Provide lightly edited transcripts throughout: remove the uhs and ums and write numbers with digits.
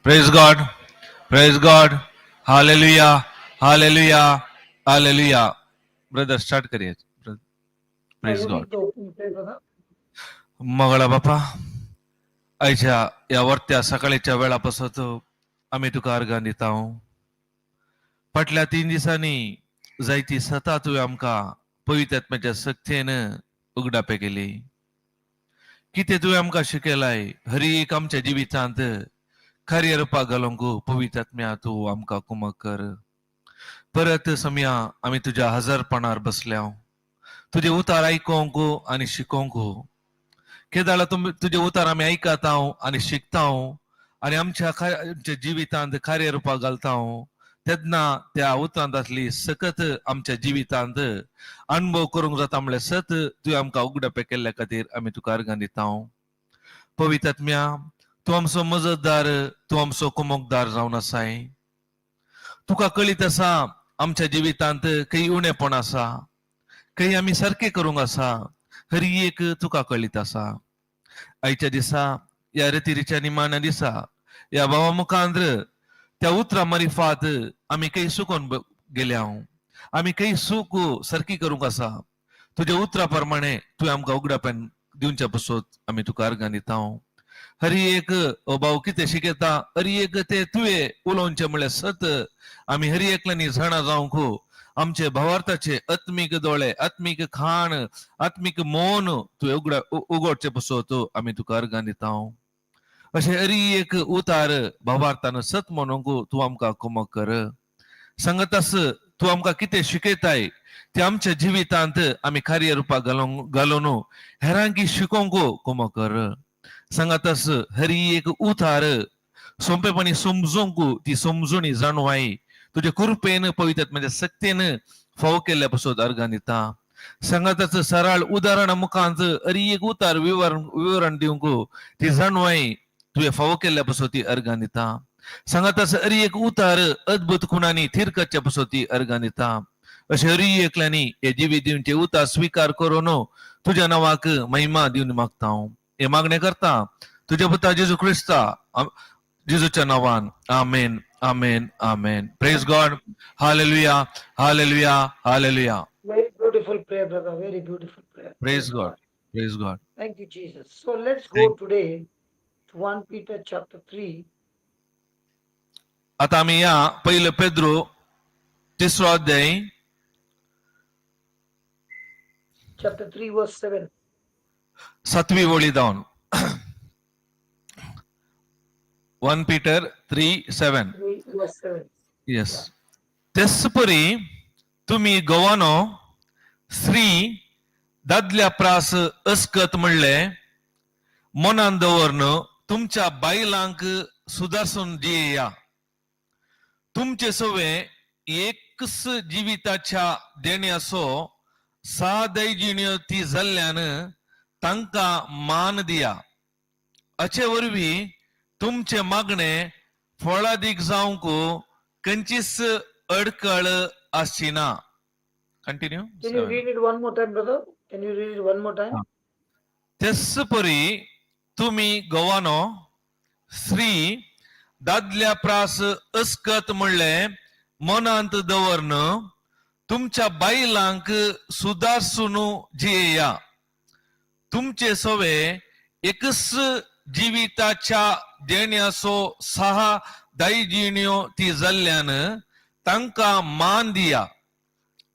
Praise God, praise God, hallelujah, hallelujah, hallelujah. Brother, start करूया. Praise I God. Read the opening prayer, brother. Mangala बापा, आयच्या ह्या वर्त्या सकाळीच्या वेळा पासत आमी तुका अर्गां दिता. फाटल्या 3 दिसांनी जायती सता तुवें आमकां पवित्र आत्म्याच्या सक्तेन उगडापे केली. कितें तुवें आमकां शिकयलाय, हर एक आमच्या जिवितांत कार्य रुपाक घालूंक पवित्र आत्म्या तूं आमकां कुमक कर. परत समया आमी तुज्या हजारपणार बसल्या तुजे उतार आयकोंक आनी शिकोंक. केदाळा तुजे उतार आमी आयकता आनी शिकता आनी आमच्या जिवितांत कार्य रुपाक घालता, तेन्ना त्या उतरांत आसली सकत आमच्या जिवितांत अणभव करूंक जाता म्हणल्यार सत तुवें आमकां उगडापे केल्ल्या खातीर आमी तुका अर्गां दिता. पवित्र आत्म्या, तूं आमचो मजतदार, तूं आमचो कुमकदार जावन आसाय. तुका कळीत आसा आमच्या जिवितांत खंय उणेपण आसा, खंय आमी सारकें करूंक आसा, हर एक तुका कळीत आसा. आयच्या दिसा, ह्या रितीच्या निमाण्या दिसा, ह्या भावा मुखांत त्या उतरां मारिफात आमी खंय सुकोन गेल्या, आमी खंय चूक सारकी करूंक आसा, तुज्या उतरा प्रमाणे तुवें आमकां उगडापेन दिवच्या पसत आमी तुका अर्गां दिता. हर एक ओ भाव कितें शिकयता, हर एक ते तुवें उलोवचें म्हणल्यार सत आमी हर एकल्यांनी जाणा जावंक आमचे भावार्थाचे आत्मीक दोळे, आत्मीक खाण, आत्मीक मोन तुवें उगडचे पसत आमी तुका अर्गां दिता. अशें हर एक उतार भावार्थान सत म्हणूंक तूं आमकां कुमक कर. सांगतास तूं आमकां कितें शिकयताय ते आमच्या जिवितांत आमी कार्य रुपाक घालून घालून हेरांकी शिकोवंक कुमक कर. सांगातास हर एक उतार सोंपेपणी समजूंक ती समजूणी जाणवाय तुजे कृपेन, पवित्र म्हणजे सक्तेन फावो केल्ल्या पासत अर्गां दिता. सांगाताच सरळ उदाहरणा मुखांत हर एक उतार विवरण विवरण दिवंक ती जाणवाय तुवें फावो केल्ल्या पासत ती अर्गां दिता. सांगातास हर एक उतार अद्भुत खुणांनी थीर करच्या पासत ती अर्गां दिता. अशें हर एकल्यांनी हे जिवीत दिवचे उतार स्विकार करून तुज्या नांवाक महिमा दिवन मागता हांव. हे मागणें करता तुज्या पुता जेजू क्रिस्ता जेजूच्या नांवान, आमेन, आमेन, आमेन. Praise God, hallelujah, hallelujah, hallelujah. Very beautiful prayer, brother. Very beautiful prayer. Praise God, praise God. Thank you, Jesus. So let's go today to 1 Peter chapter 3. आता आमी या पयलो पेद्रू तिसरो अध्याय. Chapter 3, verse 7. सातवी वळी जावन, 1 Peter 3:7. 3, verse 7. Yes. तेच परी तुमी घोवानो, स्त्री दादल्या प्रास अस्कत म्हणले मनान दवरन तुमच्या बायलांक सुदारसून दिया. तुमचे सवे एकच जिविताच्या देण्याचो सादैजिण्यो ती जाल्ल्यान तांकां मान दिया. अचे वरवीं तुमचे मागणे फळादीक जावंक खंयचीच अडकळ आसची ना. Continue. Can you read it one more time, brother? Can you read it one more time? तेच परी तुमी घोवानो, स्त्री दादल्या प्रास अस्कत म्हणले मनांत दवरन तुमच्या बायलांक सुदारसून जियेया. तुमचे सवे एकच जिविताच्या देण्याचो सहा दायजिण्यो ती जाल्ल्यान तांकां मान दिया.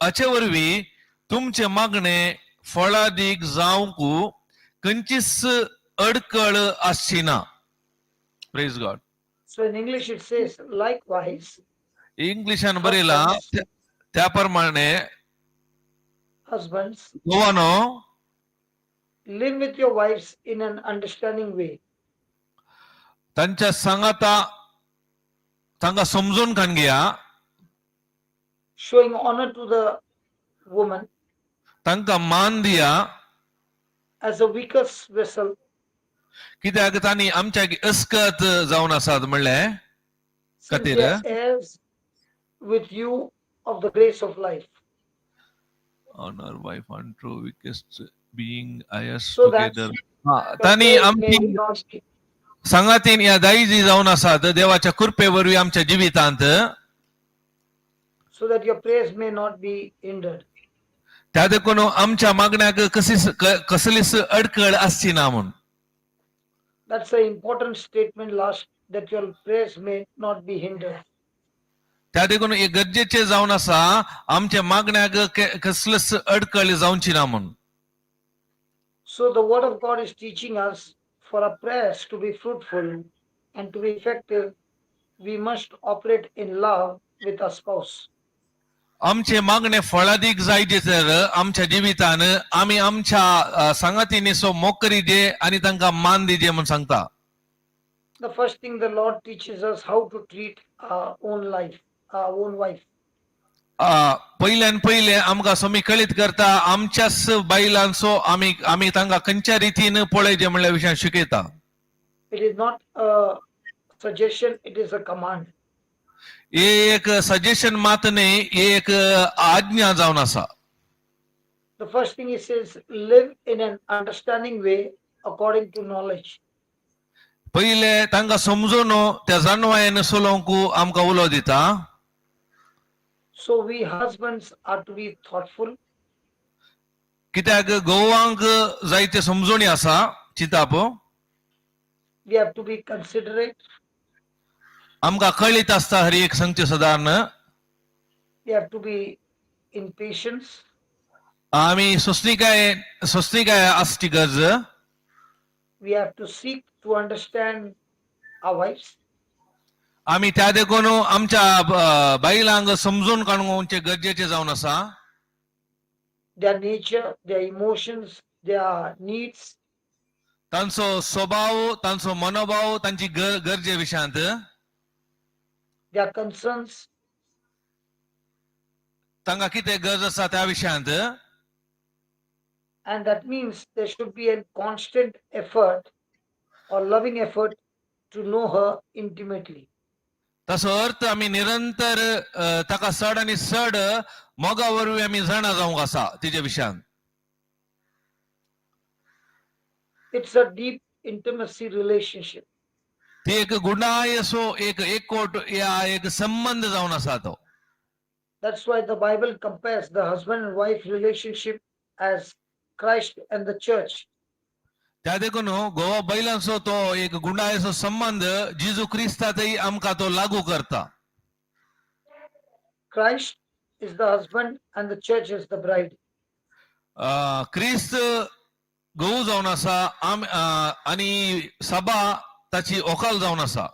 अचे वरवीं तुमचे मागणे फळादीक जावंक खंयचीच अडकळ आसची ना. Praise God. So in English it says, likewise, इंग्लिशान बरयला त्या प्रमाणे husbands, घोवानो, live with your wives in an understanding way, तांच्या सांगाता तांकां समजून खान घेया, showing honor to the woman तांकां मान दिया, as a weakest vessel, कित्याक तांणी आमच्या अस्कत जावन आसात म्हणलें since they खातीर are heirs with you of the grace of life, honor wife unto weakest, being heirs so that together. तांणी your prayers आमची may not be सांगातीन ह्या दायजी जावन आसात देवाच्या कृपे वरवीं आमच्या जिवितांत, so that your prayers may not be hindered. त्या देखून आमच्या मागण्याक कशीच कसलीच अडकळ आसची ना म्हूण. That's an important statement last, that your prayers may not be hindered. त्या देखून हे गरजेचे जावन आसा आमच्या मागण्याक कसलीच अडकळ जावची ना म्हूण. So the word of God is teaching us, for our prayers to be fruitful and to be effective, we must operate in love with our spouse. आमचे मागणे फळादीक जायचे तर आमच्या जिवितान आमी आमच्या सांगातींनी सो मोग करीजे आनी तांकां मान दिजे म्हूण सांगता. The first thing the Lord teaches us, how to treat our own life, our own wife. पयल्यान पयले आमकां स्वामी कळीत करता आमच्याच बायलांचो आमी आमी तांकां खंयच्या रितीन पळयचे म्हणल्या विशयान शिकयता. It is not a suggestion, it is a command. हे एक सजेशन मात न्ही, हे एक आज्ञा जावन आसा. The first thing he says, live in an understanding way according to knowledge. पयले तांकां समजून त्या जाणवायेन चलोवंक आमकां उलो दिता. So we husbands are to be thoughtful, कित्याक गोवांक जायते समजोणी आसा चिंताप. we have to be considerate, आमकां कळीत आसता हर एक सांगचे सदान. we have to be in patience, आमी सोंसणीकाय सोंसणीकाय आसची गरज. we have to seek to understand our wives, आमी त्या देखून आमच्या बायलांक समजून काडूंक गरजेचें जावन आसा. their nature, their emotions, their needs, तांचो स्वभाव, तांचो मनोभाव, तांची गरजे विशयांत, their concerns, तांकां कितें गरज आसा त्या विशयांत. And that means there should be a constant effort or loving effort to know her intimately. ताचो अर्थ आमी निरंतर ताका चड आनी चड मोगा वरवीं आमी जाणा जावंक आसा तिजे विशयान. It's a deep intimacy relationship. ती एक गुणाय असो एक एकवट या एक संबंद जावन आसा तो. That's why the Bible compares the husband and wife relationship as Christ and the church. त्या देखून गोवा बैलांचो तो एक गुंडायचो संबंध जेजू क्रिस्तातय आमकां तो लागू करता. Christ is the husband and the church is the bride. क्रिस्त घोव जावन आसा आनी सभा ताची ओकाल जावन आसा.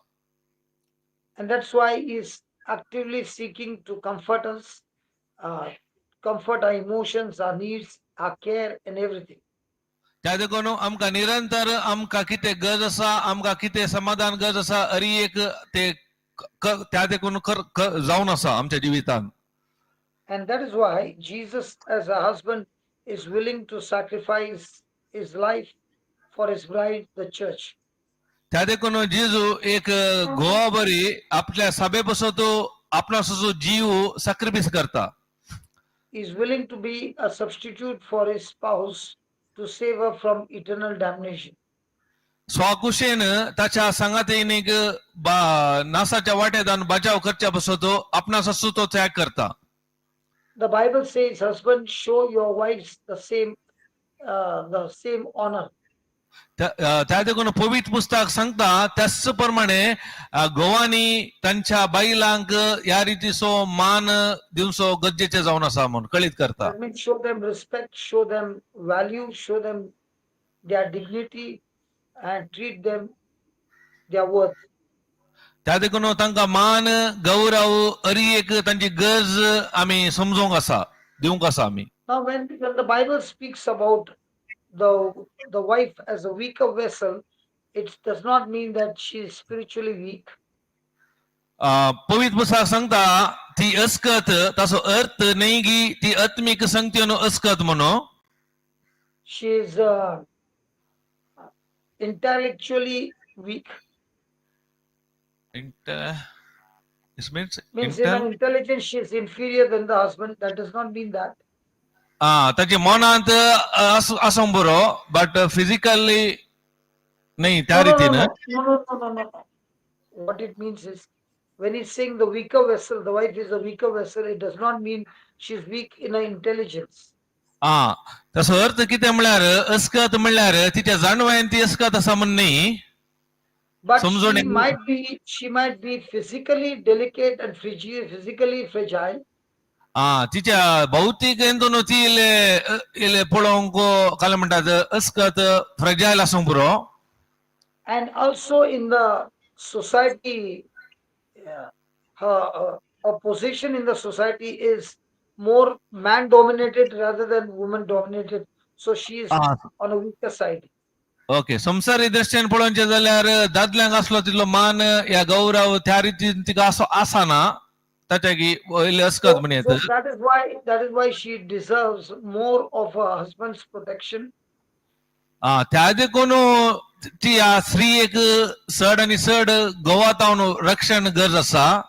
And that's why he is actively seeking to comfort us, comfort our emotions, our needs, our care, and everything. त्या देखून आमकां निरंतर आमकां कितें गरज आसा, आमकां कितें समाधान गरज आसा, अरी एक ते त्या देखून जावन आसा आमच्या जिवितान. And that is why Jesus, as a husband, is willing to sacrifice his life for his bride, the church. त्या देखून जेजू एक घोवा बरी आपल्या सभे पासून तो आपणाचो जीव साक्रिफीस करता. He is willing to be a substitute for his spouse to save her from eternal damnation. स्वाकुशेन ताच्या सांगातीनीक नासाच्या वाटेदान बचाव करच्या पासून तो आपणाचो तो त्याग करता. The Bible says, husband, show your wives the same honor. त्या देखून पवित्र पुस्तक सांगता त्याच प्रमाणे घोवांनी तांच्या बायलांक ह्या रितीचो मान दिवचो गरजेचें जावन आसा म्हूण कळीत करता. That means show them respect, show them value, show them their dignity, and treat them their worth. त्या देखून तांकां मान गौरव अरी एक तांची गरज आमी समजोंक आसा, दिवंक आसा आमी. Now, when the Bible speaks about the wife as a weaker vessel, it does not mean that she is spiritually weak. पवित्र पुस्तक सांगता ती अस्कत, ताचो अर्थ न्ही की ती आत्मीक संगतीन अस्कत म्हणून. She is intellectually weak. Means Means in an intelligence she is inferior than the husband. That does not mean that. ताचे मनांत आसूंक बरो, बट फिजिकली नाही त्या No, no, no, रितीन. no. What it means is, when he's saying the weaker vessel, the wife is a weaker vessel, it does not mean she's weak in her intelligence. हा, तसो अर्थ कितें म्हळ्यार अस्कत म्हणल्यार तिच्या जाणवायेन ती अस्कत आसा म्हण न्ही. But समजून she might be physically delicate and physically fragile. हा, तिच्या भौतीक हितून ती इल्ले इल्ले पळोवंक काय म्हणटात अस्कत फ्रजायल आसूंक पुरो. And also in the society, her position in the society is more man dominated rather than woman dominated. So she is on a weaker side. Okay, संवसारी दृश्टीन पळोवचें जाल्यार दादल्यांक आसलो तितलो मान या गौरव त्या रितीन तिका असो आसना, ताच्या की इल्ले अस्कत So, म्हण so येता. that is why she deserves more of her husband's protection. हा, त्या देखून ती ह्या स्त्रीयेक चड आनी चड घोवा तावन रक्षण गरज आसा.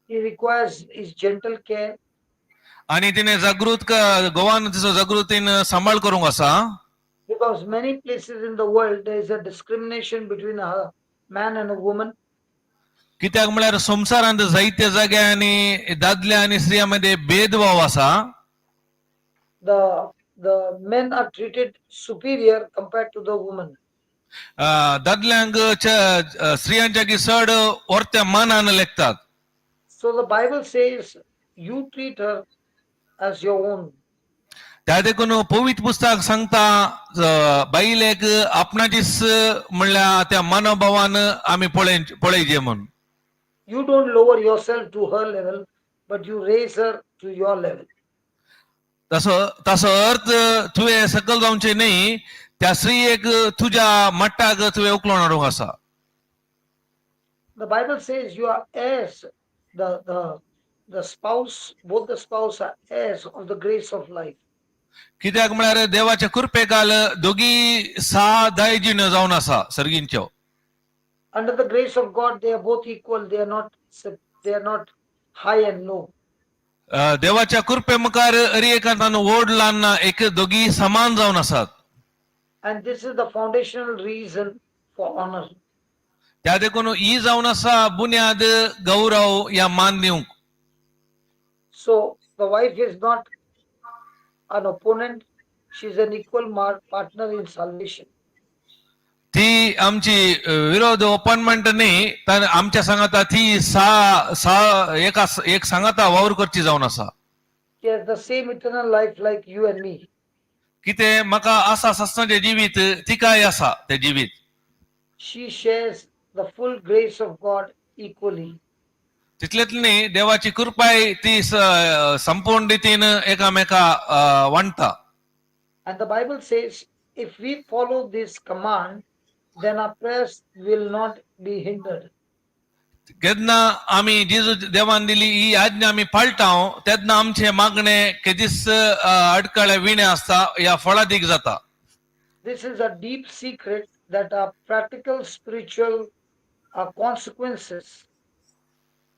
He requires his gentle care. आनी तिणे जागृत घोवान तिचो जागृतीन सांबाळ करूंक आसा. Because many places in the world there is a discrimination between a man and a woman. कित्याक म्हळ्यार संवसारांत जायत्या जाग्यांनी दादल्या आनी स्त्रियां मदीं भेदभाव आसा. The men are treated superior compared to the woman. दादल्यांक स्त्रियांच्या की चड व्हरत्या मानान लेखतात. So the Bible says you treat her as your own. त्या देखून पवित्र पुस्तक सांगता बायलेक आपणाचीच म्हणल्यार त्या मनोभावान आमी पळय पळयचे म्हूण. You don't lower yourself to her level, but you raise her to your level. तसो तसो अर्थ तुवें सकल जावचें न्ही, त्या स्त्रियेक तुज्या मट्टाक तुवें उखलोन हाडूंक आसा. The Bible says you are heirs. The spouse, both the spouse are heirs of the grace of life. कित्याक म्हळ्यार देवाच्या कृपेकाल दोगी सा दायजीण जावन आसा सर्गींच्यो. Under the grace of God, they are both equal. They are not high and low. देवाच्या कृपे मुखार अरी एकांतान व्हड ल्हान ना, एक दोगी समान जावन आसात. And this is the foundational reason for honor. त्या देखून ही जावन आसा बुन्याद गौरव या मान दिवंक. So the wife is not an opponent; she is an equal partner in salvation. ती आमची विरोध ओपनमेंट न्ही, तर आमच्या सांगाता ती सा सा एका एक सांगाता वावर करची जावन आसा. She has the same eternal life like you and me. कितें म्हाका आसा सस्नाचें जिवीत तिकाय आसा तें जिवीत. She shares the full grace of God equally. तितलेंच न्ही, देवाची कृपाय ती संपूर्ण रितीन एकामेका वांटता. And the Bible says if we follow this command, then our prayers will not be hindered. केन्ना आमी जेजू देवान दिली ही आज्ञा आमी पाळटा तेन्ना आमचे मागणे केदीच अडकळे विणे आसता या फळादीक जाता. This is a deep secret that our practical spiritual consequences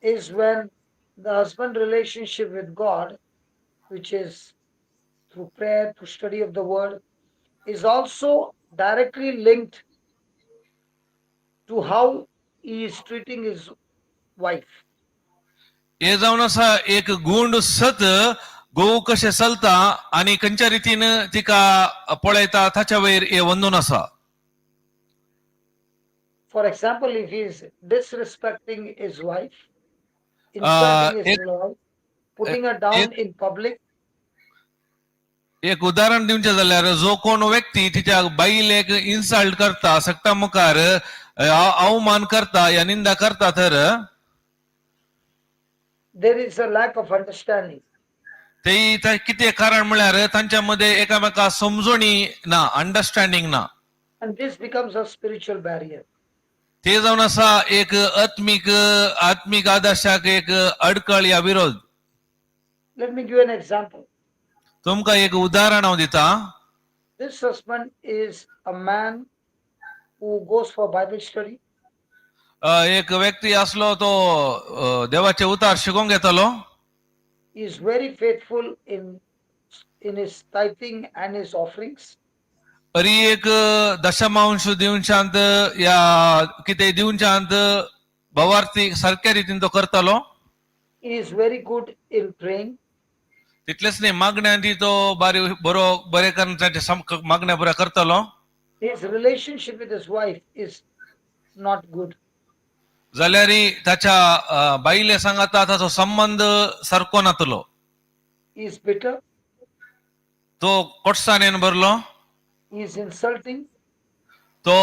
is when the husband relationship with God, which is through prayer, through study of the word, is also directly linked to how he is treating his wife. हे जावन आसा एक गुंड सत, घोव कशें चलता आनी खंयच्या रितीन तिका पळयता ताच्या वयर हे वंदून आसा. For example, if he is disrespecting his wife, insulting his wife, putting her down in public, एक उदाहरण दिवचें जाल्यार जो कोण व्यक्ती तिच्या बायलेक इन्सल्ट करता, सगळ्या मुखार अवमान करता या निंदा करता तर there is a lack of understanding. ते कितें कारण म्हळ्यार तांच्या मध्ये एकामेका समजणी ना, अंडरस्टँडिंग ना. And this becomes a spiritual barrier. ते जावन आसा एक आत्मीक आत्मीक आदर्शाक एक अडकळ या विरोध. Let me give an example. तुमकां एक उदाहरण हांव दिता. This husband is a man who goes for Bible study. एक व्यक्ती आसलो तो देवाचे उतार शिकोवंक येतालो. He is very faithful in his tithing and his offerings. अरी एक दशमांश दिवच्यात या कितें दिवच्यात भावार्थी सारक्या रितीन तो करतालो. He is very good in praying. तितलेंच न्ही, मागण्यांनी तो बारी बरो बरें करून ताच्या मागण्या बऱ्या करतालो. His relationship with his wife is not good. जाल्यार ताच्या बायले सांगाता ताचो संबंद सारको नातलो. He is bitter. तो कोटसाणेन भरलो. He is insulting. तो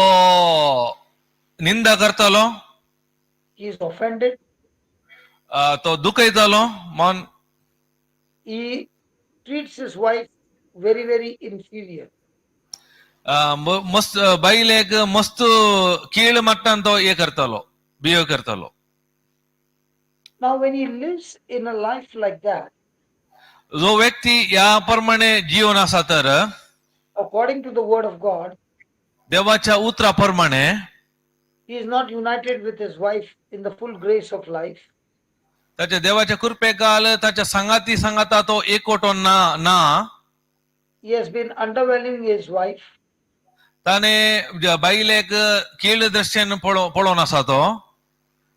निंदा करतालो. He is offended. तो दुखयतालो मन. He treats his wife very, very inferior. मस्त बायलेक मस्त कीळ मट्टान तो हे करतालो, बिहेव करतालो. Now, when he lives in a life like that, जो व्यक्ती ह्या प्रमाणे जीवन आसा तर according to the word of God, देवाच्या उतरा प्रमाणे he is not united with his wife in the full grace of life. ताच्या देवाच्या कृपेकाल ताच्या सांगाती सांगाता तो एकवटो ना ना. He has been undervaluing his wife. ताणे बायलेक कीळ दृश्येन पळोवन आसा तो.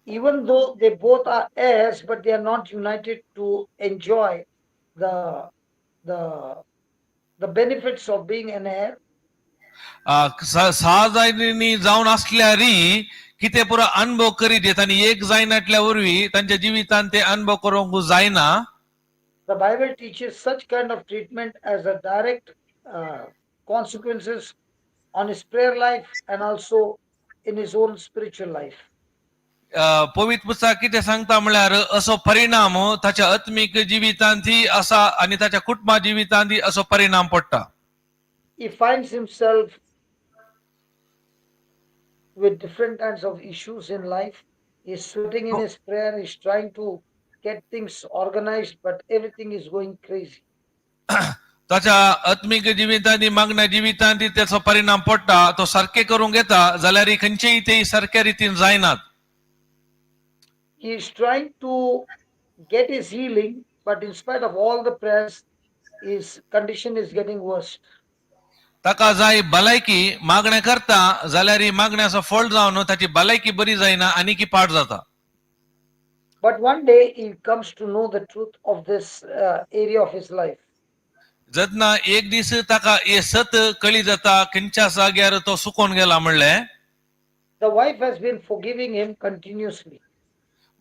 Even though they both are heirs, but they are not united to enjoy the benefits of being an heir. सहा जायनी जावन आसल्यारी कितें पुरो अनुभव करीत येत आनी एक जायनातल्या वरवीं तांच्या जिवितान ते अनुभव करूंक जायना. The Bible teaches such kind of treatment as a direct consequences on his prayer life and also in his own spiritual life. पवित्र पुस्तक कितें सांगता म्हळ्यार असो परिणाम ताच्या आत्मीक जिवितांत आसा आनी ताच्या कुटुंबा जिवितांत असो परिणाम पडटा. He finds himself with different kinds of issues in life. He's sweating in his prayer, he's trying to get things organized, but everything is going crazy. ताच्या आत्मीक जिवितांत, मागण्या जिवितांत त्याचो परिणाम पडटा. तो सारकें करूंक येता जाल्यार खंयचेय ते सारक्या रितीन जायनात. He is trying to get his healing, but in spite of all the prayers, his condition is getting worse. ताका जाय भलायकी, मागणें करता जाल्यार मागण्याचो फळ जावन ताची भलायकी बरी जायना आनी की पाड जाता. But one day he comes to know the truth of this area of his life. जेन्ना एक दीस ताका हे सत कळी जाता खंयच्या जाग्यार तो सुकोन गेला म्हणलें. The wife has been forgiving him continuously.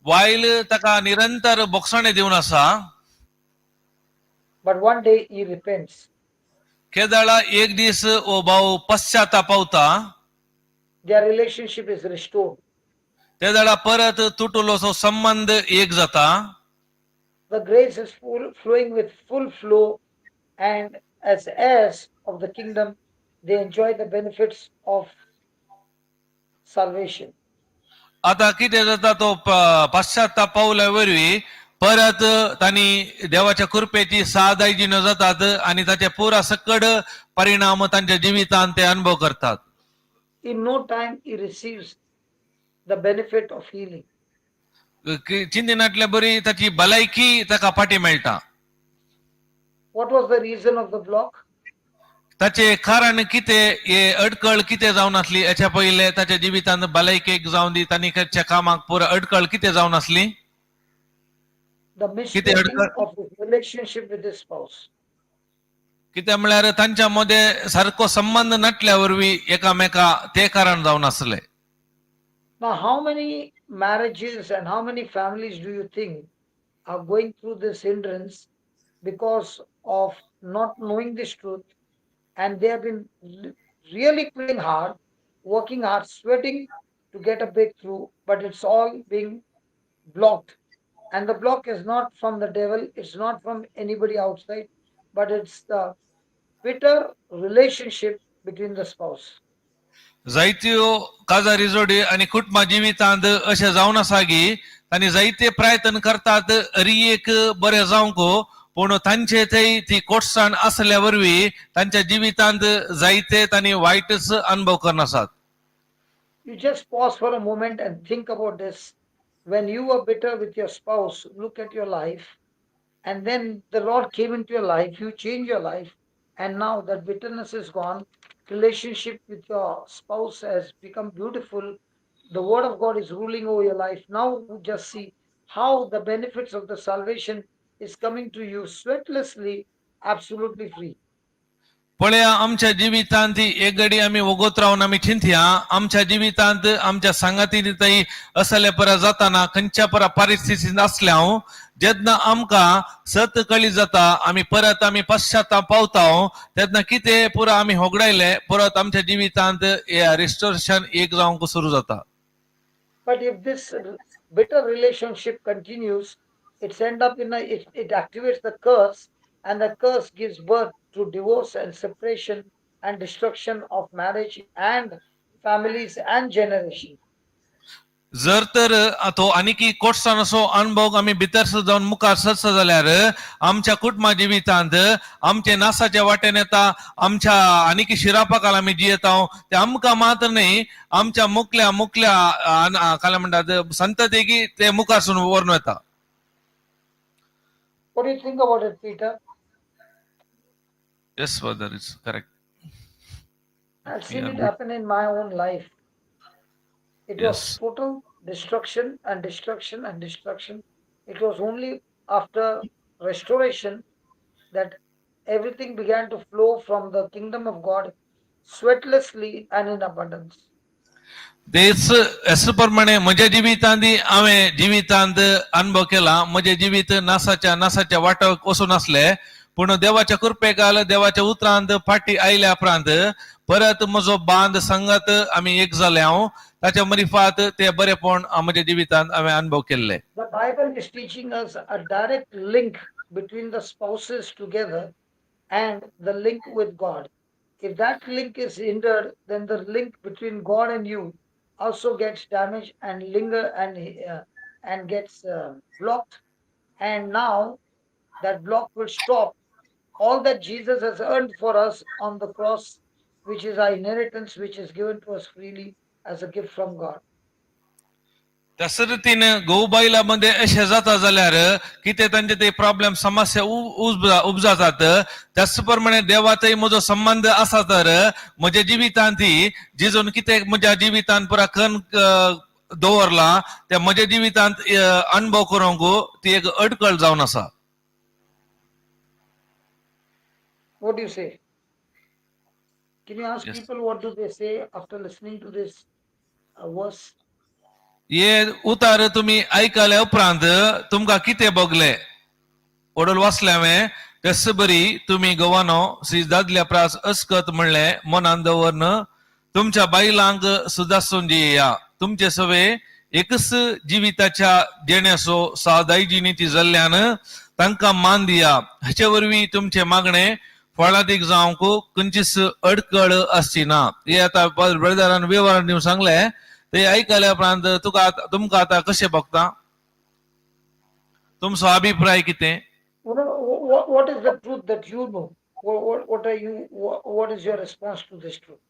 बायल ताका निरंतर बोगसाणें दिवन आसा. But one day he repents. केदळा एक दीस हो भाव पश्चाताप पावता. Their relationship is restored. ते वेळा परत तुटलो संबंद एक जाता. The grace is full, flowing with full flow, and as heirs of the kingdom, they enjoy the benefits of salvation. आता कितें जाता, तो पश्चाताप पावल्या वरवीं परत तांणी देवाच्या कृपेची सादायजी न जातात आनी ताचे पुरा सकड परिणाम तांच्या जिवितांत ते अनुभव करतात. In no time, he receives the benefit of healing. चिंतिनातल्या बरी ताची भलायकी ताका फाटी मेळटा. What was the reason of the block? ताचे कारण कितें, हे अडकळ कितें जावन आसली हेच्या पयलें ताच्या जिवितांत भलायकेक जावन दी तांणी खंयच्या कामाक पुरा अडकळ कितें जावन आसली? The mistreating of his relationship with his spouse. कितें म्हळ्यार तांच्या मदें सारको संबंद नासल्या वरवीं एकामेका ते कारण जावन आसले. Now, how many marriages and how many families do you think are going through this hindrance because of not knowing this truth, and they have been really praying hard, working hard, sweating to get a breakthrough, but it's all being blocked? And the block is not from the devil, it's not from anybody outside, but it's the bitter relationship between the spouse. जायत्यो काजारी जोडी आनी कुटुंबा जिवितांत अशें जावन आसा की तांणी जायते प्रयत्न करतात अरी एक बरें जावंक, पूण तांचे थंय ती कोटसाण आसल्या वरवीं तांच्या जिवितांत जायते तांणी वायटच अनुभव करना आसात. You just pause for a moment and think about this. When you were bitter with your spouse, look at your life, and then the Lord came into your life, you changed your life, and now that bitterness is gone, Relationship with your spouse has become beautiful. The word of God is ruling over your life. Now just see how the benefits of the salvation is coming to you sweatlessly, absolutely free. पळया आमच्या जिवितांत एक घडी आमी वगत रावन आमी चिंतया आमच्या जिवितांत आमच्या सांगातीनी थंय असल्या परा जाताना खंयच्या परा परिस्थितींत आसल्या हांव जेन्ना आमकां सत कळी जाता आमी परत आमी पश्चाताप पावता तेन्ना कितें पुरा आमी होगडायले परत आमच्या जिवितांत रिस्टोरेशन एक जावंक सुरू जाता. But if this bitter relationship continues, it's end up in a it, it activates the curse, and the curse gives birth to divorce and separation and destruction of marriage and families and generation. जर तर तो आनीकी कोटसान असो अणभव आमी भितर जावन मुखार सरता जाल्यार आमच्या कुटुंबा जिवितांत आमचे नासाच्या वाटेन येता आमच्या आनीकी शिरापाकाल आमी जियेता ते आमकां मात्र न्ही आमच्या मुकल्या मुकल्या काय म्हणटात संततेकी ते मुखार सून व्हरून येता. What do you think about it, Peter? Yes father, it's correct. I've seen it happen in my own life. It was total destruction and destruction and destruction. It was only after restoration that everything began to flow from the kingdom of God sweatlessly and in abundance. तेच अशे प्रमाणे म्हज्या जिवितांत हांवें जिवितांत अनुभव केला. म्हजें जिवीत नासाच्या नासाच्या वाटाक वचून आसलें पूण देवाच्या कृपेकाल देवाच्या उतरांत फाटी आयल्या उपरांत परत म्हजो बांद संगत आमी एक जाले हांव ताच्या मरिफात ते बरेपण म्हज्या जिवितांत हांवें अनुभव केल्ले. The Bible is teaching us a direct link between the spouses together and the link with God. If that link is hindered, then the link between God and you also gets damaged and linger and gets blocked. And now that block will stop all that Jesus has earned for us on the cross, which is our inheritance, which is given to us freely as a gift from God. त्याच रितीन घोव बायलां मध्ये अशें जाता जाल्यार कितें तांचे ते प्रॉब्लेम समस्या उपजातात. त्याच प्रमाणे देवातय म्हजो संबंद आसा तर म्हज्या जिवितांत ती जिजून कितें म्हज्या जिवितांत पुरा कन दवरला त्या म्हज्या जिवितांत अणभव करूंक ती एक अडकळ जावन आसा. What do you say? Can you ask Yes. people what do they say after listening to this verse? हे उतार तुमी आयकल्या उपरांत तुमकां कितें भोगलें ओडल वाचलें हांवें तेस बरी तुमी गोवानो श्री दादल्या प्रास अस्कत म्हणलें मनान दवरन तुमच्या बायलांक सुदासून दिया तुमचे सवे एकच जिविताच्या देण्याचो सादायजी नीती जाल्ल्यान तांकां मान दिया हाचे वरवीं तुमचे मागणे फळादीक जावंक खंयचीच अडकळ आसची ना. हे आतां ब्रदरान विवरण दिवन सांगलें ते आयकल्या उपरांत तुका तुमकां आतां कशें भोगता तुमचो अभिप्राय कितें? What is the truth that you know? What is your response to this truth?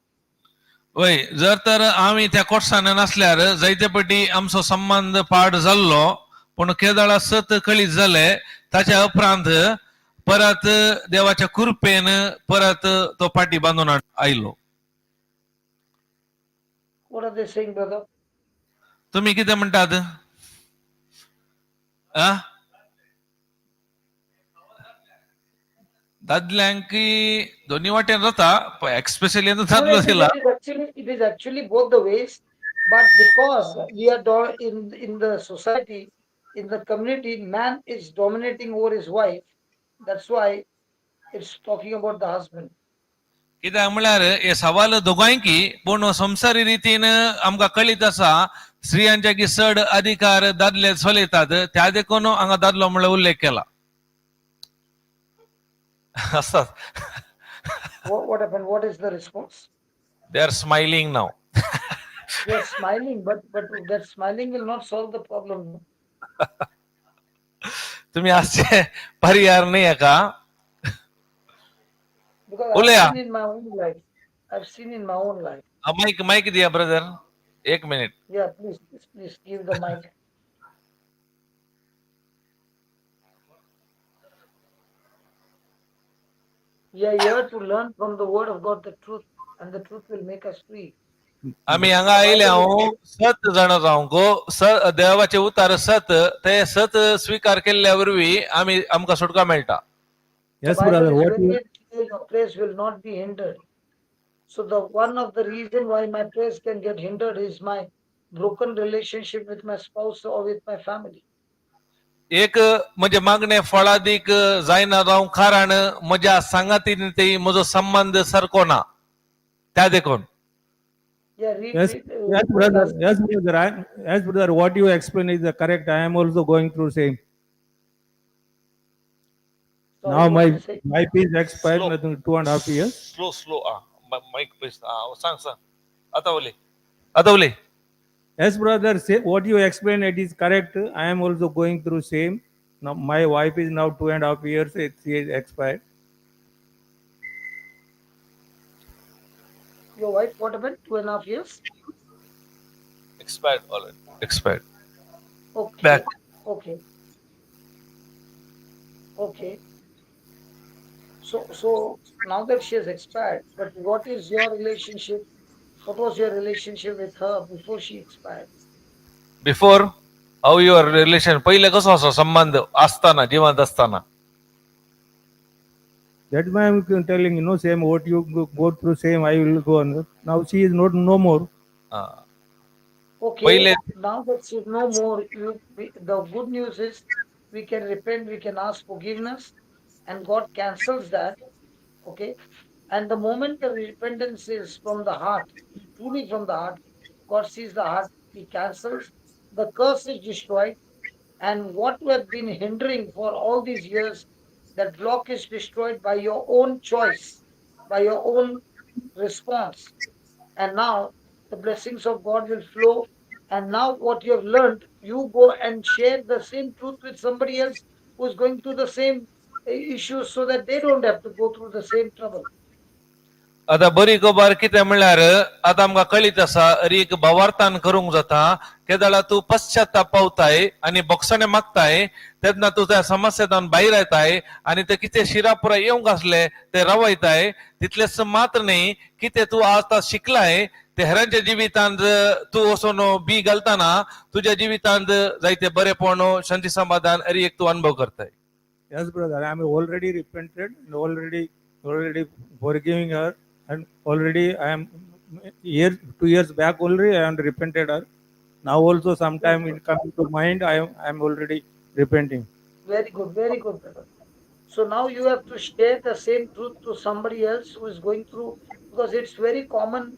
वय जर तर आमी त्या कोर्सान नासल्यार जायते पटी आमचो संबंद पाड जाल्लो पूण केदळा सत कळीत जाले ताच्या उपरांत परत देवाच्या कृपेन परत तो पाटी बांदून आयलो. What are they saying, brother? तुमी कितें म्हणटात? आ दादल्यांक दोनी वाटेन जाता एक्सपेशली No, दादलो it is, दिला. it is actually both the ways, but because we are in the society, in the community, man is dominating over his wife. That's why it's talking about the husband. कित्याक म्हळ्यार हे सवाल दोगांयकी पूण संवसारी रितीन आमकां कळीत आसा स्त्रियांच्या की चड अधिकार दादले चलयतात त्या देखून हांगा दादलो म्हणल्यार उल्लेख केला. आसात. What happened? What is the response? They are smiling now. They are smiling, but that smiling will not solve the problem. तुमी आसचे पर्याय न्ही हाका. Because I've उलया. seen in my own life. I've seen in my own life. Mic mic दिया brother एक minute. Yeah, please, please, please give the mic. We are here to learn from the word of God the truth. and the truth will make us free. आमी हांगा आयले हांव सत जाणा जावंक स देवाचे उतार सत ते सत स्विकार केल्ल्या वरवीं आमी आमकां सुटका मेळटा. The Yes, Bible brother. is What you very clear, your prayers will not be hindered. So the one of the reason why my prayers can get hindered is my broken relationship with my spouse or with my family. एक म्हणजे मागणे फळादीक जायना जावंक कारण म्हज्या सांगातीन ते म्हजो संबंद सारको ना त्या देखून. Yeah, read, Yes, read, yes, brother. Yes, brother. Yes, brother. What you explain is the correct. I am also going through same. Sorry, Now what my you say? Wife is expired Slow. nothing 2.5 years. Slow slow ah mic पयस आ सांग सांग आतां उलय आतां उलय. Yes, brother. Say, what you explain it is correct. I am also going through same. Now my wife is now 2.5 years. She is expired. Your wife, what happened? 2.5 years? Expired already expired. Okay. Back. Okay. Okay. So now that she has expired, but what is your relationship? What was your relationship with her before she expired? Before how your relation पहिले कसो असो संबंध आसताना जिवंत आसताना? That's why I'm telling you, no, same what you go through, same I will go on. Now she is not no more. Ah. Okay. पहिले Now that she's no more, the good news is we can repent, we can ask forgiveness, and God cancels that. Okay. And the moment the repentance is from the heart, truly from the heart, God sees the heart, He cancels, the curse is destroyed, and what we have been hindering for all these years, that block is destroyed by your own choice, by your own response. And now the blessings of God will flow. And now what you have learned, you go and share the same truth with somebody else who's going through the same issues so that they don't have to go through the same trouble. आतां बरी खबर कितें म्हणल्यार आतां आमकां कळीत आसा अरे एक भावार्थान करूंक जाता केदळा तूं पश्चाताप पावताय आनी बोगसणें मागताय तेन्ना तूं त्या समस्येंतल्यान भायर येताय आनी ते कितें शिरापुरा येवंक आसले ते रावयताय. तितलेंच मात्र न्ही कितें तूं आतां शिकलाय ते हेरांच्या जिवितांत तूं वचून बी घालतना तुज्या जिवितांत जायते बरेपण शांती समाधान अरे एक तूं अनुभव करताय. Yes, brother. I am already repented and already forgiving her, and already I am year 2 years back already I am repented her. Now also sometime it comes to mind. I am already repenting. Very good, brother. So now you have to share the same truth to somebody else who is going through, because it's very common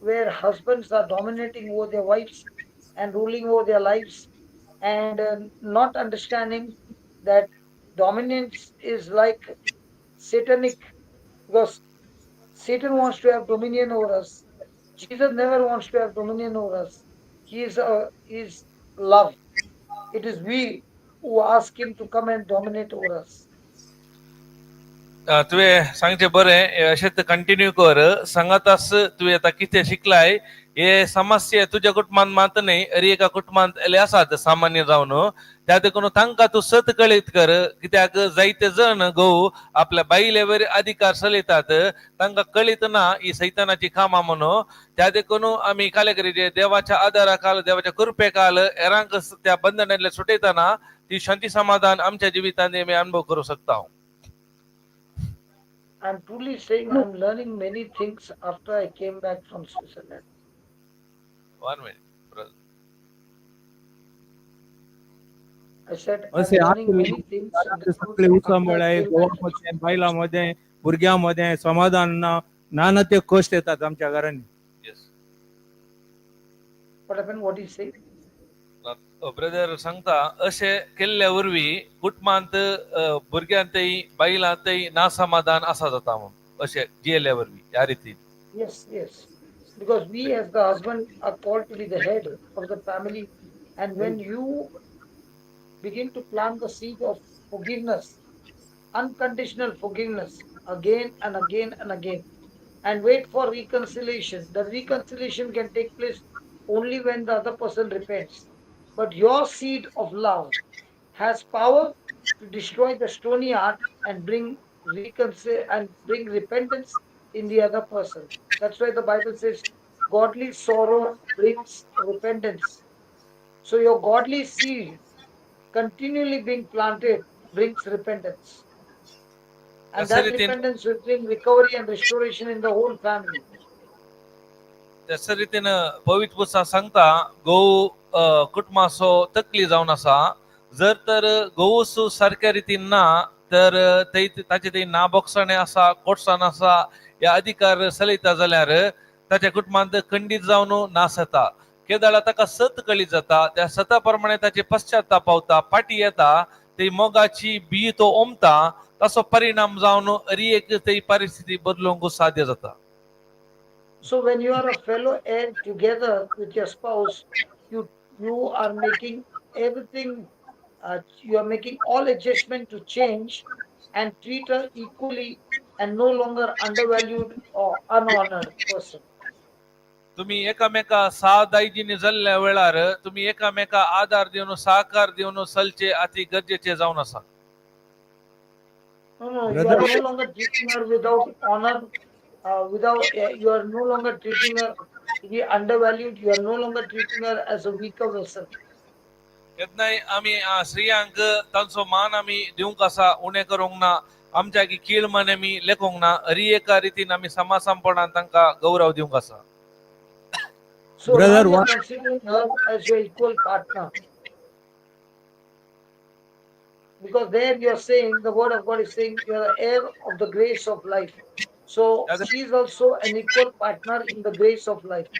where husbands are dominating over their wives and ruling over their lives and not understanding that dominance is like satanic, because Satan wants to have dominion over us. Jesus never wants to have dominion over us. He is love. It is we who ask him to come and dominate over us. तुवें सांगचें बरें अशेंच continue कर सांगातास तुवें आतां कितें शिकलाय हे समस्या तुज्या कुटुंबांत मात न्ही अरे एका कुटुंबांत एले आसात सामान्य जावन त्या देखून तांकां तूं सत कळीत कर कित्याक जायते जण घोव आपल्या बायले अधिकार चलयतात तांकां कळीत ना ही सैतानाची कामां म्हणून त्या देखून आमी कालेकरी देवाच्या आदारा खाल देवाच्या कृपे खाल हेरांक त्या बंधनांतले सुटयतना ती शांती समाधान आमच्या जिवितांत आमी अनुभव करूं शकता. I'm truly saying I'm learning many things after I came back from Switzerland. One minute, brother. I said I'm असे learning many things and the truth सगळे after I उचांबळाय came back. घोवा मदें बायलां मदें भुरग्यां मदें समाधान ना ना ना ते कश्ट येतात आमच्या घरांनी. Yes. What happened? What he say? Brother सांगता अशें केल्ल्या वरवीं कुटुंबांत भुरग्यांतय बायलांतय ना समाधान आसा जाता म्हणून अशें जियेल्ल्या वरवीं ह्या रितीन. Yes. Because we as the husband are called to be the head of the family. And when you begin to plant the seed of forgiveness, unconditional forgiveness, again and again and again, and wait for reconciliation. The reconciliation can take place only when the other person repents. But your seed of love has power to destroy the stony heart and bring reconcil and bring repentance in the other person. That's why the Bible says godly sorrow brings repentance. So your godly seed continually being planted brings repentance. And त्याच that रीतीन repentance will bring recovery and restoration in the whole family. त्याच रीतीन पवित्र पुस्तक सांगता, घोव कुटुंबाचो तकली जावन आसा. जर तर घोव सारक्या रितीन ना तर थंय ताचे थंय ना बोगसाणें आसा, कोटसाण आसा, ह्या अधिकार चलयता जाल्यार ताच्या कुटुंबांत खंडीत जावन नास जाता. केदळा ताका सत कळीत जाता, त्या सता प्रमाणे ताचे पश्चाताप पावता, फाटी येता, ती मोगाची बी तो ओमता, ताचो परिणाम जावन हरी एक ती परिस्थिती बदलूंक साध्य जाता. So when you are a fellow heir together with your spouse, you are making everything, you are making all adjustment to change and treat her equally and no longer undervalued or unhonored person. तुम्ही एकामेका सादायजीने जाल्ल्या वेळार तुम्ही एकामेका आधार दिवन, सहकार दिवन चलचे अति गरजेचे जावन आसा. No, you Brother- are no longer treating her without honor, without you are no longer treating her to be undervalued. You are no longer treating her as a weaker vessel. केन्नाय आमी स्त्रियांक तांचो मान आमी दिवंक आसा, उणें करूंक ना, आमच्या कीळ मान आमी लेखूंक ना. हरी एका रितीन आमी समासमपणान तांकां गौरव दिवंक आसा. So Brother, now you are what- considering her as your equal partner. Because there you are saying, the word of God is saying, you are heir of the grace of life. So she is also an equal partner in the grace of life.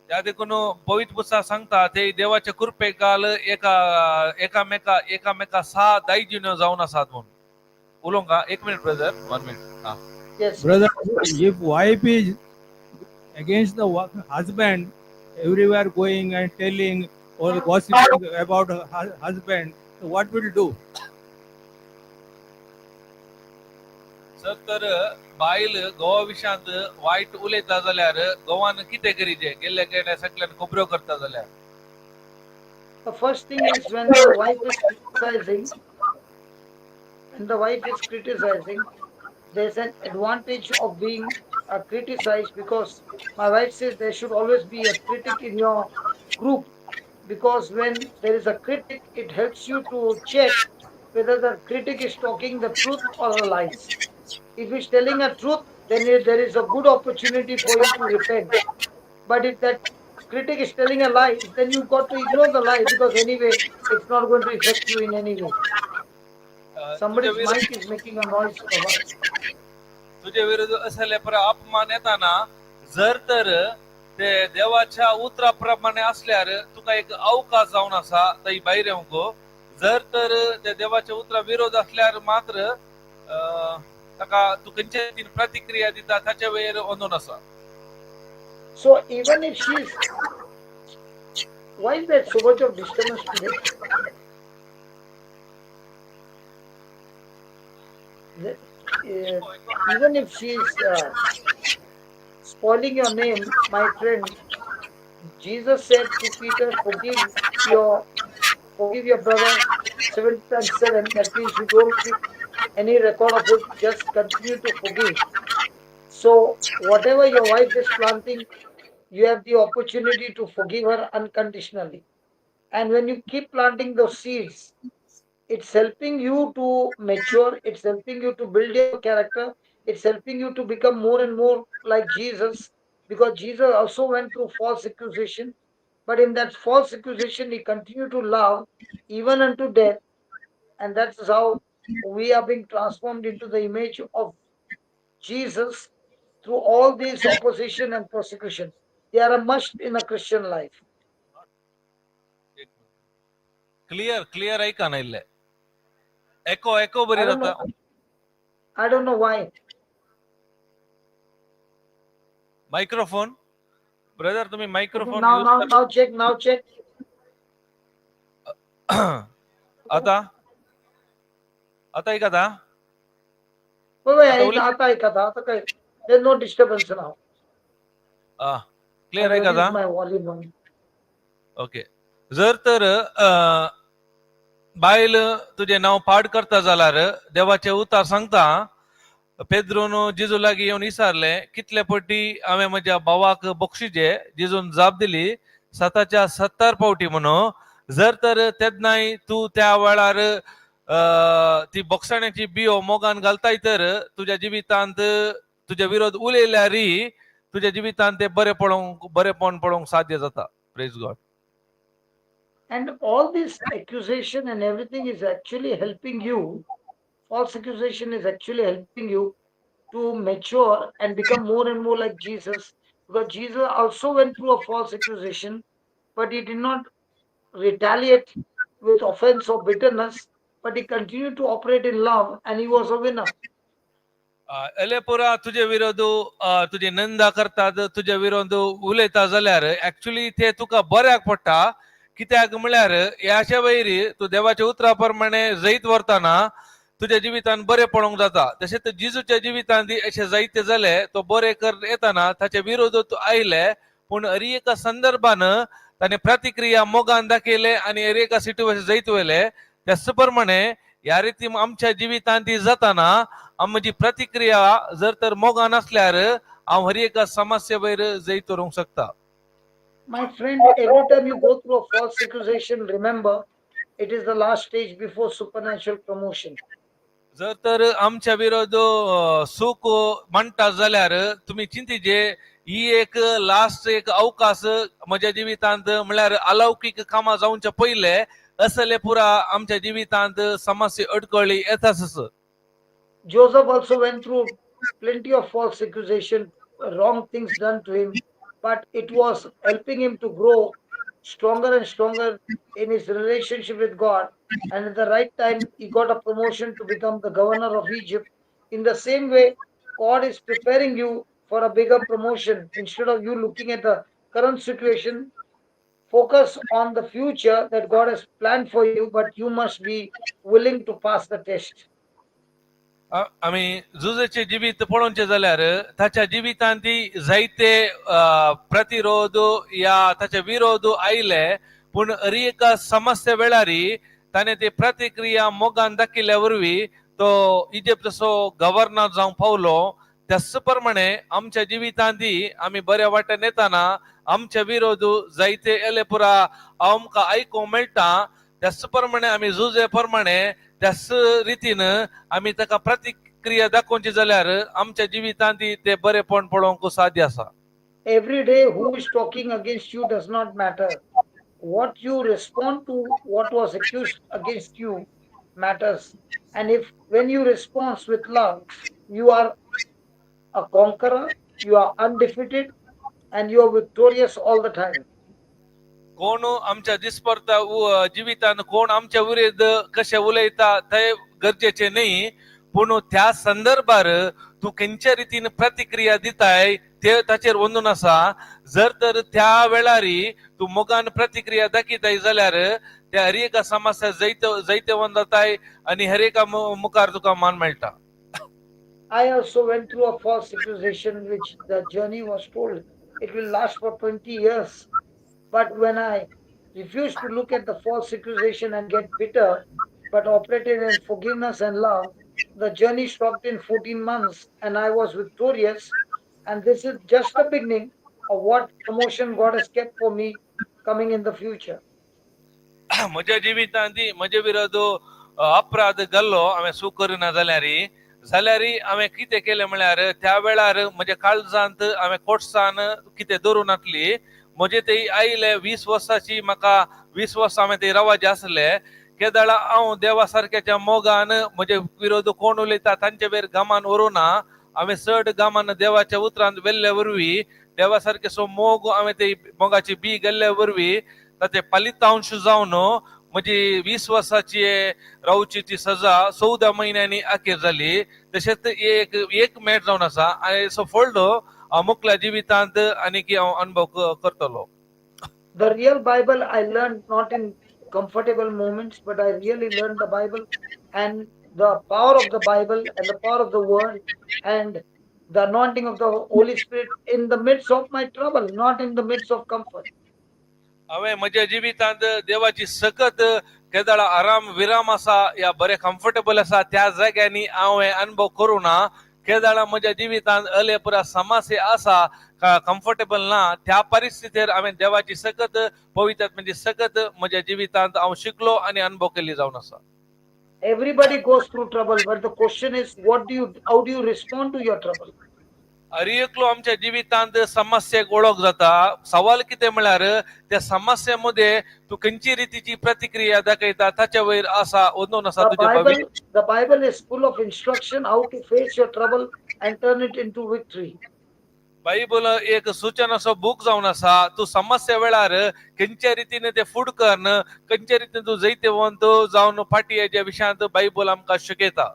त्या देखून पवित्र पुस्तक सांगता, ते देवाच्या कृपेकाल एका एकामेका एकामेका सा दायजिन्यो जावन आसात म्हणून. उलोवंक हा? एक मिनिट ब्रदर, वन मिनिट हा. Yes. Brother, if wife is against the husband, everywhere going and telling or gossiping about her husband, so what will do? जर तर बायल गोवा विशयांत वायट उलयता जाल्यार गोवान कितें करीजे, गेल्ले गेल्या सगळ्यान खबऱ्यो करता जाल्यार? The first thing is when the wife is criticizing, when the wife is criticizing, there's an advantage of being criticized, because my wife says there should always be a critic in your group, because when there is a critic, it helps you to check whether the critic is talking the truth or the lies. If he's telling a truth, then there is a good opportunity for you to repent. But if that critic is telling a lie, then you've got to ignore the lie, because anyway, it's not going to affect you in any way. Somebody's mic is making a noise. Baba. तुझे विरुद्ध असले पर अपमान येताना जर तर ते देवाच्या उतराप्रमाणे असल्यार तुका एक अवकाश जावन आसा थंय भायर येवंक. जर तर ते देवाच्या उतरा विरोध असल्यार मात्र ताका तूं खंयचे रितीन प्रतिक्रिया दिता ताचे वयर अंदून आसा. So even if she's, why is there so much of disturbance today? Even if she's spoiling your name, my friend, Jesus said to Peter, forgive your brother 7 times 7. That means you don't keep any record of it, just continue to forgive. So whatever your wife is planting, you have the opportunity to forgive her unconditionally. And when you keep planting those seeds, it's helping you to mature, it's helping you to build your character, it's helping you to become more and more like Jesus, because Jesus also went through false accusation. But in that false accusation, he continued to love even unto death. And that's how we are being transformed into the image of Jesus through all these opposition and persecution. They are a must in a Christian life. Clear clear ऐका ना इल्ले एको एको बरी I don't जाता. Know. I don't know why. Microphone brother, तुम्ही microphone Now, now, now check, now check. आता आता ऐकता? होय होय. आता उलट- आता ऐकता, आता काय, there's no disturbance now. Clear I ऐकता. Reduced my volume on. Okay, जर तर बायल तुझे नाव पाड करता जाल्यार देवाचे उतार सांगता, पेद्रून जेजू लागीं येवन विचारलें, कितले पटी हांवें म्हज्या भावाक बक्षिजे? जेजून जाप दिली, 70 70 पावटी म्हणून. जर तर तेन्नाय तूं त्या वेळार ती बोगसाण्याची बियो मोगान घालताय तर तुज्या जिवितांत तुज्या विरोध उलयल्यारय तुज्या जिवितांत ते बरें पळोवंक, बरेंपण पळोवंक साध्य जाता. Praise God. And all this accusation and everything is actually helping you. False accusation is actually helping you to mature and become more and more like Jesus. Because Jesus also went through a false accusation, but he did not retaliate with offense or bitterness, but he continued to operate in love and he was a winner. एले पुरा तुजे विरोध तुजी निंदा करतात, तुजे विरोध उलयता जाल्यार एक्चुली ते तुका बऱ्याक पडटा. कित्याक म्हळ्यार ह्याच्या वयर तूं देवाच्या उतरा प्रमाणे जैत व्हरतना तुज्या जिवितान बरें पळोवंक जाता. तशेंच जिजूच्या जिवितान अशें जायते जाले. तो बरें कर येताना ताचे विरोध आयले, पूण हर एका संदर्भान ताणें प्रतिक्रिया मोगान दाखयले आनी हर एका सिट्युएशन जैत व्हेले. त्याच प्रमाणे ह्या रिती आमच्या जिवितान ती जाताना आमची प्रतिक्रिया जर तर मोगान आसल्यार हांव हर एका समस्ये वयर जैत व्हरूंक शकता. My friend, every time you go through a false accusation, remember it is the last stage before supernatural promotion. जर तर आमच्या विरोध सुख म्हणटा जाल्यार तुमी चिंतिजे, ही एक लास्ट एक अवकाश म्हज्या जिवितांत, म्हळ्यार अलौकीक कामां जावच्या पयले असले पुरा आमच्या जिवितांत समस्या अडकळी येताच. Joseph also went through plenty of false accusation, wrong things done to him, but it was helping him to grow stronger and stronger in his relationship with God. And at the right time, he got a promotion to become the governor of Egypt. In the same way, God is preparing you for a bigger promotion. Instead of you looking at the current situation, focus on the future that God has planned for you, but you must be willing to pass the test. आमी जुजेचे जिवीत पळोवचें जाल्यार ताच्या जिवितांत ती जायते प्रतिरोध या ताचे विरोध आयले, पूण हर एका समस्या वेळार ताणें ती प्रतिक्रिया मोगान दाखयल्या वरवीं तो इजिप्तचो गव्हर्नर जावंक पावलो. त्याच प्रमाणे आमच्या जिवितांत आमी बऱ्या वाटेन येताना आमचे विरोध जायते येले पुरा आमकां आयकूंक मेळटा. त्याच प्रमाणे आमी जुजे प्रमाणे त्याच रितीन आमी ताका प्रतिक्रिया दाखोवची जाल्यार आमच्या जिवितांत ते बरेपण पळोवंक साध्य आसा. Every day, who is talking against you does not matter. What you respond to what was accused against you matters. And if when you respond with love, you are a conqueror, you are undefeated, and you are victorious all the time. कोण आमच्या दिसपरता जिवितान कोण आमच्या विरुद्ध कशें उलयता ते गरजेचे न्ही, पूण त्या संदर्भार तूं खंयच्या रितीन प्रतिक्रिया दिताय ते ताचेर वंदून आसा. जर तर त्या वेळारी तूं मोगान प्रतिक्रिया दाखयताय जाल्यार त्या हर एका समस्या जैत जैतवंत जाताय आनी हर एका मुखार तुका मान मेळटा. I also went through a false accusation, which the journey was told it will last for 20 years. But when I refused to look at the false accusation and get bitter, but operated in forgiveness and love, the journey stopped in 14 months and I was victorious. And this is just the beginning of what promotion God has kept for me coming in the future. म्हज्या जिवितांत म्हजे विरोध अपराध घाल्लो, हांवें चूक करिना जाल्यार हांवें कितें केलें म्हळ्यार त्या वेळार म्हज्या काळजांत हांवें कोटसान कितें दवरूं नासली. म्हजे ते आयले 20 वर्साची, म्हाका 20 वर्सां हांवें ते रवाजे आसले. केदळा हांव देवा सारक्याच्या मोगान म्हजे विरोध कोण उलयता तांचे वयर गमान व्हरूना. हांवें चड गमान देवाच्या उतरांत वेल्ले वरवीं, देवा सारके सो मोग हांवें ते मोगाची बी गेल्ले वरवीं ताचे फलितांश जावन म्हजी 20 वर्साची रावची ती सजा 14 म्हयन्यांनी अखेर जाली. तशेंच एक एक मेट जावन आसा आनी सो फोल्डो हांव मुखल्या जिवितांत आनी की हांव अनुभव करतलो. The real Bible I learned not in comfortable moments, but I really learned the Bible and the power of the Bible and the power of the Word and the anointing of the Holy Spirit in the midst of my trouble, not in the midst of comfort. हांवें म्हज्या जिवितांत देवाची सकत केदळा आराम विराम आसा या बरें कम्फर्टेबल आसा त्या जाग्यांनी हांव हे अनुभव करूं ना. केदाळा म्हज्या जिवितांत अले पुरा समस्या आसा, कम्फर्टेबल ना, त्या परिस्थितीर हांवें देवाची सकत पवित्र म्हणजे सकत म्हज्या जिवितांत हांव शिकलो आनी अनुभव केल्ली जावन आसा. Everybody goes through trouble, but the question is, what do you how do you respond to your trouble? हर एकलो आमच्या जिवितांत समस्येक ओळख जाता. सवाल कितें म्हळ्यार त्या समस्ये मध्ये तूं खंयची रितीची प्रतिक्रिया दाखयता ताच्या वयर आसा अंदून आसा The तुजें Bible, भविश्य. the Bible is full of instruction how to face your trouble and turn it into victory. Bible एक सूचनाचो बूक जावन आसा. तूं समस्या वेळार खंयच्या रितीने ते फूड करून खंयच्या रितीन तूं जैतवंत जावन फाटी हेज्या विशयांत बायबल आमकां शिकयता.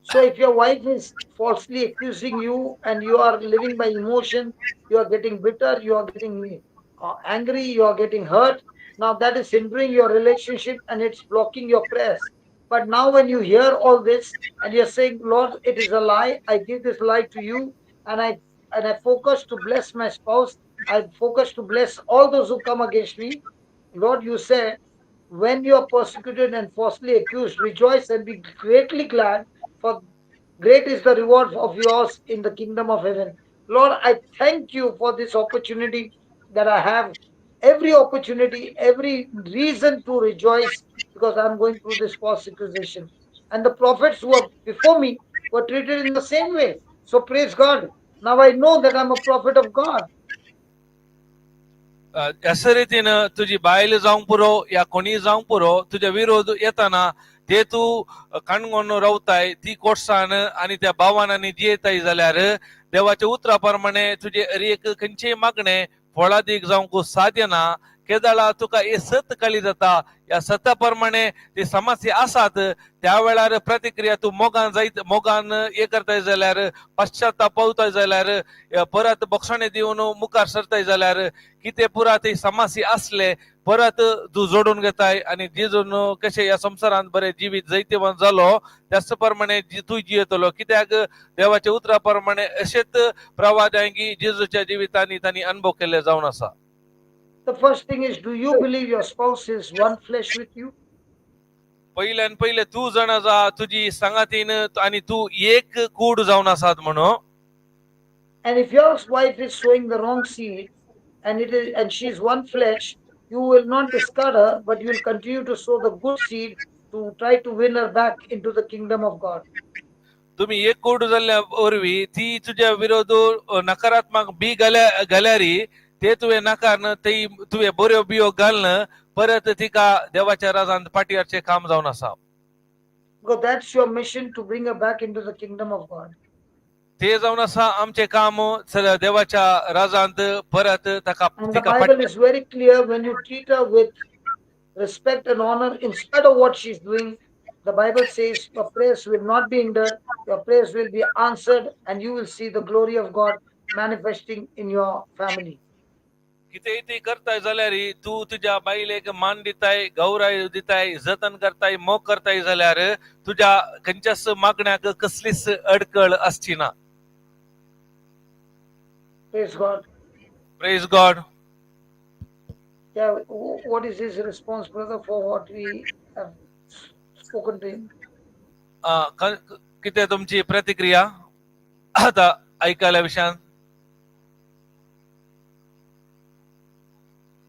So if your wife is falsely accusing you and you are living by emotion, you are getting bitter, you are getting angry, you are getting hurt. Now that is hindering your relationship and it's blocking your prayers. But now when you hear all this and you're saying, "Lord, it is a lie. I give this lie to you and I focus to bless my spouse. I focus to bless all those who come against me. Lord, you say, when you are persecuted and falsely accused, rejoice and be greatly glad, for great is the reward of yours in the kingdom of heaven. Lord, I thank you for this opportunity that I have. Every opportunity, every reason to rejoice because I'm going through this false accusation. And the prophets who were before me were treated in the same way. So praise God. Now I know that I'm a prophet of God. अशा रीतीन तुजी बायल जावंक पुरो या कोणीय जावंक पुरो, तुज्या विरोध येताना ते तूं काणगोन रावताय ती कोटसाण आनी त्या भावानांनी जियेताय जाल्यार देवाच्या उतरा प्रमाणे तुजे एक खंयचेय मागणे फळादीक जावंक साध्य ना. केदाळा तुका हे सत कळी जाता, ह्या सता प्रमाणे ते समस्या आसात त्या वेळार प्रतिक्रिया तूं मोगान जायत मोगान हे करताय जाल्यार, पश्चाताप पावताय जाल्यार, परत बक्षणे दिवन मुखार सरताय जाल्यार, कितें पुरा ते समस्या आसले परत तूं जोडून घेताय आनी जेजून कशें ह्या संवसारांत बरें जिवीत जैतिवंत जालो त्याच प्रमाणे तूं जियेतलो. कित्याक देवाच्या उतरा प्रमाणे अशेच प्रवाद्यांकी जेजूच्या जिवितांनी तांणी अनुभव केल्ले जावन आसा. The first thing is, do you believe your spouse is one flesh with you? पयल्यान पयले तूं जाणा जा तुजी सांगातीन आनी तूं एक कूड जावन आसात म्हणून. And if your wife is sowing the wrong seed and she is one flesh, you will not discard her, but you will continue to sow the good seed to try to win her back into the kingdom of God. तुम्ही एक कूड जाल्ल्या वरवीं ती तुज्या विरोध नकारात्मक बी घाल्या घाल्यारी ते तुवें नाकारन ते तुवें बऱ्यो बियो घालून परत तिका देवाच्या राजांत पाटयाचें काम जावन आसा. Because that's your mission, to bring her back into the kingdom of God. ते जावन आसा आमचें काम देवाच्या राजांत परत ताका And the तिका Bible is very clear: when you treat her with respect and honor, in spite of what she's doing, the Bible says your prayers will not be hindered, your prayers will be answered, and you will see the glory of God manifesting in your family. कितेंय ती करताय जाल्यार तूं तुज्या बायलेक मान दिताय, गौराय दिताय, जतन करताय, मोग करताय जाल्यार तुज्या खंयच्याच मागण्याक कसलीच अडकळ आसची ना. Praise God. Praise God. Yeah, what is his response, brother, for what we have spoken to him? कितें तुमची प्रतिक्रिया आता ऐकायला विशयान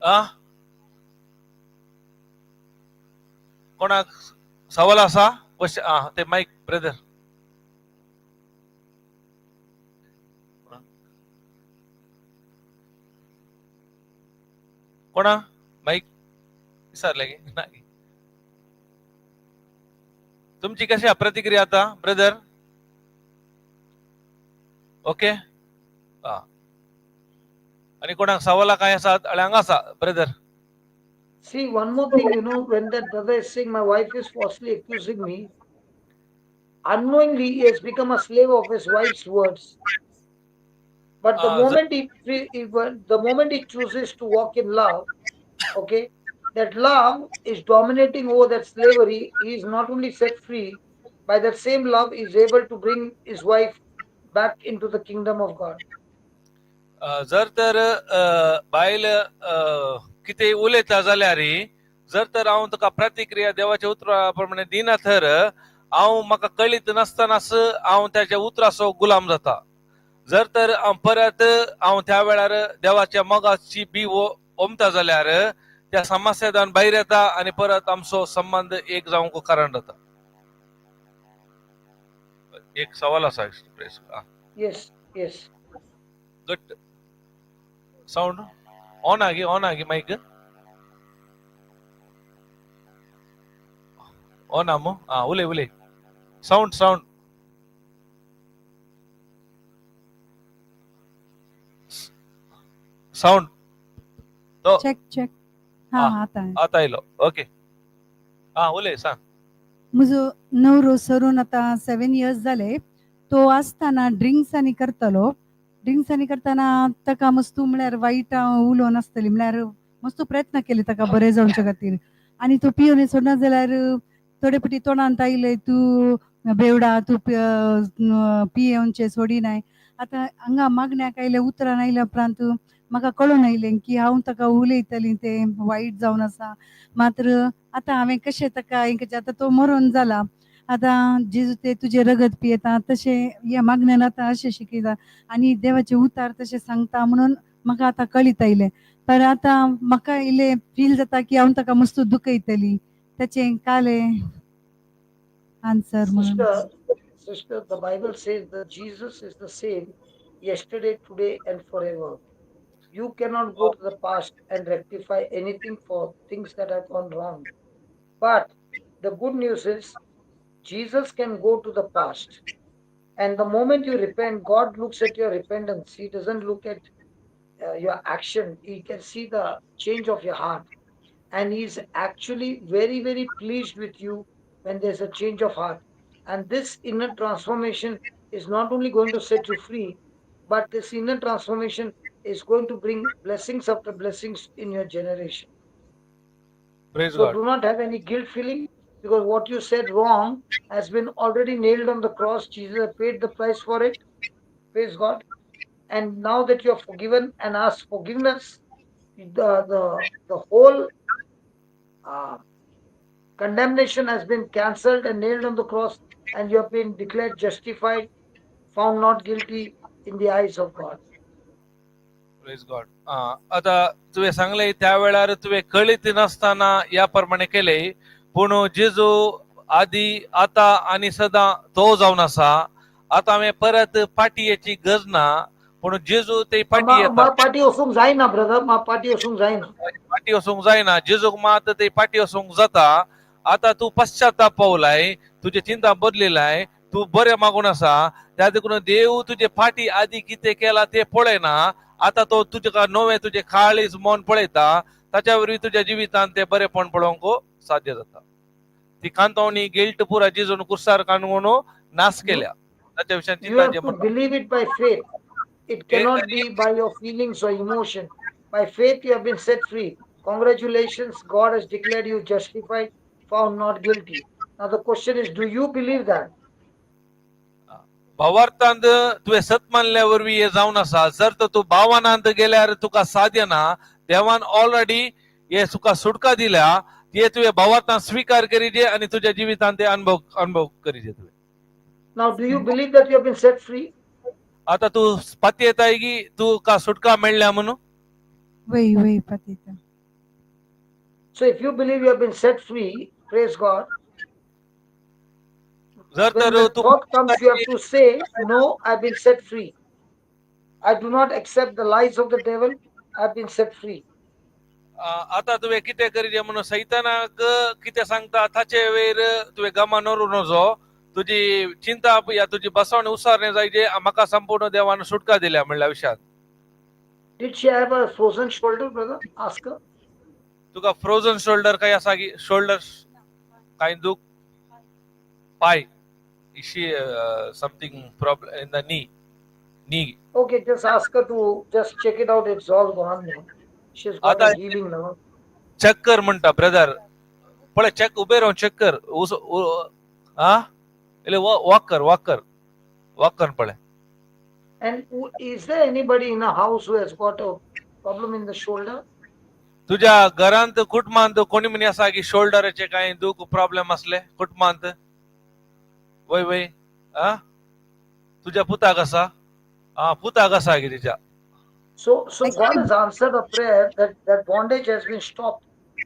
आ कोणाक सवाल आसा? क्वेश्चन आ ते माईक ब्रदर. कोणा माईक विसरले की नाही? तुमची कशी आहे प्रतिक्रिया आता ब्रदर? ओके हा आणि कोणाक सवाला काय आसात आणि हांगा आसा brother. See, one more thing, when that brother is saying, "My wife is falsely accusing me," unknowingly he has become a slave of his wife's words. But the moment he the moment he chooses to walk in love, okay, that love is dominating over that slavery. He is not only set free, by that same love, he is able to bring his wife back into the kingdom of God. जर तर बायल कितें उलयता जाल्यार, जर तर हांव तुका प्रतिक्रिया देवाच्या उतरा प्रमाणे दिना तर हांव म्हाका कळीत नासतनाच हांव त्याच्या उतराचो गुलाम जाता. जर तर हांव परत हांव त्या वेळार देवाच्या मोगाची बी ओमता जाल्यार त्या समस्यान भायर येता आनी परत आमचो संबंद एक जावंक कारण जाता. एक सवाल आसा. Yes. गट साऊंड ऑन आगी, ऑन आगी, मायक ऑन आमो. हा, उलय उलय. साऊंड साऊंड साऊंड तो. Check check. हा. हा. आता आहे. आता आयलो. ओके, हा, उलय, सांग. म्हजो नवरो सरून आतां 7 इयर्स जाले. तो आसतना ड्रिंक्स आनी करतालो. ड्रिंक्स आनी करतना ताका मस्तू म्हळ्यार वायट हांव उलोवन आसतली, म्हळ्यार मस्तू प्रयत्न केले ताका बरें जावचे खातीर. आनी तो पिवन सोडना जाल्यार थोडे फावटी तोंडांत आयले, तूं बेवडा, तूं पियेवचें सोडिनाय. आतां हांगा मागण्याक आयले, उतरान आयल्या उपरांत म्हाका कळून आयलें की हांव ताका उलयतली तें वायट जावन आसा. मात्र आतां हांवें कशें ताका हें करचें? आतां तो मरोन जाला. आतां जेजू ते तुजें रगत पियेता तशें ह्या मागण्यान आतां अशें शिकयता आनी देवाचें उतार तशें सांगता म्हणून म्हाका आतां कळीत आयलें. पर आतां म्हाका इल्लें फील जाता की हांव ताका मस्त दुखयतली. ताचें कालें आन्सर म्हणून. Sister, sister, the Bible says that Jesus is the same yesterday, today, and forever. You cannot go to the past and rectify anything for things that have gone wrong. But the good news is Jesus can go to the past. And the moment you repent, God looks at your repentance. He doesn't look at your action. He can see the change of your heart. And He's actually very, very pleased with you when there's a change of heart. And this inner transformation is not only going to set you free, but this inner transformation is going to bring blessings after blessings in your generation. Praise So God. Do not have any guilt feeling, because what you said wrong has been already nailed on the cross. Jesus has paid the price for it. Praise God. And now that you are forgiven and ask forgiveness, the whole condemnation has been cancelled and nailed on the cross, and you have been declared justified, found not guilty in the eyes of God. Praise God. आता तुवें सांगले त्या वेळार तुवें कळीत नासतना ह्या प्रमाणे केले, पूण जेजू आदी, आता आनी सदां तो जावन आसा. आतां हांवें परत फाटी येची गरज ना, पूण जेजू ते फाटी येता. पाटी वचूंक जायना ब्रदर, मा पाटी वचूंक जायना. फाटी वचूंक जायना, जेजूक मात ते फाटी वचूंक जाता. आता तूं पश्चाताप पावलाय, तुजे चिंता बदलिलाय, तूं बरें मागून आसा. त्या देखून देव तुजे फाटी आदी कितें केला ते पळयना. आता तो तुजे नवें तुजें काळीज मन पळयता. ताच्या वरवीं तुज्या जिवितांत ते बरेपण पळोवंक साध्य जाता. ती कांतवणी गिल्ट पुरा जेजून कुर्सार काडून नाश केल्या. ताच्या विशयान You have चिंताचें to believe it by faith. It cannot be by your feelings or emotion. By faith, you have been set free. Congratulations, God has declared you justified, found not guilty. Now, the question is, do you believe that? भावार्थांत तुवें सत मानल्या वरवीं हे जावन आसा. जर तर तूं भावनांत गेल्यार तुका साध्य ना. देवान ऑलरेडी हे तुका सुटका दिल्या. ते तुवें भावार्थान स्वीकार करीजे आनी तुज्या जिवितांत ते अनुभव अनुभव करीजे तुवें. Now, do you believe that you have been set free? आता तूं पातयेताय की तुका सुटका मेळ्ळ्या म्हणून? वय वय, पातयेता. So, if you believe you have been set free, praise God. जर When तर the तूं thought comes, you have to say, "No, I've been set free. I do not accept the lies of the devil. I've been set free." आता तुवें कितें करीजे म्हणून सैतानाक कितें सांगता ताचे वयर तुवें गमान व्हरूं नजो. तुजी चिंता या तुजी बसवणी उसारणे जायजे, म्हाका संपूर्ण देवान सुटका दिल्या म्हणल्या विशयात. Did she have a frozen shoulder, brother? Ask her. तुका फ्रोझन शोल्डर काही असा की शोल्डर काही दुख पाय Ishi something problem in the knee? Okay, just ask her to just check it out. It's all gone now. She's got a healing now. Check कर म्हणटा brother. पळय, चेक, उबे रावन चेक कर. हा, इल्ले वॉक कर, वॉक कर, वॉक कर पळय. And is there anybody in a house who has got a problem in the shoulder? तुझ्या घरांत, कुटुंबांत कोणी म्हणी आसा की शोल्डराचे काय दुख प्रॉब्लेम असले कुटुंबांत? वय वय आ तुज्या पुताक आसा आ पुताक आसा गे तिच्या. So God has answered a prayer that bondage has been stopped,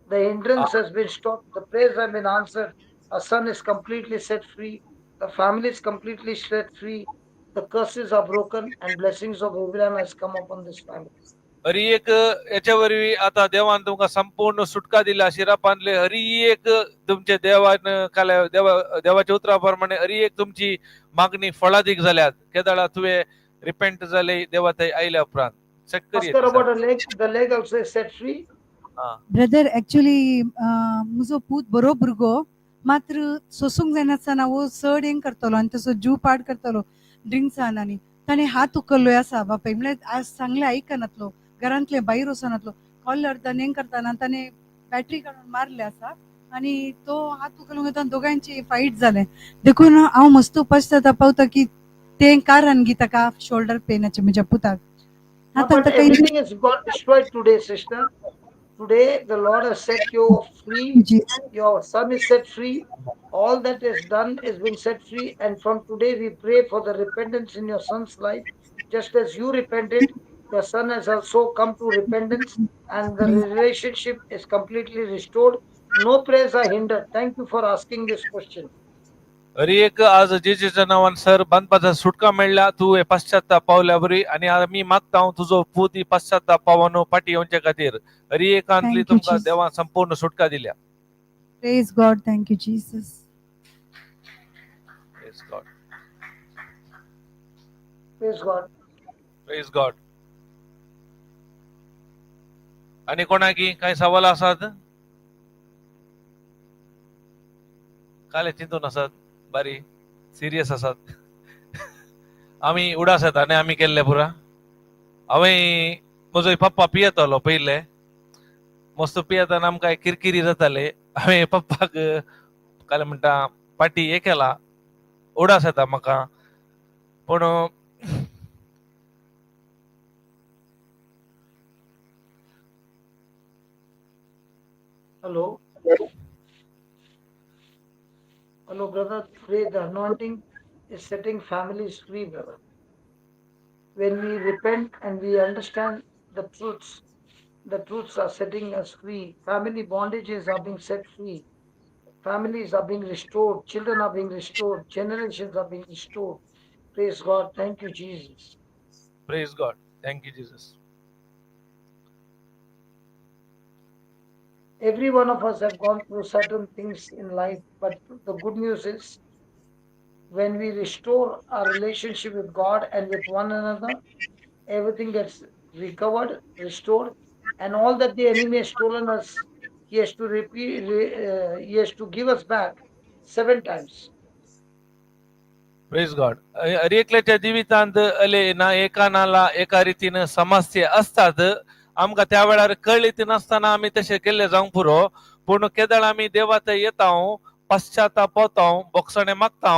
the hindrance has been stopped, the prayers have been answered. A son is completely set free, the family is completely set free, the curses are broken, and blessings of Abraham has come upon this family. Hari एक याच्या वरवी आता देवान तुमकां संपूर्ण सुटका दिला शिरापांतले हरी एक तुमचे देवान काल्या देवा देवाच्या उतरा प्रमाणे हरी एक तुमची मागणी फळादीक जाल्यात केदळा तुवें रिपेंट जाले देवा थंय आयल्या उपरांत Ask her about her leg. The leg also is set free. Brother actually म्हजो पूत बरो भुरगो मात्र सोसूंक जायनासतना हो चड हें करतलो आनी तसो जीव पाड करतलो ड्रिंक्सान आनी ताणें हात उखल्लो आसा बापाय म्हळ्यार आज सांगलें आयकनातलो घरांतलें भायर वचनातलो कॉलर हें करतना ताणें बॅटरी काडून मारले आसा आनी तो हात उखलून घेता दोगांयची फायट जालें देखून हांव मस्त पश्चाताप पावता की तें कारण गी ताका शोल्डर पेनाचें म्हज्या पुताक आतां But ताका everything has got destroyed today, sister. Today, the Lord has set you free. Your son is set free. All that is done has been set free. And from today, we pray for the repentance in your son's life. Just as you repented, your son has also come to repentance, and the relationship is completely restored. No prayers are hindered. Thank you for asking this question. Hari एक आज जेजेच्या नावान sir बांदपाचा सुटका मेळ्ळा तूं हे पश्चाताप पावल्या बरी आणि आमी मागता हांव तुजो पूत ही पश्चाताप पावन फाटी येवचे खातीर हरी एकांतली Thank you, तुमकां Jesus. देवान संपूर्ण सुटका दिल्या. Praise God, thank you Jesus. Praise God. Praise God. Praise God. आणि कोणाकी काय सवाल आसात काले चिंतून आसात बारी सिरियस आसात आमी उडास येता न्ही आमी केल्ले पुरा हांवें म्हजो पप्पा पियेतालो पयले मस्त पियेतना आमकां किरकिरी जाताले हांवें पप्पाक काल म्हणटा पाटी हे केला उडास येता म्हाका पूण. Hello. Hello, brother. Today, the anointing is setting families free, brother. When we repent and we understand the truths are setting us free. Family bondages are being set free. Families are being restored. Children are being restored. Generations are being restored. Praise God. Thank you, Jesus. Praise God. Thank you, Jesus. Every one of us have gone through certain things in life, but the good news is when we restore our relationship with God and with one another, everything gets recovered, restored, and all that the enemy has stolen us, he has to repeat, he has to give us back 7 times. Praise God. हर एकल्याच्या जिवितांत अले ना एका नाला एका रितीन समस्या असतात आमकां त्या वेळार कळ्ळी नासतना आमी तशें केल्लें जावंक पुरो पूण केदळ आमी देवा थंय येता पश्चाताप वता बोगसणें मागता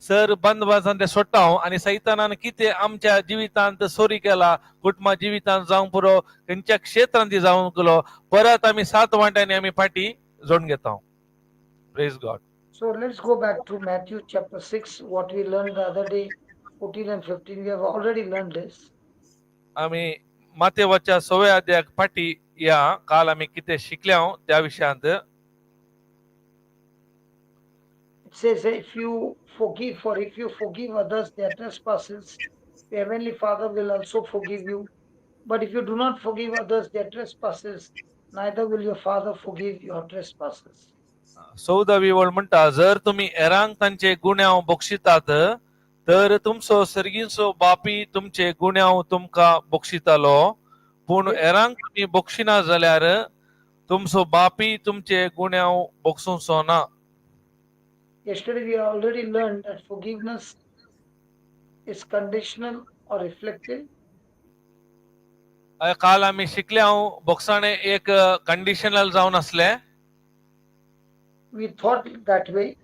सर बंद ते सोडटा आनी सैतानान कितें आमच्या जिवितांत चोरी केला कुटुंबा जिवितांत जावंक पुरो खंयच्या क्षेत्रांत ती जावंक गेलो परत आमी सात वांट्यांनी आमी फाटी जोडून घेता. Praise God. So let's go back to Matthew chapter 6, what we learned the other day, 14 and 15. We have already learned this. आमी मातेवाच्या सव्या अध्यायाक फाटी या काल आमी कितें शिकल्या त्या विशयांत. It says, if you forgive, for if you forgive others their trespasses, the heavenly Father will also forgive you. But if you do not forgive others their trespasses, neither will your Father forgive your trespasses. चौदावी वळ म्हणटा जर तुमी हेरांक तांचे गुन्यांव बक्षितात तर तुमचो सर्गीचो बापी तुमचे गुन्यांव तुमकां बक्षितालो पूण हेरांक तुमी बक्षिना जाल्यार तुमचो बापी तुमचे गुन्यांव बक्षुचो ना. Yesterday we already learned that forgiveness is conditional or reflective. काल आमी शिकले हांव बोगसाणे एक कंडिशनल जावन आसले. We thought that way.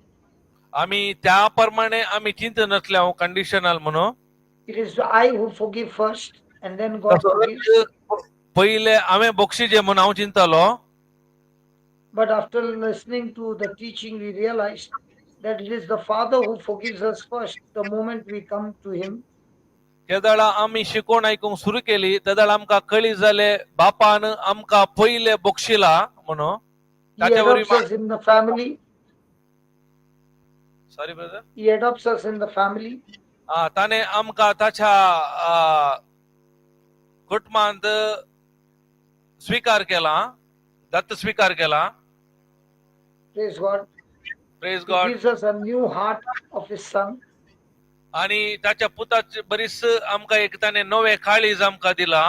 आमी त्या प्रमाणे आमी चिंतनासले हांव कंडिशनल म्हणून. It is I who forgive first and then God forgives. पयले हांवें बक्षिजे म्हणून हांव चिंतालो. But after listening to the teaching, we realized that it is the Father who forgives us first the moment we come to Him. केदळा आमी शिकोवण आयकूंक सुरू केली तेदळा आमकां कळी जाले बापान आमकां पयले बक्षिला म्हणून. He ताच्या वरवीं adopts us in the family. Sorry brother. He adopts us in the family. ताणें आमकां ताच्या कुटुंबांत स्विकार केला, दत्त स्विकार केला. Praise God. Praise He God. gives us a new heart of His Son. आणि ताच्या पुताचे बरीच आमकां एक ताणें नवें काळीज आमकां दिला.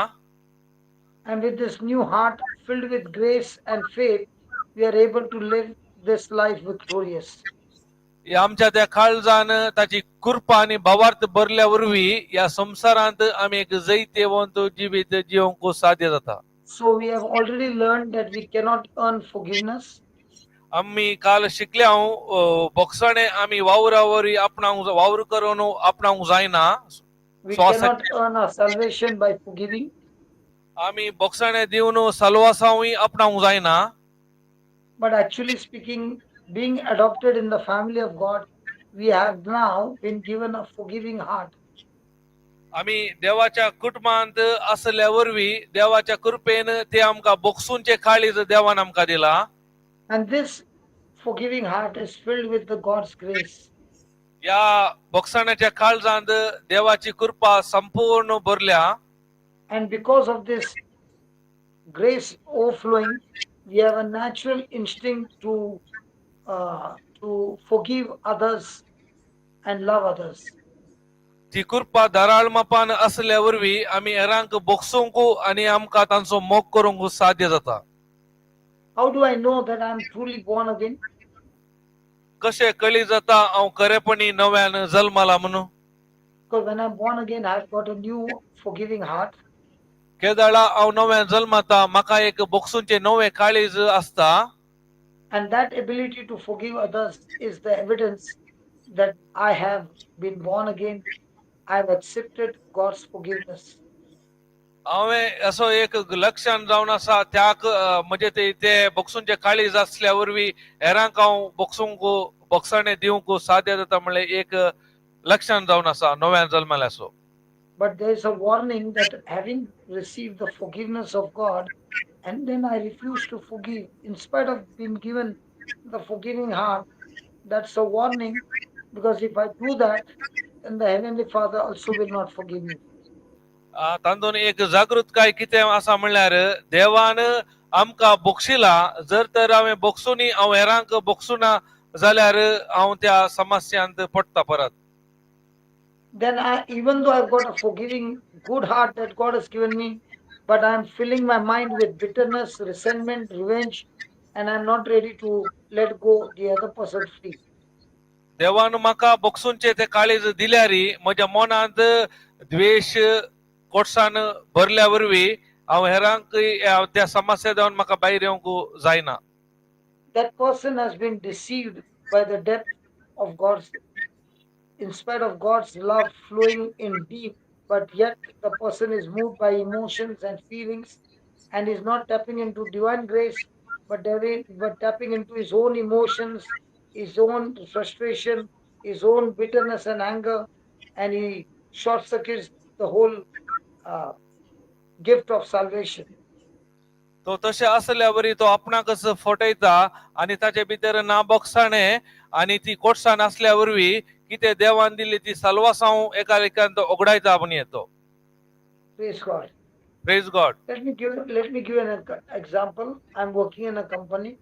And with this new heart filled with grace and faith, we are able to live this life victorious. या आमच्या त्या काळजान ताची कृपा आनी भावार्थ भरल्या वरवीं ह्या संवसारांत आमी एक जैतेवंत जिवीत जिवंक साध्य जाता. So we have already learned that we cannot earn forgiveness. आमी काल शिकले हांव बोगसणे आमी वावरा वरवीं आपणाक वावर करून आपणाक जायना. We So cannot earn our salvation by forgiving. आमी बोगसणे दिवन सलवासांवूय आपणाक जायना. But actually speaking, being adopted in the family of God, we have now been given a forgiving heart. आमी देवाच्या कुटुंबांत असल्या वरवीं देवाच्या कृपेन ते आमकां बोगसूंचे काळीज देवान आमकां दिला. And this forgiving heart is filled with the God's grace. या बोगसण्याच्या काळजांत देवाची कृपा संपूर्ण भरल्या. And because of this grace overflowing, we have a natural instinct to forgive others and love others. ती कृपा धाराळ मापान असल्या वरवीं आमी हेरांक बोगसूंक आनी आमकां तांचो मोग करूंक साध्य जाता. How do I know that I am truly born again? कशें कळी जाता हांव खरेपणी नव्यान जल्माला म्हणून? Because when I'm born again, I've got a new forgiving heart. केदळा हांव नव्यान जल्माता म्हाका एक बोगसूंचे नवें काळीज आसता. And that ability to forgive others is the evidence that I have been born again. I have accepted God's forgiveness. हांवें असो एक लक्षण जावन आसा त्या म्हणजे ते ते बोगसूंचे काळीज आसल्या वरवीं हेरांक हांव बोगसूंक बोगसाणे दिवंक साध्य जाता म्हणल्यार एक लक्षण जावन आसा नव्यान जल्मल्याचो. But there is a warning that having received the forgiveness of God, and then I refuse to forgive, in spite of being given the forgiving heart, that's a warning, because if I do that, then the Heavenly Father also will not forgive me. तातूंत एक जागृतकाय कितें आसा म्हणल्यार देवान आमकां बोगशिला जर तर हांवें बोगसुनी हांव हेरांक बोगसुना जाल्यार हांव त्या समस्यांत पडटा परत. Then I, even though I've got a forgiving good heart that God has given me, but I'm filling my mind with bitterness, resentment, revenge, and I'm not ready to let go the other person free. देवान म्हाका बोगसूंचे ते काळीज दिल्यारी म्हज्या मनांत द्वेश कोटसान भरल्या वरवीं हांव हेरांक त्या समस्या जावन म्हाका भायर येवंक जायना. That person has been deceived by the depth of God's, in spite of God's love flowing in deep, but yet the person is moved by emotions and feelings and is not tapping into divine grace, but tapping into his own emotions, his own frustration, his own bitterness and anger, and he short circuits the whole gift of salvation. तो तशें असल्या वरी तो आपणाकच फटयता आनी ताचे भितर ना बोगसाणे आनी ती कोटसाण आसल्या वरवीं कितें देवान दिल्ली ती साल्वासांव एका एकान तो ओगडायता म्हण येतो. Praise God. Praise God. Let me give an example. I'm working in a company.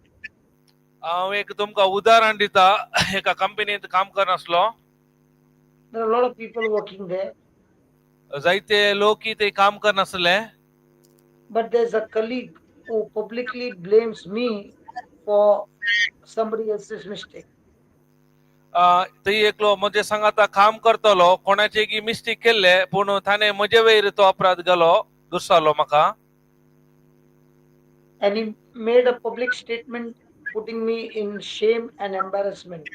हांव एक तुमकां उदाहरण दिता, एका कंपनीत काम करनासलो. There are a lot of people working there, जायते लोक ते काम करनासले. But there's a colleague who publicly blames me for somebody else's mistake. थंय एकलो म्हजे सांगाता काम करतलो कोणाचे की मिस्टेक केल्ले पूण ताणें म्हजे वयर तो अपराध घालो दुसालो म्हाका. And he made a public statement putting me in shame and embarrassment.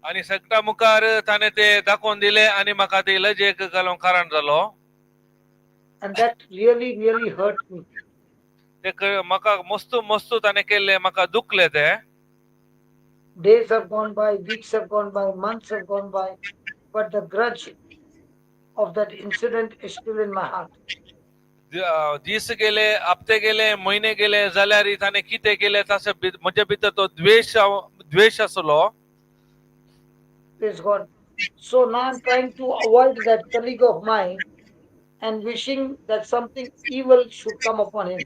आनी सगळ्या मुखार ताणें ते दाखोवन दिले आनी म्हाका ते लजेक घालूंक कारण जालो. And that really, really hurt me. ते म्हाका मस्तू मस्तू ताणें केल्ले म्हाका दुखले ते. Days have gone by, weeks have gone by, months have gone by, but the grudge of that incident is still in my heart. दीस गेले, हप्ते गेले, म्हयने गेले जाल्यार ताणें कितें केलें ताचे म्हजे भितर तो द्वेश द्वेश आसलो. Praise God. So now I'm trying to avoid that colleague of mine and wishing that something evil should come upon him.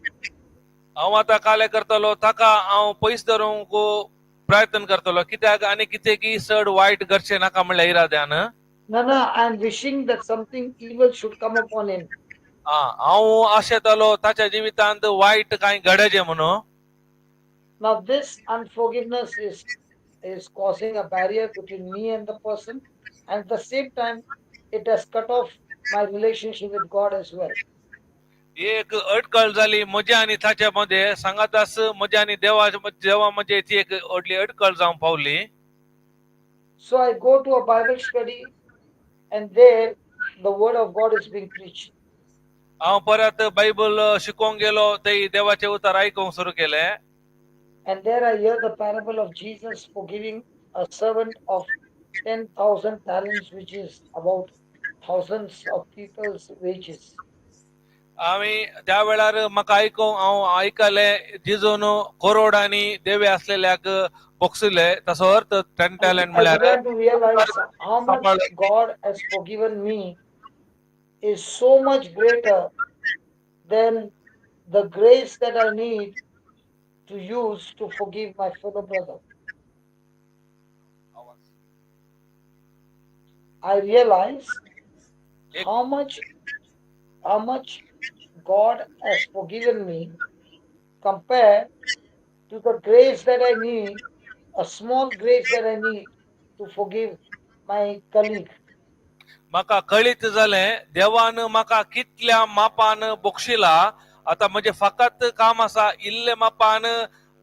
हांव आतां काले करतलो ताका हांव पयस धरूंक प्रयत्न करतलो कित्याक आनी कितें की चड वायट घडचें नाका म्हणल्या इराद्यान. No, I'm wishing that something evil should come upon him. हांव आशेतालो ताच्या जिवितांत वायट कांय घडचें म्हणून. Now this unforgiveness is causing a barrier between me and the person, and at the same time, it has cut off my relationship with God as well. एक अडकळ जाली म्हज्या आनी ताच्या मध्ये सांगातास म्हज्या आनी देवा मध्ये ती एक व्हडली अडकळ जावंक पावली. So I go to a Bible study, and there the word of God is being preached. हांव परत बायबल शिकोवंक गेलो ते देवाचें उतर आयकूंक सुरू केलें. And there I hear the parable of Jesus forgiving a servant of 10,000 talents, which is about thousands of people's wages. आमी त्या वेळार म्हाका आयकूंक हांव आयकलें जेजून करोडांनी देवे आसलेल्याक बोगसिले ताचो अर्थ 10 टॅलंट I म्हळ्यार began to realize how much God has forgiven me is so much greater than the grace that I need to use to forgive my fellow brother. I realize how much God has forgiven me compared to the grace that I need, a small grace that I need to forgive my colleague. म्हाका कळीत जालें देवान म्हाका कितल्या मापान बोगशिला. आतां म्हजें फकत काम आसा इल्ले मापान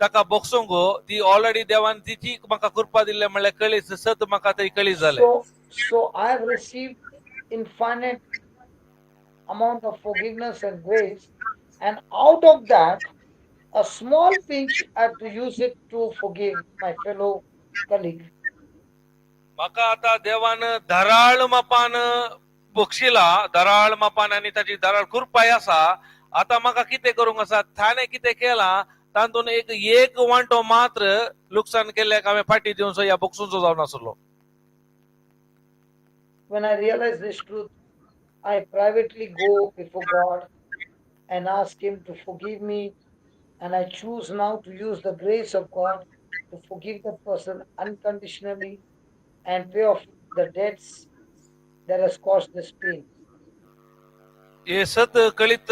ताका बोगसूंक ती ऑलरेडी देवान तिची म्हाका कृपा दिल्ले म्हणल्यार कळीत सत म्हाका ते कळीत जालें. So I have received infinite amount of forgiveness and grace, and out of that, a small pinch I have to use it to forgive my fellow colleague. म्हाका आतां देवान धराळ मापान बक्षिला धराळ मापान आनी ताची धराळ कृपाय आसा. आतां म्हाका कितें करूंक आसा ताणें कितें केलां तातूंत एक एक वांटो मात्र लुकसाण केल्ल्याक हांवें फाटी दिवचो या बक्षुचो जावन आसलो. When I realize this truth, I privately go before God and ask Him to forgive me, and I choose now to use the grace of God to forgive that person unconditionally and pay off the debts that has caused this pain. हे सत कळीत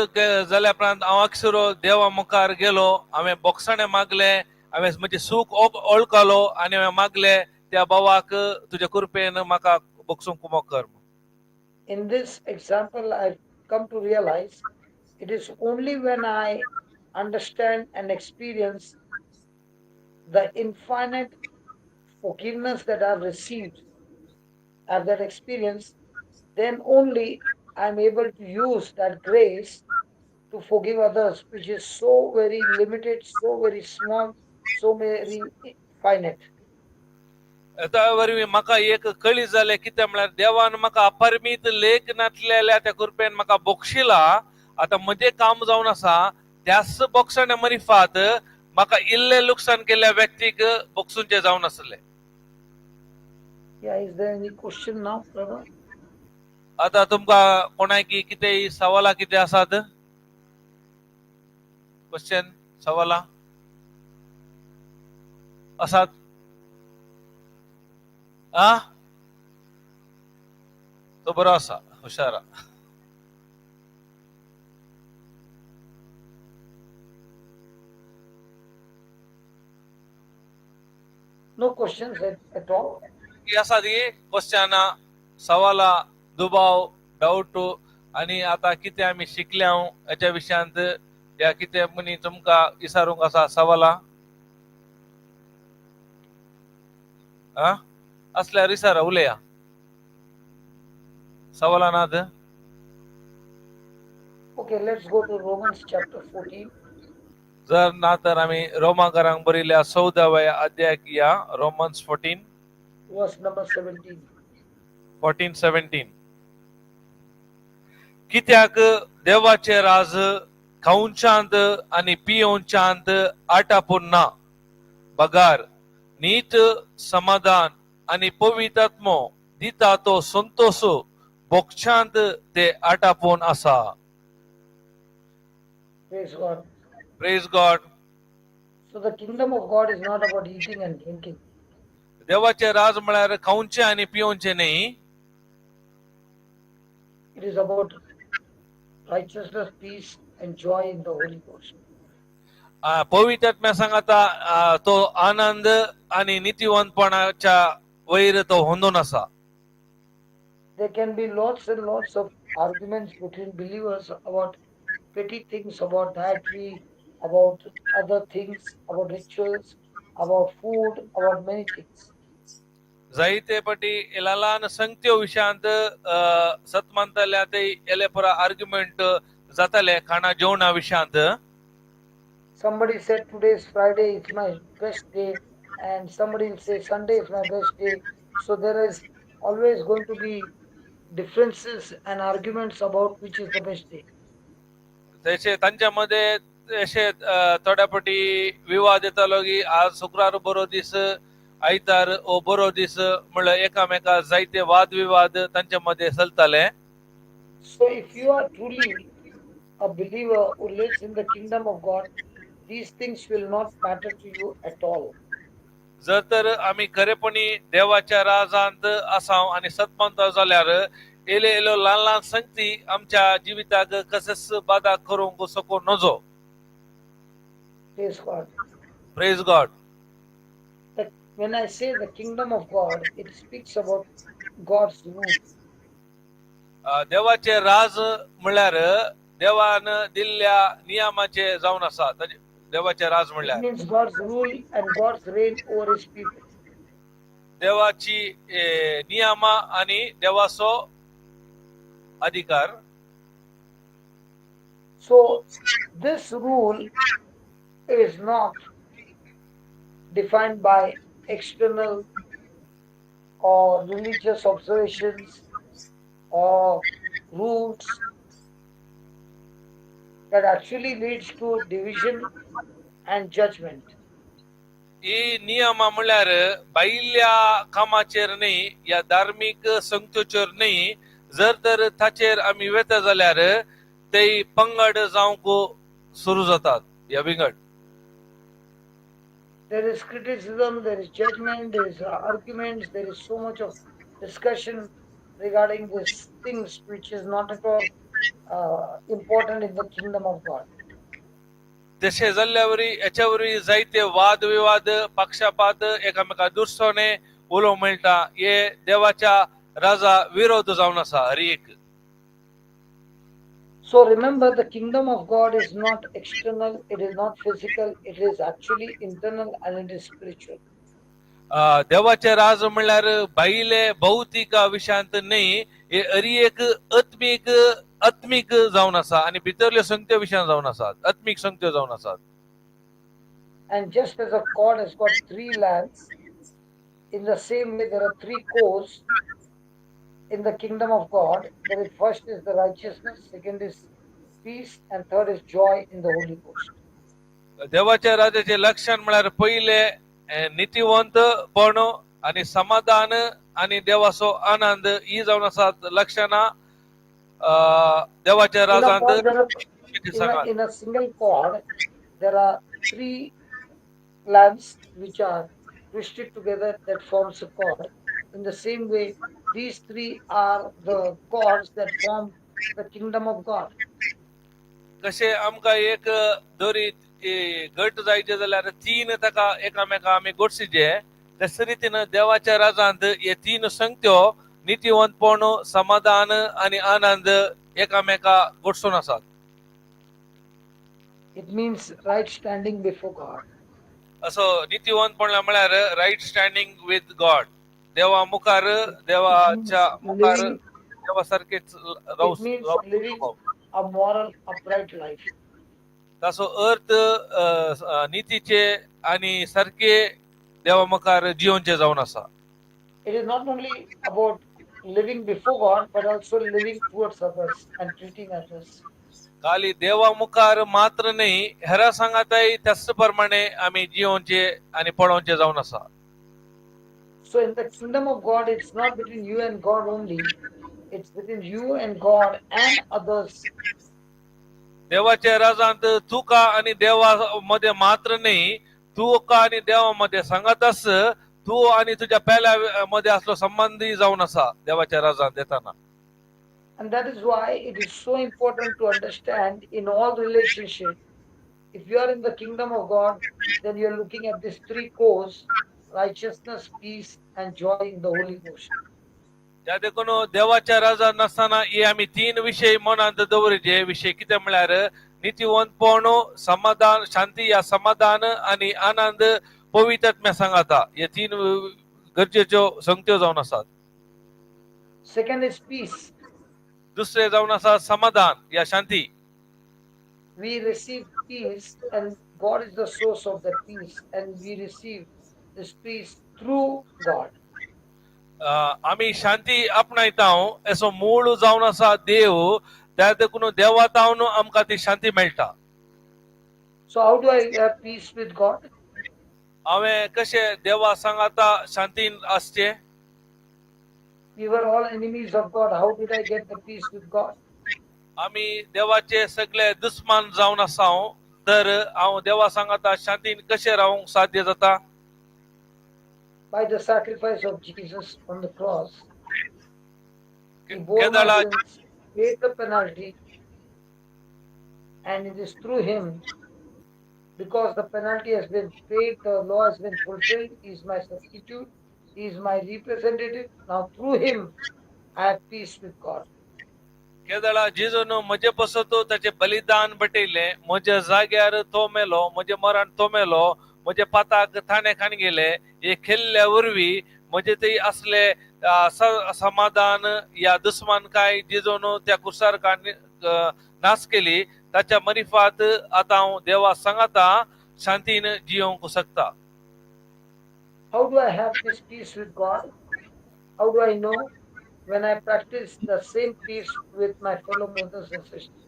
जाल्या उपरांत हांव अक्षरो देवा मुखार गेलो. हांवें बोगसाणें मागलें, हांवें म्हजें सूख ओळखलो आनी हांवें मागलें त्या भावाक तुज्या कृपेन म्हाका बोगसूंक कुमक कर. In this example, I've come to realize it is only when I understand and experience the infinite forgiveness that I've received, have that experience, then only I'm able to use that grace to forgive others, which is so very limited, so very small, so very finite. त्या वरवीं म्हाका एक कळी जालें कितें म्हळ्यार देवान म्हाका अपरिमीत लेख नासलेल्या त्या कृपेन म्हाका बोगशिला. आतां म्हजें काम जावन आसा त्याच बोगसाणे मरिफात म्हाका इल्लें लुकसाण केल्ल्या व्यक्तीक बोगसूंचें जावन आसलें. Yeah, is there any question now, brother? आतां तुमकां कोणाकी कितेंय सवालां कितें आसात, क्वेश्चन सवालां आसात आ तो बरो आसा हुशार. No questions at all. की आसा ती क्वेश्चनां सवालां दुबाव डावट आनी आतां कितें आमी शिकल्या हेच्या विशयांत या कितें मनी तुमकां विचारूंक आसा सवालां आ असल्यार विचारा उलया सवालां नात. Okay, let's go to Romans chapter 14. जर ना तर आमी रोमाकारांक बरयल्या 14व्या अध्यायाक या, Romans 14, verse number 17. 14 17. कित्याक देवाचे राज खावच्यात आनी पियोवच्यांत आटापून ना, बगार नीत, समाधान आनी पवित्र आत्मो दिता तो संतोष भोगच्यांत ते आटापून आसा. Praise God. Praise God. So the kingdom of God is not about eating and drinking. देवाचे राज म्हळ्यार खावचें आनी पियोवचें न्ही. It is about righteousness, peace, and joy in the Holy Ghost. पवित्र आत्म्या सांगाता तो आनंद आणि नीतिवंतपणाच्या वयर तो होंदून आसा. There can be lots and lots of arguments between believers about petty things, about dietary, about other things, about rituals, about food, about many things. जायते पटी ल्हान ल्हान संगत्यो विशयांत सत मानतले ते एले पुरा आर्ग्युमेंट जाताले खाणा जेवणा विशयांत. Somebody said today is Friday, it's my best day, and somebody will say Sunday is my best day. So there is always going to be differences and arguments about which is the best day. तशे तांच्या मध्ये अशे थोड्या पटी विवाद येतालो की आज शुक्रार बरो दीस, आयतार ओ बरो दीस म्हणल्यार एकामेका जायते वाद विवाद तांच्या मध्ये चलताले. So if you are truly a believer who lives in the kingdom of God, these things will not matter to you at all. जर तर आमी खरेपणी देवाच्या राजांत आसाव आनी सतमंत जाल्यार एले एलो ल्हान ल्हान संगती आमच्या जिविताक कशेंच बादा करूंक सकूं नजो. Praise God. Praise God. When I say the kingdom of God, it speaks about God's rule. देवाचे राज म्हणल्यार देवान दिल्ल्या नियमाचे जावन आसा देवाचे राज It म्हणल्यार means God's rule and God's reign over his people. देवाची नियमा आणि देवाचो अधिकार. So this rule is not defined by external or religious observations or rules that actually leads to division and judgment. ही नियमा म्हणल्यार भायल्या कामाचेर न्ही या धार्मीक संगतीचेर न्ही. जर तर ताचेर आमी वेता जाल्यार ते पंगड जावंक सुरू जातात या विंगड. There is criticism, there is judgment, there is arguments, there is so much of discussion regarding these things which is not at all important in the kingdom of God. तशें जाल्ल्या वरी हेच्या वरवीं जायते वाद विवाद, पक्षपात, एकामेका दुसरोने उलोवंक मेळटा. हे देवाच्या राजा विरोध जावन आसा हर एक. So remember, the kingdom of God is not external, it is not physical, it is actually internal and it is spiritual. देवाचे राज म्हणल्यार भायले भौतीक विशयांत न्ही, हे हरी एक आत्मीक आत्मीक जावन आसा आनी भितरल्यो संगत्यो विशयान जावन आसात, आत्मीक संगत्यो जावन आसात. And just as a cord has got three lengths, in the same way there are three cores in the kingdom of God. There is first is the righteousness, second is peace, and third is joy in the Holy Ghost. देवाच्या राजाचे लक्षण म्हळ्यार पयले नितीवंतपण आनी समाधान आनी देवाचो आनंद ही जावन आसात लक्षणां देवाच्या In a राजांत. Cord, there are, in a, सांगात. In a single cord, there are three lengths which are twisted together that forms a cord. In the same way, these three are the cords that form the kingdom of God. कशें आमकां एक दोरी घट जायचे जाल्यार तीन ताका एकामेका आमी गोडशीचे, तशे रितीन देवाच्या राजांत हे तीन संगत्यो नितीवंतपण, समाधान आनी आनंद एकामेका गोडसून आसात. It means right standing before God. असो नितीवंतपण म्हळ्यार रायट स्टँडिंग विथ गॉड, देवा मुखार, देवाच्या मुखार Living, देवा सारकेच रावू. It means living a moral, upright life. ताचो अर्थ नितीचे आनी सारके देवा मुखार जियोवचे जावन आसा. It is not only about living before God, but also living towards others and treating others. खाली देवा मुखार मात्र न्ही, हेरा सांगाताय त्याच प्रमाणे आमी जियोवचे आनी पळोवचे जावन आसा. So in the kingdom of God, it's not between you and God only, it's between you and God and others. देवाच्या राजांत तुका आणि देवा मध्ये मात्र नाही, तुका आणि देवा मध्ये सांगत तू आणि तुझ्या पेल्या मध्ये असलो संबंधी जाऊन आसा देवाच्या राजांत येताना. And that is why it is so important to understand in all relationships, if you are in the kingdom of God, then you're looking at these three cores: righteousness, peace, and joy in the Holy Ghost. त्या देखून देवाच्या राजांत नासतना हे आमी तीन विशय मनांत दवरिचे. विशय कितें म्हळ्यार नितीवंतपण, समाधान, शांती या समाधान आणि आनंद पवित्र सांगाता. हे तीन गरजेच्यो संगत्यो जावन आसात. Second is peace. दुसरे जावन आसा समाधान या शांती. We receive peace, and God is the source of that peace, and we receive this peace through God. आमी शांती आपणायता, असो मूळ जावन आसा देव. त्या देखून देवा तावन आमकां ती शांती मेळटा. So, how do I have peace with God? हांवें कशें देवा सांगाता शांतीन आसचें? We were all enemies of God. How did I get the peace with God? आमी देवाचे सगळे दुस्मान जावन आसा, तर हांव देवा सांगाता शांतीन कशें रावंक साध्य जाता? By the sacrifice of Jesus on the cross. He bore my केदळा sins, paid the penalty, and it is through him, because the penalty has been paid, the law has been fulfilled, he is my substitute, he is my representative. Now through him, I have peace with God. केदळा जेजून म्हजे पासत ताचें बलिदान बटयलें. म्हज्या जाग्यार तो मेलो, म्हजें मरण तो मेलो, म्हज्या पाताक ताणें खाण गेले. हे केल्ल्या वरवीं म्हजे ते असले समाधान या दुस्मानकाय जेजून त्या कुसार नाश केली. ताच्या मरिफात आतां हांव देवा सांगाता शांतीन जियोवंक शकता. How do I have this peace with God? How do I know? When I practice the same peace with my fellow brothers and sisters.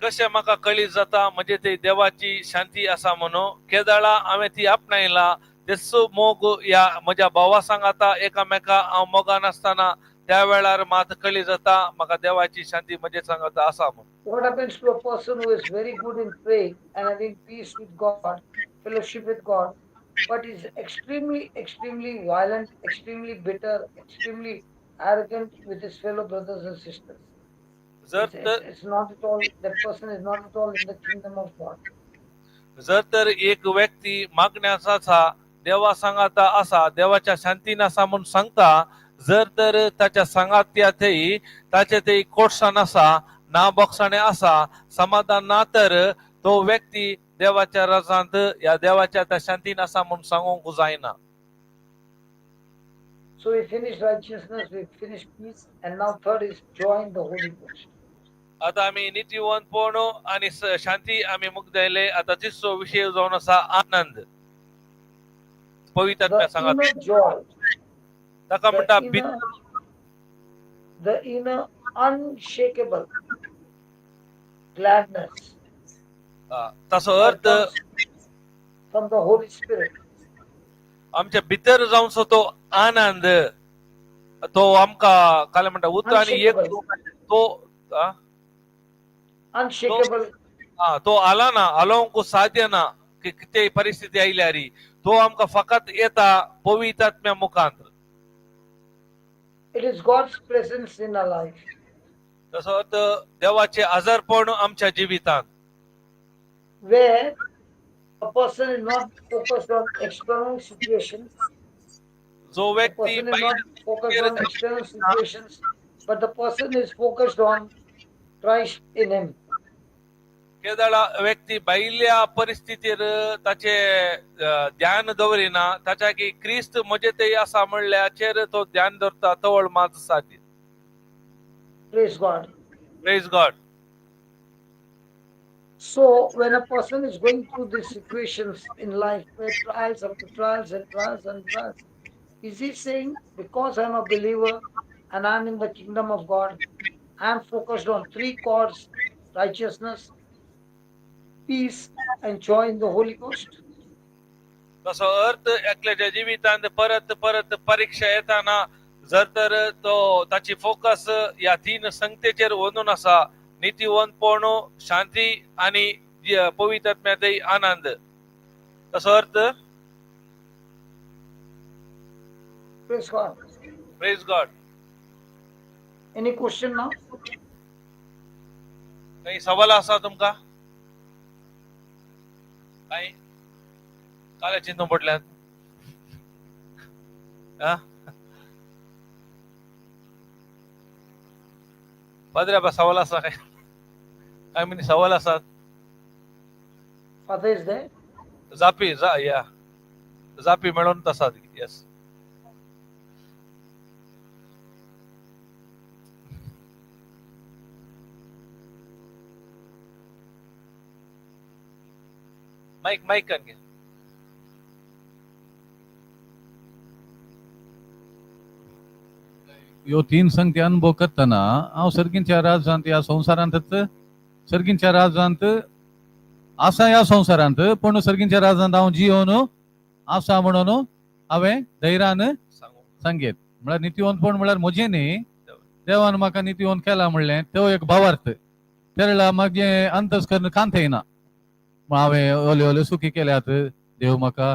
कशें म्हाका कळीत जाता म्हणजे ते देवाची शांती आसा म्हणून? केदळा हांवें ती आपणायला, तेचो मोग ह्या म्हज्या भावा सांगाता एकामेका हांव मोगान आसतना, त्या वेळार मात कळीत जाता म्हाका देवाची शांती म्हजे सांगाता आसा म्हणून. What happens to a person who is very good in praying and having peace with God, fellowship with God, but is extremely, extremely violent, extremely bitter, extremely arrogant with his fellow brothers and sisters? जर तर It's not at all, that person is not at all in the kingdom of God. जर तर एक व्यक्ती मागण्याचा आसा, देवा सांगाता आसा, देवाच्या शांतीन आसा म्हणून सांगता, जर तर ताच्या सांगात्या थंय ताचे थंय कोटसाण आसा ना, बोगसाणे आसा, समाधान ना, तर तो व्यक्ती देवाच्या रजांत या देवाच्या त्या शांतीन आसा म्हणून सांगूंक जायना. So we finished righteousness, we finished peace, and now third is joy in the Holy Ghost. आता आमी नितीवंतपण आणि शांती आमी मुगदयले. आता तिसरो विशय जावन आसा आनंद पवित्र The सांगात. Inner joy, ताका the म्हणटा inner, the inner unshakable gladness ताचो that earth comes from the Holy Spirit. आमच्या भितर जावचो तो आनंद, तो आमकां काय म्हणटा उतर आनी एक Unshakable. तो आ? Unshakable. हा, तो आला ना, आलोवंक साध्य ना की कितें परिस्थिती आयल्यार. तो आमकां फकत येता पवित्र मुखांत. It is God's presence in our life तसो अर्थ देवाचे आजारपण आमच्या जिवितांत where a person is not focused on external situations. जो A व्यक्ती person is not focused on external situations, but the person is focused on Christ in him. केदळा व्यक्ती भायल्या परिस्थितीर ताचे ध्यान दवरिना, ताच्या की क्रिस्त म्हजे ते आसा म्हणल्याचेर तो ध्यान दवरता, तवळ मात साध्य. Praise God. Praise God. So when a person is going through these situations in life where trials after trials and trials and trials, is he saying, because I'm a believer and I'm in the kingdom of God, I'm focused on three chords: righteousness, peace, and joy in the Holy Ghost? तसो अर्थ एकल्याच्या जिवितांत परत परत परीक्षा येताना जर तर तो ताची फोकस ह्या तीन संगतेचेर वचून आसा, नितीवंतपण, शांती आनी पवित्र आत्म्यात आनंद, तसो अर्थ. Praise God. Praise God. Any question now? काही सवाल आसा तुमकां? काय काल चिंतून पडल्यात हा? पाद्रे, सवाल आसा काय? काय म्हणजे सवाल आसात? Father is there. जापी जा या जापी मेळोवन आसात, येस. माईक माईक घे. ह्यो तीन संगती अनुभव करतना हांव सर्गींच्या राज्यांत ह्या संवसारांतच सर्गींच्या राज्यांत आसा, ह्या संवसारांत पूण सर्गींच्या राज्यांत हांव जियोन आसा म्हणून हांवें धैर्यान सांगू सांगेत. म्हळ्यार नितीवंतपण म्हळ्यार म्हजें न्ही, देवान म्हाका नितीवंत केला म्हणलें तो एक भावार्थ. तेरळा मागीर अंतस्कर्ण कांत येयना, हांवें ओल्यो ओल्यो सुकी केल्यात, देव म्हाका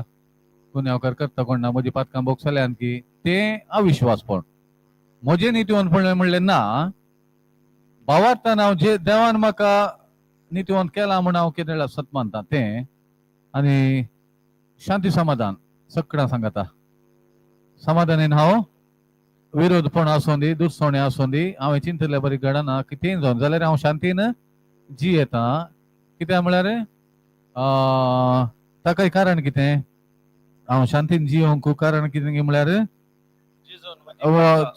गुन्यांवकार करता कोण ना, म्हजी पातकां भोगसल्यांत की तें अविश्वासपण. म्हजें नितीवंतपण म्हणलें ना, भावार्थान हांव जे देवान म्हाका नितीवंत केला म्हूण हांव कितें सत मानता तें, आनी शांती समाधान सगळ्यां सांगता. समाधानीन हांव विरोधपण आसूं दी, दुसवणें आसूं दी, हांवें चिंतलें बरी घडना कितेंय जावन जाल्यार हांव शांतीन जियेता. कित्याक म्हळ्यार ताकाय कारण कितें, हांव शांतीन जियोंक कारण कितें म्हळ्यार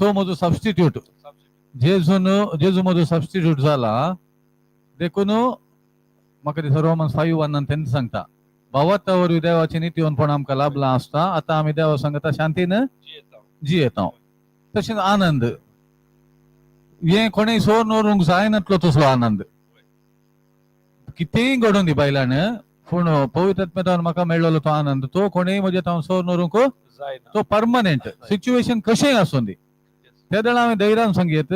तो म्हजो सबस्टिट्यूट जेजून, जेजू म्हजो सबस्टिट्यूट जाला. देखून म्हाका दिसता रोमन 5:1 तेन्ना सांगता, भावार्था वरवीं देवाचें नितीवंतपण आमकां लाभलां आसता, आतां आमी देवा सांगता शांतीन जियेता. तशेंच आनंद हें कोणेय सोर व्हरूंक जायनातलो तसलो आनंद कितेंय घडोवन दी बायलान, पूण पवित्र आत्म्यान म्हाका मेळ्ळो तो आनंद तो कोणेय म्हज्या तावन सोर व्हरूंक जायना. तो परमनंट सिच्युएशन कशेंय आसूं दी, त्या वेळार हांवें धैर्यान सांगयत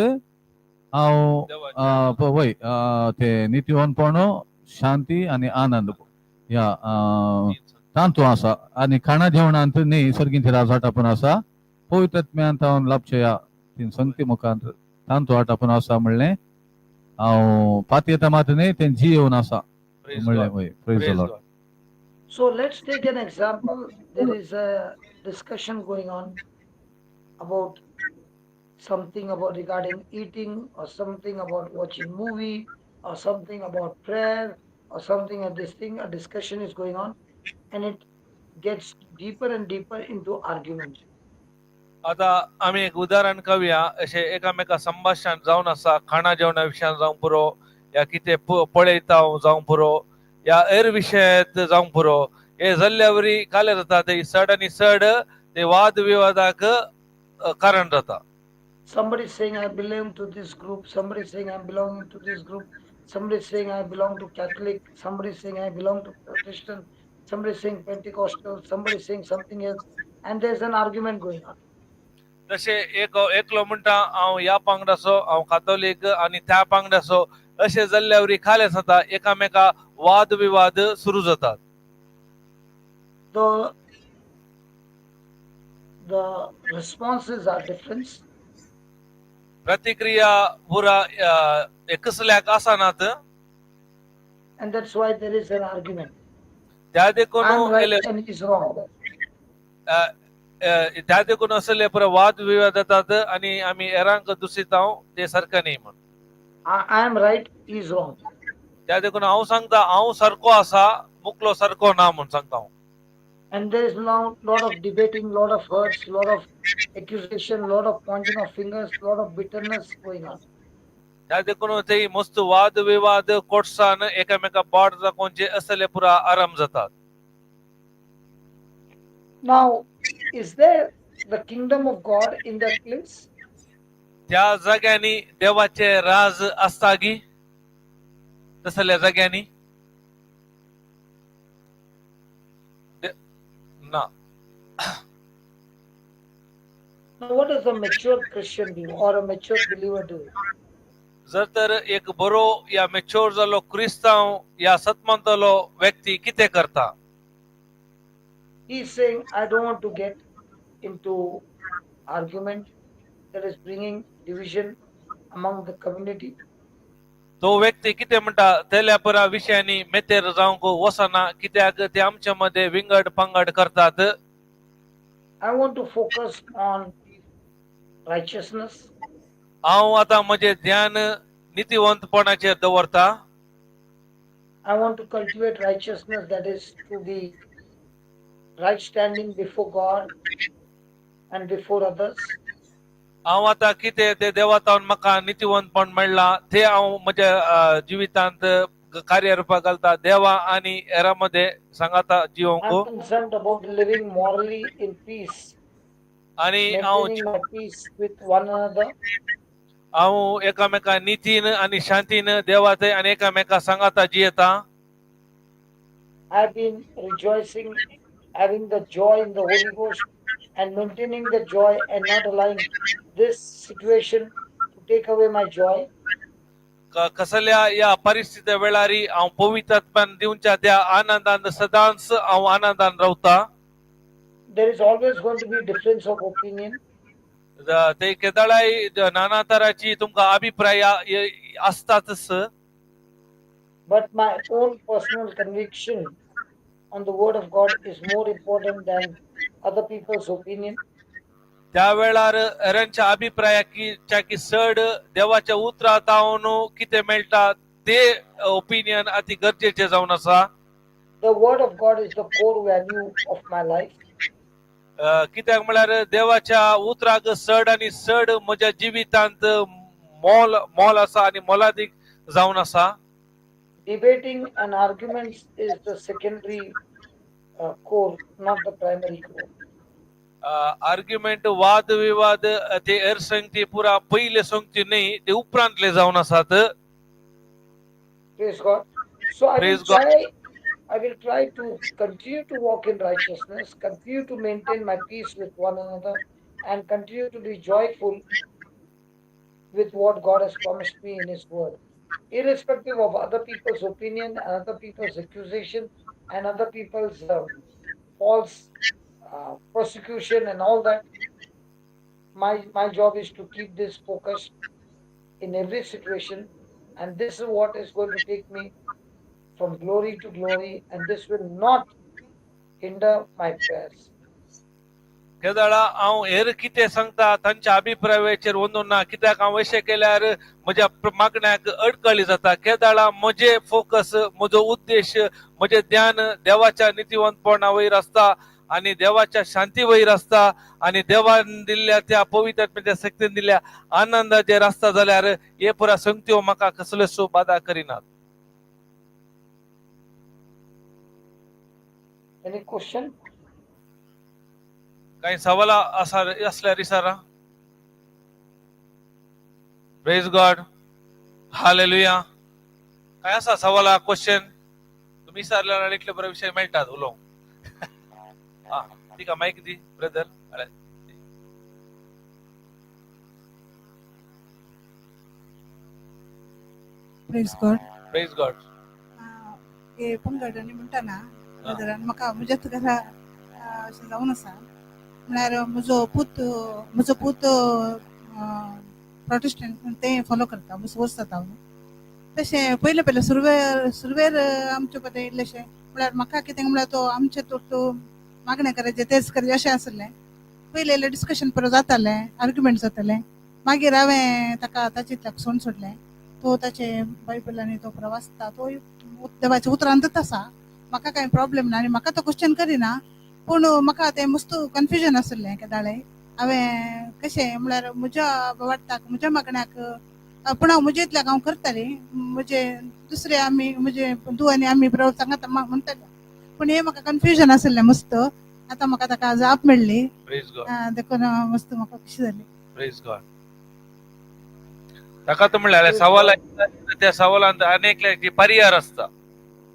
हांव वय ते नितीवंतपण, शांती आनी आनंद ह्या तांतू आसा. आनी खाणा जेवणांत न्ही सर्गींचे राज आटापून आसा, पवित्र आत्म्यान तावन लाभचे ह्या तीन संगती मुखांत तांतू आटापून आसा म्हणलें हांव पातयेता मात न्ही, तें जियेवन आसा म्हणलें. वय, praise the Lord. So let's take an example. There is a discussion going on about something about regarding eating, or something about watching movie, or something about prayer, or something at this thing. A discussion is going on, and it gets deeper and deeper into argument. आता आमी एक उदाहरण करूया. अशें एकामेका संभाशण जावन आसा, खाणा जेवणा विशयान जावंक पुरो, या कितें पळयता जावंक पुरो, या हेर विशयात जावंक पुरो, हे जाल्ल्या वरी काले जाता ते चड आनी चड ते वाद विवादाक कारण जाता. Somebody is saying I belong to this group, somebody is saying I belong to this group, somebody is saying I belong to Catholic, somebody is saying I belong to Protestant, somebody is saying Pentecostal, somebody is saying something else, and there's an argument going on. तशें एक एकलो म्हणटा हांव ह्या पांगडाचो, हांव कातोलीक आनी त्या पांगडाचो, अशें जाल्ल्या वरी खालें जाता, एकामेका वाद विवाद सुरू जातात. The responses are different. प्रतिक्रिया पुरा एकसल्याक आसनात. And that's why there is an argument. त्या देखून I'm right and he's wrong. त्या देखून असले पुरा वाद विवाद जातात आनी आमी हेरांक दुसितां ते सारकें न्ही म्हण. I am right, he is wrong. त्या देखून हांव सांगता हांव सारको आसा, मुकलो सारको ना म्हूण सांगता हांव. And there is now lot of debating, lot of hurts, lot of accusation, lot of pointing of fingers, lot of bitterness going on. त्या देखून ते मस्त वाद विवाद कोटसान एकामेका बोट दाखोवचे असले पुरा आराम जातात. Now, is there the kingdom of God in that place? त्या जाग्यांनी देवाचे राज आसता गी तसल्या जाग्यांनी ना. Now, what does a mature Christian do or a mature believer do? जर तर एक बरो या मेच्योर जाल्लो क्रिस्तांव या सतमंतलो व्यक्ती कितें करता? He's saying, I don't want to get into argument that is bringing division among the community. तो व्यक्ती कितें म्हणटा तेल्या पुरा विशयांनी मेतेर जावंक वचना कित्याक ते आमच्या मदें विंगड पंगड करतात. I want to focus on righteousness. हांव आतां म्हजें ध्यान नितीवंतपणाचेर दवरता. I want to cultivate righteousness, that is to be right standing before God and before others. हांव आतां कितें ते देवातावन म्हाका नितीवंतपण मेळ्ळां ते हांव म्हज्या जिवितांत कार्यरुपाक घालता देवा आनी हेरां मदें सांगाता जिवंक. I'm concerned about living morally in peace, आनी हांव maintaining my peace with one another, हांव एकामेका नितीन आनी शांतीन देवाते आनी एकामेका सांगाता जियेता. I've been rejoicing, having the joy in the Holy Ghost and maintaining the joy and not allowing this situation to take away my joy. कसल्या ह्या परिस्थिती वेळारी हांव पवित्र दिवच्या त्या आनंदान सदांच हांव आनंदान रावता. There is always going to be difference of opinion. ते केदळाय नाना तराची तुमकां अभिप्राय आसतातच. But my own personal conviction on the word of God is more important than other people's opinion. त्या वेळार हेरांच्या अभिप्रायाच्या की चड देवाच्या उतरा तावन कितें मेळटा ते ओपिनियन अति गरजेचे जावन आसा. The word of God is the core value of my life. कित्याक म्हळ्यार देवाच्या उतराक चड आनी चड म्हज्या जिवितांत मोल मोल आसा आनी मोलादीक जावन आसा. Debating and arguments is the secondary core, not the primary core. Argument वाद विवाद ते हेर संगती पुरा पयले संगती न्ही ते उपरांतले जावन आसात. Praise God. So I will Praise God. try, I will try to continue to walk in righteousness, continue to maintain my peace with one another, and continue to be joyful with what God has promised me in His Word. Irrespective of other people's opinion and other people's accusation and other people's false persecution and all that, my job is to keep this focused in every situation, and this is what is going to take me from glory to glory, and this will not hinder my prayers. केदळा हांव हेर कितें सांगता तांच्या अभिप्रायाचेर वचून ना कित्याक हांव अशें केल्यार म्हज्या मागण्याक अडकळी जाता. केदळा म्हजें फोकस म्हजो उद्देश म्हजें ध्यान देवाच्या नितीवंतपणा वयर आसता आनी देवाच्या शांती वयर आसता आनी देवान दिल्ल्या त्या पवित्र आत्म्याच्या शक्तीन दिल्ल्या आनंदाचेर आसता जाल्यार हे पुरा संगत्यो म्हाका कसल्योच बादा करिनात. Any question? काही सवाला आसा असल्यार विचारा. प्रेज गॉड हालेलुया. काय आसा सवाला क्वेश्चन तुम्ही विचारल्यार इतले बरे विषय मेळटात उलोवंक. हा तिका मायक दी brother. Praise God. Praise God. हे पंगड आनी म्हणटा ना ब्रदरान म्हाका म्हज्याच घरा अशें जावन आसा म्हळ्यार म्हजो पूत प्रोटेस्टंट तें फॉलो करता वर्स जाता. तशें पयलें पयलें सुरवेर सुरवेर आमचे पळय इल्लेशें म्हळ्यार म्हाका कितें म्हळ्यार तो आमचे तो मागणें करायचें तेच करायचें अशें आसलें. पयलें इल्लें डिस्कशन परत जातालें, आर्ग्युमेंट जातालें. मागीर हांवें ताका ताचेंतल्यान सोडून सोडलें. तो ताचे बायबल आनी तो वाचता, तो देवाच्या उतरांतच आसा. म्हाका कांय प्रॉब्लेम ना आनी म्हाका तो क्वेश्चन करिना. पूण म्हाका तें मस्त कन्फ्युजन आसलें केदाळे हांवें कशें म्हळ्यार म्हज्या वाटताक म्हज्या मागण्याक पूण हांव म्हजे इतल्याक हांव करतालें, म्हजे दुसरे आमी म्हजे धूव आनी आमी बरोबर सांगता म्हणटाले, पूण हें म्हाका कन्फ्युजन आसलें मस्त. आतां म्हाका ताका जाप मेळ्ळी. प्रेज गॉड. देखून मस्त म्हाका खुशी जाली. प्रेज गॉड. ताका तर म्हणल्यार सवाल आयता, त्या सवालांत अनेक परिहार आसता,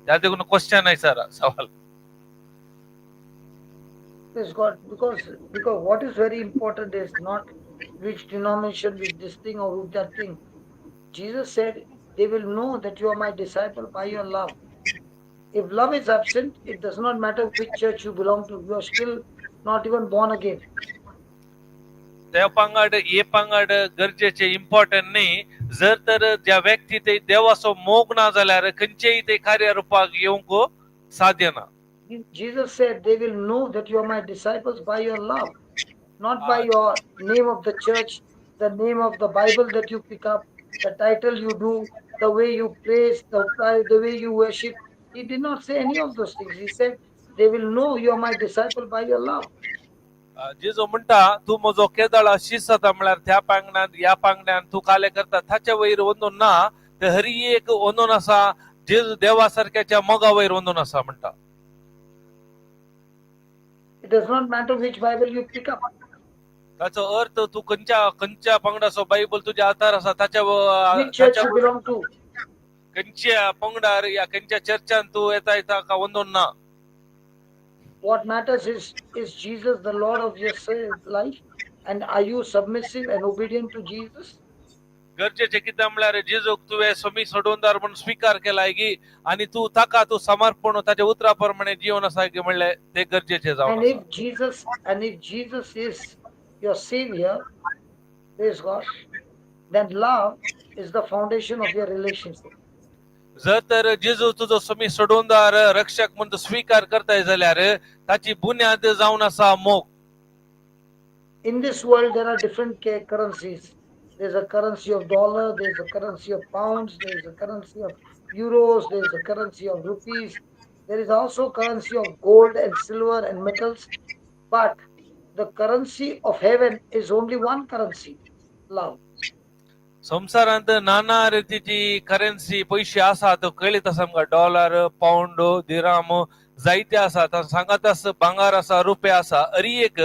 त्या देखून क्वेश्चन आयसर सवाल. Praise God. Because what is very important is not which denomination, which this thing or which that thing. Jesus said, they will know that you are my disciple by your love. If love is absent, it does not matter which church you belong to, you are still not even born again. त्या पांगड हे पांगड गरजेचे important न्ही. जर तर ज्या व्यक्ती ते देवाचो मोग ना जाल्यार खंयचेय ते कार्य रुपाक येवंक साध्य ना. Jesus said, they will know that you are my disciples by your love, not by your name of the church, the name of the Bible that you pick up, the title you do, the way you praise, the way you worship. He did not say any of those things. He said, they will know you are my disciple by your love. जेजू म्हणटा, तूं म्हजो केदळा शीस जाता म्हळ्यार त्या पांगणान ह्या पांगण्यान तूं काले करता ताच्या वयर वंदून ना, ते हरी एक वंदून आसा जेजू देवा सारक्याच्या मोगा वयर वंदून आसा म्हणटा. It does not matter which Bible you pick up, ताचो अर्थ तूं खंयच्या खंयच्या पंगडाचो बायबल तुज्या हातार आसा ताच्या which church ताच्या you belong to. खंयच्या पंगडार या खंयच्या चर्चान तूं येता येता का वंदून ना. What matters is Jesus the Lord of your life? And are you submissive and obedient to Jesus? गरजेचे कितें म्हळ्यार जेजूक तुवें स्वामी सोडवणदार म्हणून स्वीकार केलाय की आणि तूं ताका तूं समर्पण ताच्या उतरा प्रमाणे जीवन आसा की म्हणलें ते गरजेचे जावन And आसा. if Jesus is your savior, praise God, then love is the foundation of your relationship. जर तर जेजू तुजो स्वामी सोडवणदार रक्षक म्हणून तूं स्वीकार करताय जाल्यार ताची बुन्याद जावन आसा मोग. In this world, there are different currencies. There's a currency of dollar, there's a currency of pounds, there's a currency of euros, there's a currency of rupees. There is also currency of gold and silver and metals. But the currency of heaven is only one currency, love. संवसारांत नाना रितीची currency पयशे आसात, कळीत आसा आमकां, dollar, pound, dirham जायते आसात, सांगात आसा भांगर आसा, रुपया आसा, अरी एक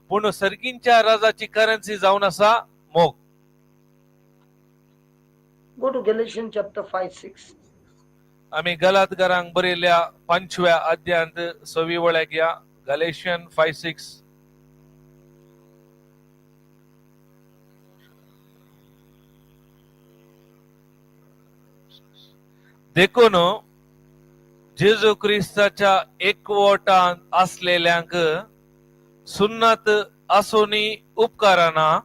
पूण सर्गींच्या राजाची करन्सी जावन आसा मोग. Go to Galatians chapter 5 6. आमी गलातकारांक बरयल्या पांचव्या अध्यायांत सवी वळ्याक या. गलेशियन 5:6. देखून जेजू क्रिस्ताच्या एकवटांत असलेल्यांक सुन्नत आसोनी उपकाराना,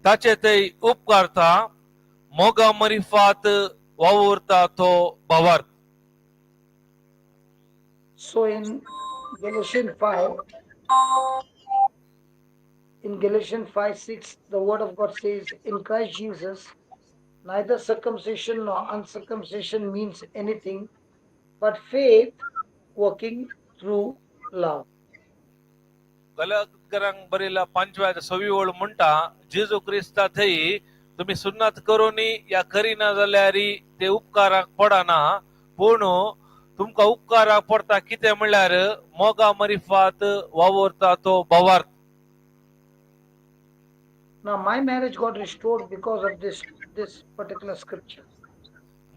ताचे ते उपकारता मोगा मरिफात वावुरता तो भावार्थ. So in Galatians 5 6, the word of God says, in Christ Jesus, neither circumcision nor uncircumcision means anything, but faith working through love. गलातकारांक बरयला पांचव्या सवी ओळ म्हणटा, जेजू क्रिस्ता थंय तुम्ही सुन्नात करूनी या करिना जाल्यार ते उपकाराक पडना, पूण तुमकां उपकाराक पडटा कितें म्हणल्यार मोगा मरिफात वावुरता तो भावार्थ. Now, my marriage got restored because of this particular scripture.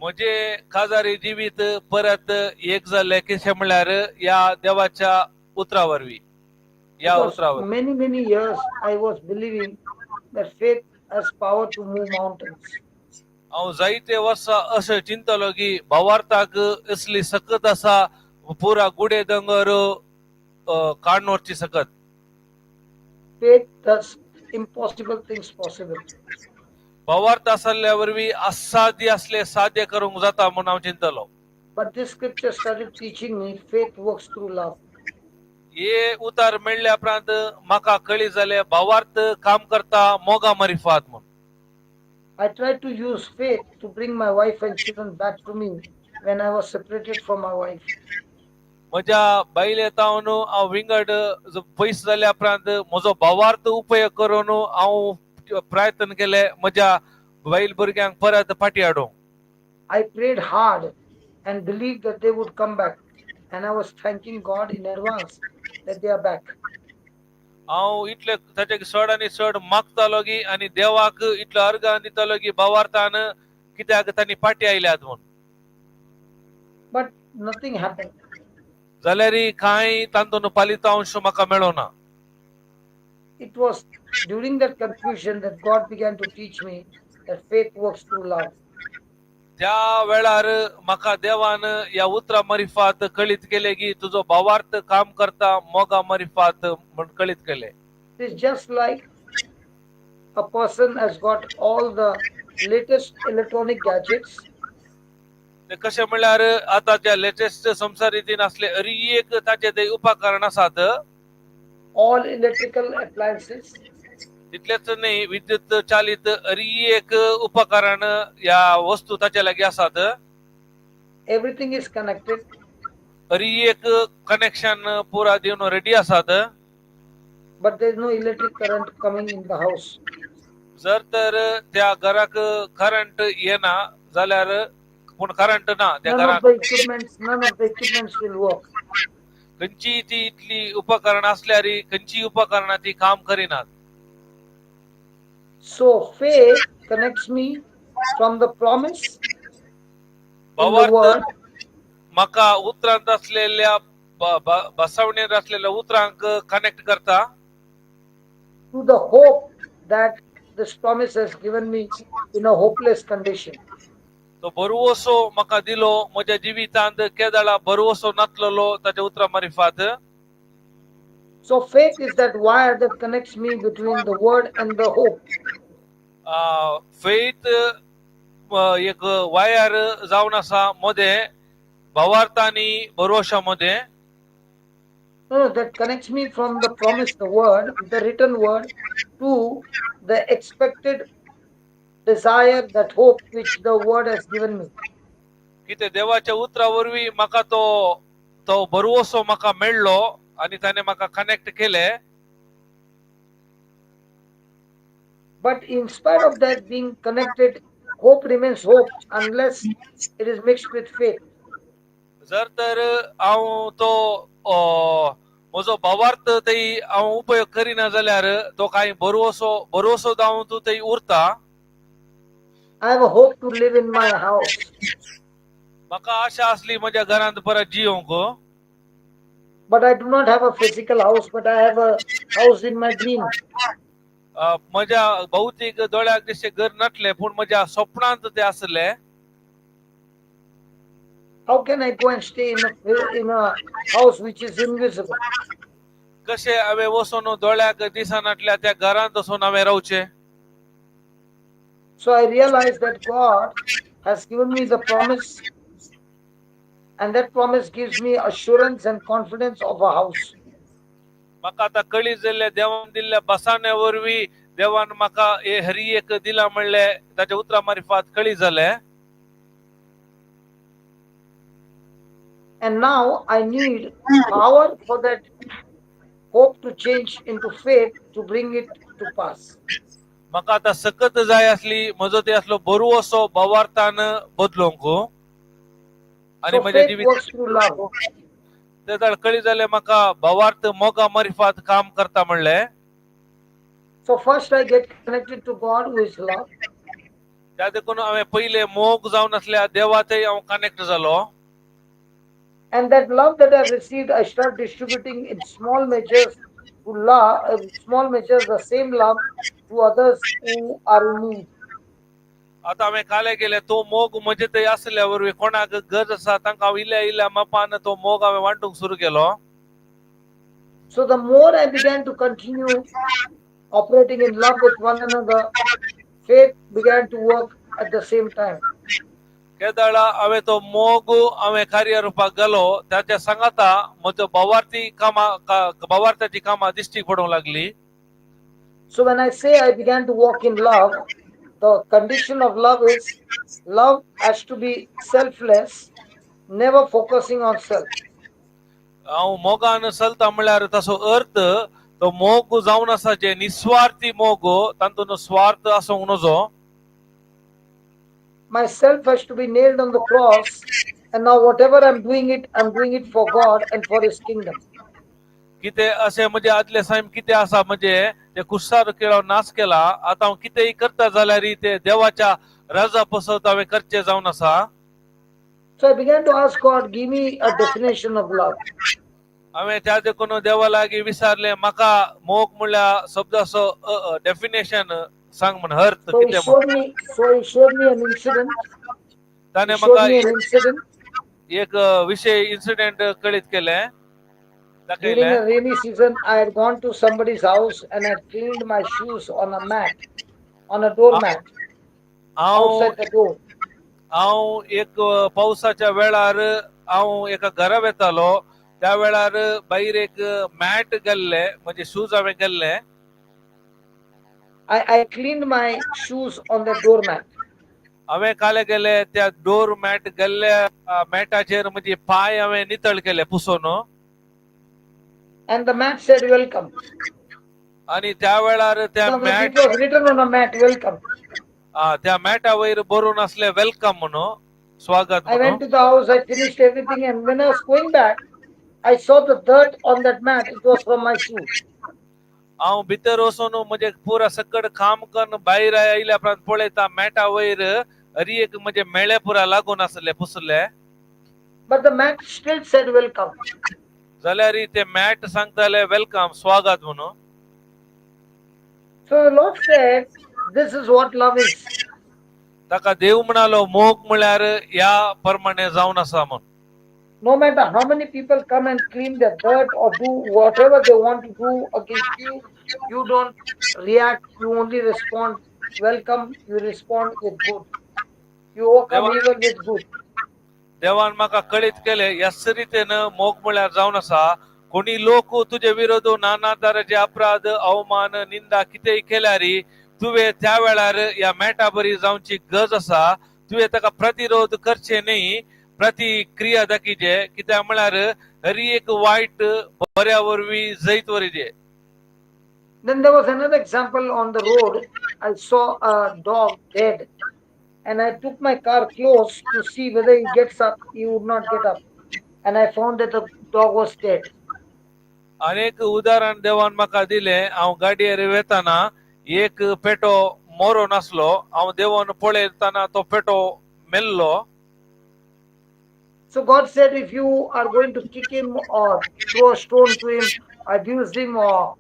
म्हजे काजारी जिवीत परत एक जाल्लें कितें म्हणल्यार ह्या देवाच्या उतरा वरवीं, ह्या Because उतरा वरवीं. many, many years I was believing that faith has power to move mountains. हांव जायते वर्सां अशें चिंतलो की भावार्थाक असली सकत आसा पुरा गुडे दोंगर काडून व्हरची सकत. Faith does impossible things possible. भावार्थ आसल्या वरवीं असाध्य असले साध्य करूंक जाता म्हणून हांव चिंतलो. But this scripture started teaching me faith works through love. हे उतार मेळ्ळ्या उपरांत म्हाका कळी जालें भावार्थ काम करता मोगा मरिफात म्हणून. I tried to use faith to bring my wife and children back to me when I was separated from my wife. म्हज्या बायले तावन हांव विंगड पयस जाल्या उपरांत म्हजो भावार्थ उपयोग करून हांव प्रयत्न केले म्हज्या बायल भुरग्यांक परत फाटी हाडूंक. I prayed hard and believed that they would come back. And I was thanking God in advance that they are back. हांव इतले ताचे चड आनी चड मागतालो की आनी देवाक इतलो अर्गां दितालो की भावार्थान कित्याक तांणी फाटी आयल्यात म्हूण. But nothing happened. जाल्यार कांय तातूंत पालितांश म्हाका मेळोना. It was during that confusion that God began to teach me that faith works through love. त्या वेळार म्हाका देवान ह्या उतरा मारिफात कळीत केले की तुजो भावार्थ काम करता मोगा मारिफात म्हण कळीत केले. It is just like a person has got all the latest electronic gadgets, ते कशें म्हणल्यार आतांच्या लेटेस्ट संवसार रितीन असले हरी एक ताचे ते उपकरण आसात. All electrical appliances, तितलेच न्ही, विद्युत चालित हरी एक उपकरण ह्या वस्तू ताचे लागीं आसात. Everything is connected, हरी एक कनेक्शन पुरा दिवन रेडी आसात. But there is no electric current coming in the house. जर तर त्या घराक करंट येना जाल्यार, पूण करंट ना त्या None of घराक, none of the equipments will work. खंयची ती इतली उपकरणां असल्यार खंयची उपकरणां ती काम करिनात. So faith connects me from the promise in the भावार्थ word म्हाका उतरांत असलेल्या बसवणेर असलेल्या उतरांक कनेक्ट करता to the hope that this promise has given me in a hopeless condition. तो भरवसो म्हाका दिलो म्हज्या जिवितांत केदळा भरवसो नातलेलो ताच्या उतरां मारिफात. So faith is that wire that connects me between the word and the hope. Faith एक वायर जावन आसा मदें भावार्थ आनी भरवशा मदें. No, that connects me from the promise, the word, the written word, to the expected desire, that hope which the word has given me. कितें देवाच्या उतरा वरवीं म्हाका तो तो भरवसो म्हाका मेळ्ळो आनी ताणें म्हाका कनेक्ट केलें. But in spite of that being connected, hope remains hope unless it is mixed with faith. जर तर हांव तो म्हजो भावार्थ थंय हांव उपयोग करिना जाल्यार तो कांय भरवसो भरवसो जावन तूं थंय उरता. I have a hope to live in my house, म्हाका आशा आसली म्हज्या घरांत परत जियोंक, but I do not have a physical house, but I have a house in my dream. म्हज्या भौतीक दोळ्याक दिसचें घर नासलें, पूण म्हज्या स्वप्नांत तें आसलें. How can I go and stay in a house which is invisible? कशें हांवें वचून दोळ्याक दिसनासल्या त्या घरांत वचून हांवें रावचें? So I realized that God has given me the promise, and that promise gives me assurance and confidence of a house. म्हाका आतां कळीत जाल्लें देवान दिल्ल्या बसाण्या वरवीं देवान म्हाका हे हरी एक दिला म्हणलें ताच्या उतरां मारिफात कळीत जालें. And now I need power for that hope to change into faith to bring it to pass. म्हाका आतां सकत जाय आसली म्हजो ते आसलो भरवसो भावार्थान बदलूंक आनी So म्हज्या faith जिवित works through love. ते कळीत जालें म्हाका भावार्थ मोगा मारिफात काम करता म्हणलें. So first I get connected to God, who is love. त्या देखून हांवें पयलें मोग जावन आसल्या देवाथंय हांव कनेक्ट जालो. And that love that I received, I start distributing in small measures to love, small measures, the same love to others who are in need. आतां हांवें काले केलें तो मोग म्हजे थंय आसल्या वरवीं कोणाक गरज आसा तांकां हांव इल्ल्या इल्ल्या मापान तो मोग हांवें वांटूंक सुरू केलो. So the more I began to continue operating in love with one another, faith began to work at the same time. केदळा हांवें तो मोग हांवें कार्य रुपाक घालो, ताच्या सांगाता म्हजो भावार्थी कामां भावार्थाची कामां दिश्टीक पडूंक लागली. So when I say I began to walk in love, the condition of love is love has to be selfless, never focusing on self. हांव मोगान चलता म्हणल्यार ताचो अर्थ तो मोग जावन आसा जे निस्वार्थी मोग, तातूंत स्वार्थ आसूंक नजो. Myself has to be nailed on the cross, and now whatever I'm doing it for God and for His kingdom. कितें अशें म्हणजे आदले सैम कितें आसा म्हणजे ते कुस्सार केळो नाश केला. आतां हांव कितेंय करता जाल्यार ते देवाच्या रजा पसत हांवें करचें जावन आसा. So I began to ask God, give me a definition of love. हांवें त्या देखून देवा लागीं विचारलें, म्हाका मोग म्हणल्यार शब्दाचो डेफिनेशन सांग म्हण, अर्थ So he कितें म्हण. showed me. So he showed me an incident. ताणें He showed म्हाका me an incident एक विशय इन्सिडेंट कळीत केलें, during दाखयलें. a rainy season. I had gone to somebody's house and had cleaned my shoes on a mat, on a doormat हांव outside the door. हांव एक पावसाच्या वेळार हांव एका घरा वेतालो. त्या वेळार भायर एक मॅट गेल्ले, म्हणजे शूज हांवें गेल्ले. I cleaned my shoes on the doormat. हांवें काले गेले त्या डोर मॅट गेल्ल्या मॅटाचेर म्हणजे पांय हांवें नितळ केले पुसोन. And the mat said, "Welcome." आणि त्या वेळार त्या No, mat it was written on a mat, "Welcome." त्या मॅटा वयर बरोवन असले welcome म्हणून, स्वागत I म्हणून. Went to the house, I finished everything, and when I was going back, I saw the dirt on that mat. It was from my shoe. हांव भितर वचून म्हणजे पुरा सकड काम करून भायर आयल्या उपरांत पळयता मॅटा वयर हरी एक म्हणजे मेळे पुरा लागून आसले पुसले. But the mat still said, "Welcome." जाल्यार ते मॅट सांगताले welcome, स्वागत म्हणून. So the Lord said, "This is what love is." ताका देव म्हणालो, मोग म्हळ्यार ह्या प्रमाणे जावन आसा म्हूण. No matter how many people come and clean the dirt or do whatever they want to do against you, you don't react, you only respond welcome, you respond with good. You overcome evil with good. देवान म्हाका कळीत केले, ह्याच रितीन मोग म्हळ्यार जावन आसा. कोणी लोक तुजे विरोध नाना तरेचे अपराध, अवमान, निंदा कितेंय केल्यार तुवें त्या वेळार ह्या मॅटा बरी जावची गरज आसा. तुवें ताका प्रतिरोध करचे न्ही, प्रतिक्रिया दाखयचे. कित्याक म्हळ्यार हरी एक वायट बऱ्या वरवीं जैत वरीजे. Then there was another example on the road. I saw a dog dead, and I took my car close to see whether he gets up. He would not get up. And I found that the dog was dead. अनेक उदाहरण देवान म्हाका दिलें. हांव गाडयेर वेताना एक पेटो मोरो नासलो. हांव देवान पळयतना तो पेटो मेल्लो. So God said, if you are going to kick him or throw a stone to him, abuse him or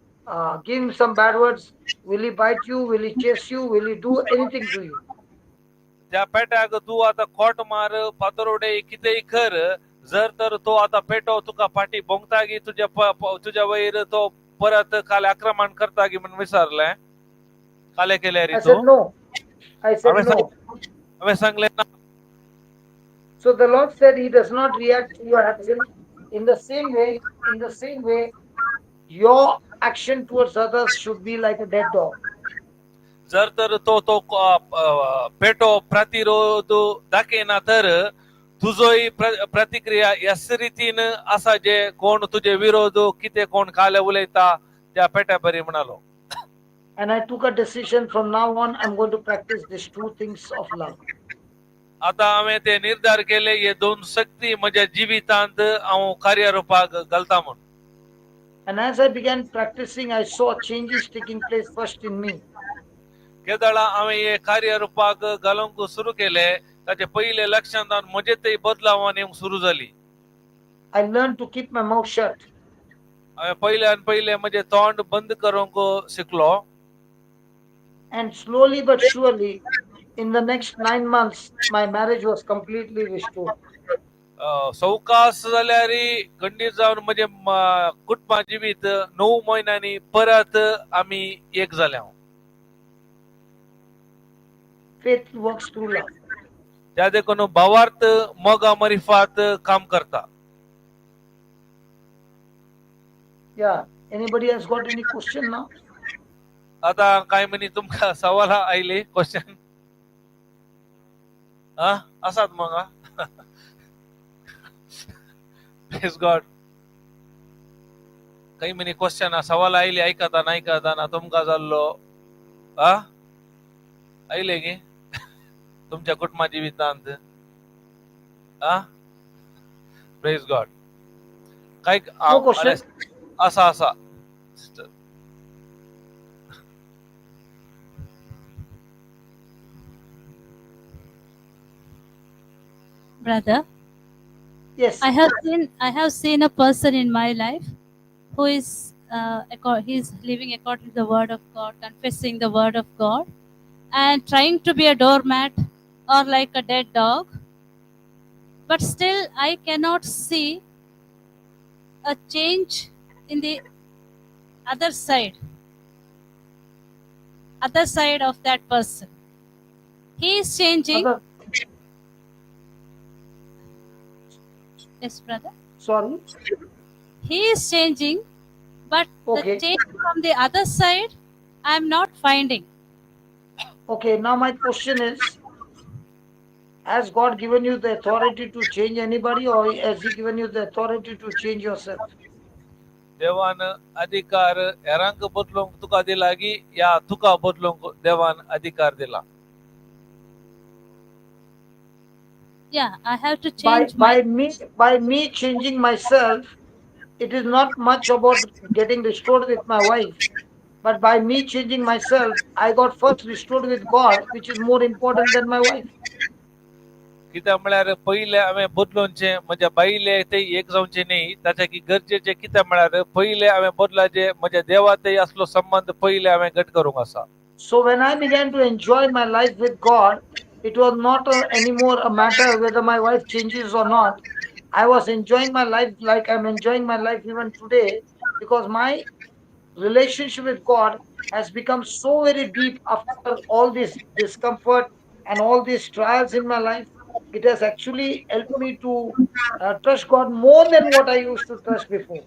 give him some bad words, will he bite you? Will he chase you? Will he do anything to you? त्या पेट्याक तूं आतां खोट मार, फातर उडय, कितेंय कर, जर तर तो आतां पेटो तुका फाटी भोंगता गी, तुज्या तुज्या वयर तो परत काल आक्रमण करता गी म्हणून विचारलें काले केल्यार I तूं. said, "No." I said, हांवें "No." हांवें सांगलें ना. So the Lord said he does not react to your action. In the same way, in the same way, your action towards others should be like a dead dog. जर तर तो तो पेटो प्रतिरोध दाखयना तर तुजोय प्रतिक्रिया ह्याच रितीन आसा, जे कोण तुजे विरोध कितें कोण काले उलयता त्या पेट्या बरी म्हणालो. And I took a decision, from now on, I'm going to practice these two things of love. आता हांवें ते निर्धार केले, हे दोन शक्ती म्हज्या जिवितांत हांव कार्यरुपाक घालता म्हूण. And as I began practicing, I saw changes taking place first in me. केदळा हांवें हे कार्यरुपाक घालूंक सुरू केले, ताचे पयले लक्षांत म्हजे ते बदलावान येवंक सुरू जाली. I learned to keep my mouth shut. हांवें पयले आनी पयले म्हजें तोंड बंद करूंक शिकलो. And slowly but surely, in the next 9 months, my marriage was completely restored. सवकास जाल्यार खंडीत जावन म्हजें कुटुंबा जिवीत 9 म्हयन्यांनी परत आमी एक जाले हांव. Faith works through love. त्या देखून भावार्थ मोगा मरिफात काम करता. Yeah. Anybody has got any question now? आता काय म्हणी तुमकां सवाल आयली, क्वेश्चन आ आसात मग? प्रेज गॉड. काही म्हणी क्वेश्चन सवाल आयली, आयकता ना, आयकता ना तुमकां जाल्लो आ आयले की. तुमच्या कुटुंबा जिवितांत आ प्रेज गॉड काय No question. आसा आसा sister. Brother, Yes. I have seen a person in my life who is he is living according to the word of God, confessing the word of God, and trying to be a doormat or like a dead dog. But still, I cannot see a change in the other side, other side of that person. He is changing. Yes, brother. Sorry. He is changing, but Okay. the change from the other side, I am not finding. Okay, now my question is, has God given you the authority to change anybody, or has He given you the authority to change yourself? देवान अधिकार हेरांक बदलूंक तुका दिला की या तुका बदलूंक देवान अधिकार दिला? Yeah, I have to By change my by me changing myself, it is not much about getting restored with my wife, but by me changing myself, I got first restored with God, which is more important than my wife. कित्याक म्हळ्यार पयले हांवें बदलूनचें म्हज्या बायले ते एक जावचें न्ही ताच्या की गरजेचें कित्याक म्हळ्यार पयले हांवें बदलाचें म्हज्या देवा ते असलो संबंद पयले हांवें घट करूंक आसा. So when I began to enjoy my life with God, it was not anymore a matter whether my wife changes or not. I was enjoying my life like I'm enjoying my life even today, because my relationship with God has become so very deep after all this discomfort and all these trials in my life. It has actually helped me to trust God more than what I used to trust before.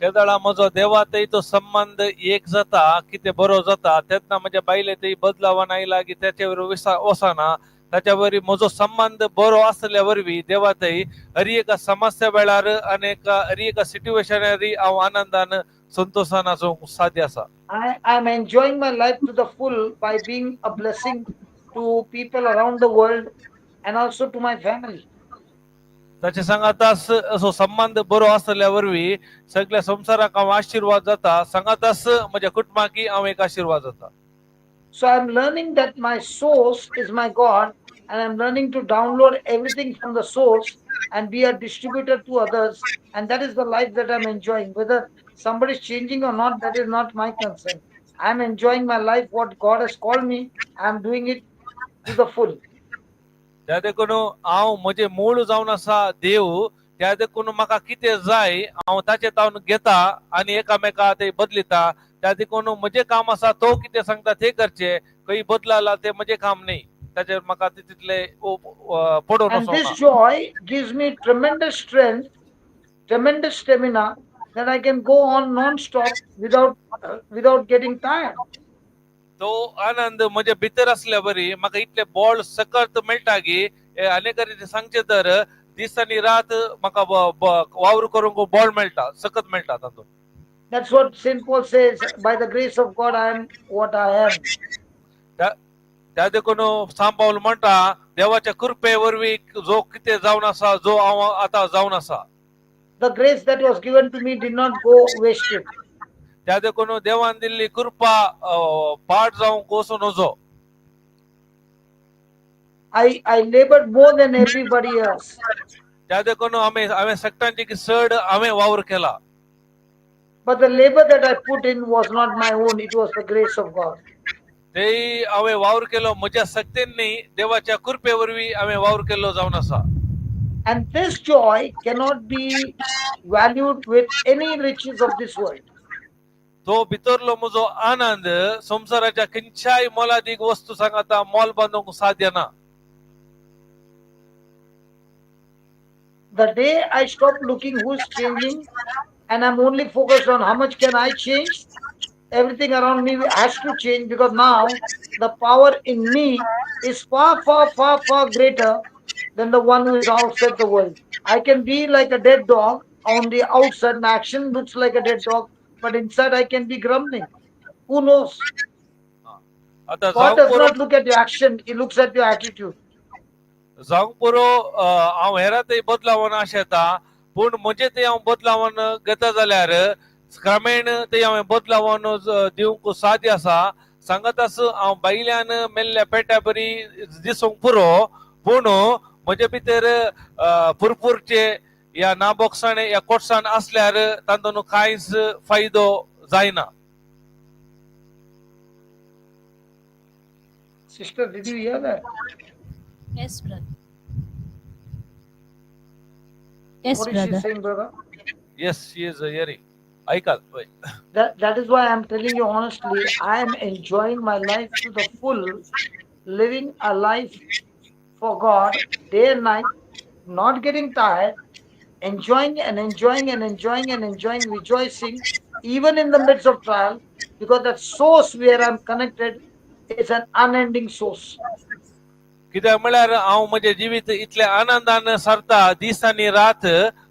केदळा म्हजो देवा थंय तो संबंद एक जाता कितें बरो जाता तेन्ना म्हज्या बायले थंय बदलावान आयला की त्याचे वरवीं वचना ताच्या वरवीं म्हजो संबंद बरो आसल्या वरवीं देवा थंय हर एका समस्या वेळार आनी एका हर एका सिट्युएशनार हांव आनंदान संतोशान आसूंक साध्य आसा. I am enjoying my life to the full by being a blessing to people around the world and also to my family. ताचे सांगातास असो संबंद बरो आसल्या वरवीं सगळ्या संवसाराक हांव आशिर्वाद जाता सांगातास म्हज्या कुटुंबाकी हांव एक आशिर्वाद जाता. So I'm learning that my source is my God, and I'm learning to download everything from the source and be a distributor to others. And that is the life that I'm enjoying. Whether somebody is changing or not, that is not my concern. I'm enjoying my life, what God has called me, I'm doing it to the full. त्या देखून हांव म्हजें मूळ जावन आसा देव त्या देखून म्हाका कितें जाय हांव ताचे तावन घेता आनी एकामेका ते बदलिता त्या देखून म्हजें काम आसा तो कितें सांगता ते करचें खंय बदलाला ते म्हजें काम न्ही ताचेर म्हाका तितले पडून And this वचोंक ना. Joy gives me tremendous strength, tremendous stamina, that I can go on non-stop without getting tired. तो आनंद म्हज्या भितर असल्या बरी म्हाका इतले बळ सकत मेळटा की अनेक रितीन सांगचें तर दीस आनी रात म्हाका वावर करूंक बळ मेळटा सकत मेळटा तातूंत. That's what St. Paul says, by the grace of God, I am what I am. त्या देखून सांत पावल म्हणटा देवाच्या कृपे वरवीं जो कितें जावन आसा जो हांव आतां जावन आसा. The grace that was given to me did not go wasted. त्या देखून देवान दिल्ली कृपा पाड जावंक वचूं नजो. I labored more than everybody else. त्या देखून हांवें हांवें सगळ्यांचे चड हांवें वावर केला. But the labor that I put in was not my own, it was the grace of God. ते हांवें वावर केलो म्हज्या शक्तीन न्ही देवाच्या कृपे वरवीं हांवें वावर केल्लो जावन आसा. And this joy cannot be valued with any riches of this world. तो भितरलो म्हजो आनंद संवसाराच्या खंयच्याय मोलादीक वस्तू सांगाता मोल बांदूंक साध्य ना. The day I stop looking who's changing and I'm only focused on how much can I change, everything around me has to change, because now the power in me is far, far, far, far greater than the one who is outside the world. I can be like a dead dog on the outside, my action looks like a dead dog, but inside I can be grumbling. Who knows? आतां God जावंक does पुरो not look at your action, He looks at your attitude. जावंक पुरो हांव हेरां थंय बदलावन आशेता पूण म्हजे थंय हांव बदलावन घेता जाल्यार क्रमेण थंय हांवें बदलावन दिवंक साध्य आसा. सांगत आस हांव भायल्यान मेल्ल्या पेट्या बरी दिसूंक पुरो पूण म्हजे भितर पुरपुरचे या नाबोक्साणे या कोटसाण आसल्यार तातूंत कांयच फायदो जायना. Sister, did you hear that? Yes, brother. Yes, What is she brother. Saying, brother? Yes, she is hearing. ऐकात वय. That is why I'm telling you honestly, I am enjoying my life to the full, living a life for God day and night, not getting tired, enjoying and enjoying and enjoying and enjoying, rejoicing, even in the midst of trial, because that source where I'm connected is an unending source. कित्याक म्हळ्यार हांव म्हजें जिवीत इतल्या आनंदान सारता दीस आनी रात.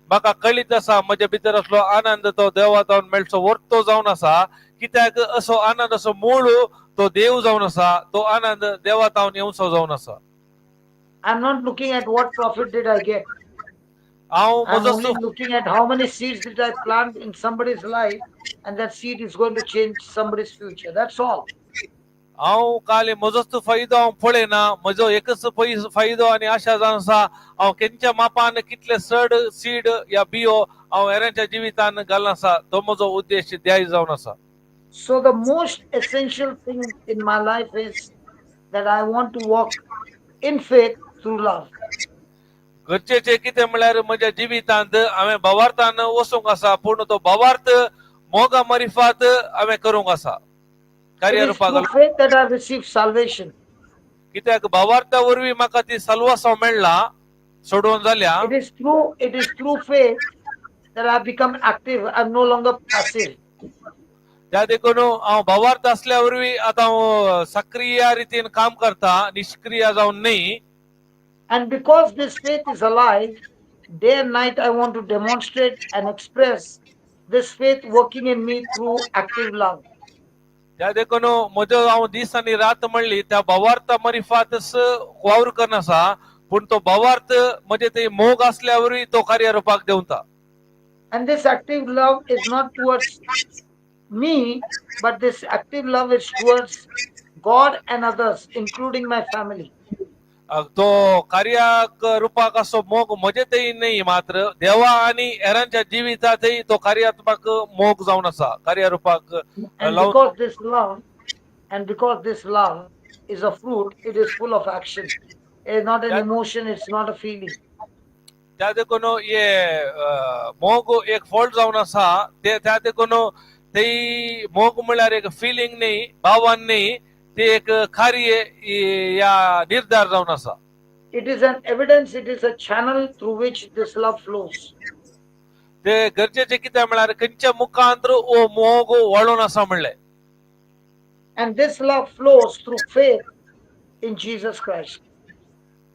म्हाका कळीत आसा म्हजे भितर असलो आनंद तो देवा जावन मेळचो वर्तो जावन आसा कित्याक असो आनंद असो मूळ तो देव जावन आसा तो आनंद देवा जावन येवचो जावन आसा. I'm not looking at what profit did I get. हांव I'm म्हजो only looking at how many seeds did I plant in somebody's life, and that seed is going to change somebody's future. That's all. हांव काल म्हजोच फायदो हांव पळयना म्हजो एकच फायदो आनी आशा जावन आसा हांव केंच्या मापान कितले चड सीड या बियो हांव हेरांच्या जिवितान घालना आसा तो म्हजो उद्देश ध्येय जावन आसा. So the most essential thing in my life is that I want to walk in faith through love. गरजेचें कितें म्हळ्यार म्हज्या जिवितांत हांवें भावार्थान वचूंक आसा पूण तो भावार्थ मोगा मारिफात हांवें करूंक आसा It कार्य is रुपाक. Through faith that I received salvation. कित्याक भावार्था वरवीं म्हाका ती सलवासांव मेळ्ळा सोडोवन जाल्या. It is through faith that I become active. I'm no longer passive. त्या देखून हांव भावार्थ असल्या वरवीं आतां हांव सक्रिय रितीन काम करता निश्क्रिय जावन न्ही. And because this faith is alive, day and night I want to demonstrate and express this faith working in me through active love. त्या देखून म्हजो हांव दीस आनी रात म्हणली त्या भावार्थ मरिफातच वावर करना पूण तो भावार्थ म्हजे ते मोग असल्या वरवीं तो कार्य रुपाक देंवता. And this active love is not towards me, but this active love is towards God and others, including my family. तो कार्याक रुपाक असो मोग म्हजे थंय न्ही मात्र देवा आनी हेरांच्या जिवितांतय तो कार्यात्मक मोग जावन आसा कार्य रुपाक. And Love- because this love is a fruit, it is full of action. It's not an emotion, it's not a feeling. त्या देखून हे मोग एक फॉल्ट जावन आसा ते त्या देखून ते मोग म्हळ्यार एक फिलिंग न्ही भावन न्ही ते एक कार्य या निर्धार जावन आसा. It is an evidence, it is a channel through which this love flows. ते गरजेचे कितें म्हळ्यार खंयच्या मुखांत हो मोग वळून आसा म्हणलें. And this love flows through faith in Jesus Christ.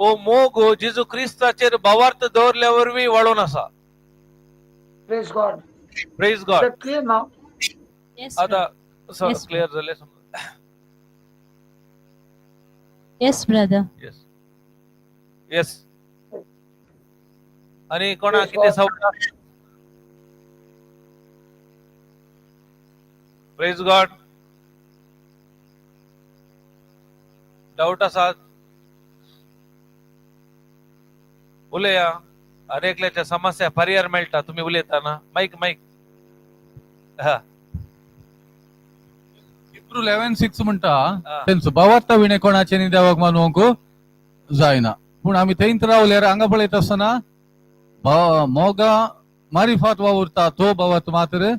हो मोग जेजू क्रिस्ताचेर भावार्थ दवरल्या वरवीं वळून आसा. Praise God. Praise Is God. That clear now? Yes, आता brother. Yes. Clear जालें? Yes, brother. Yes आणि कोणा Praise कितें God. सवाल? प्रेज गॉड. डाऊट आसात उलया. अरे एकल्याच्या समस्या पर्याय मेळटा तुमी उलयताना. माईक माईक हा. हिब्रू 11:6 म्हणटा हा. तेंचो भावार्थ विणे कोणाचे न्ही देवाक मानूंक जायना पूण आमी थंयच रावल्यार हांगा पळयत आसतना मोगा मारिफात वावुरता तो भावार्थ मात्र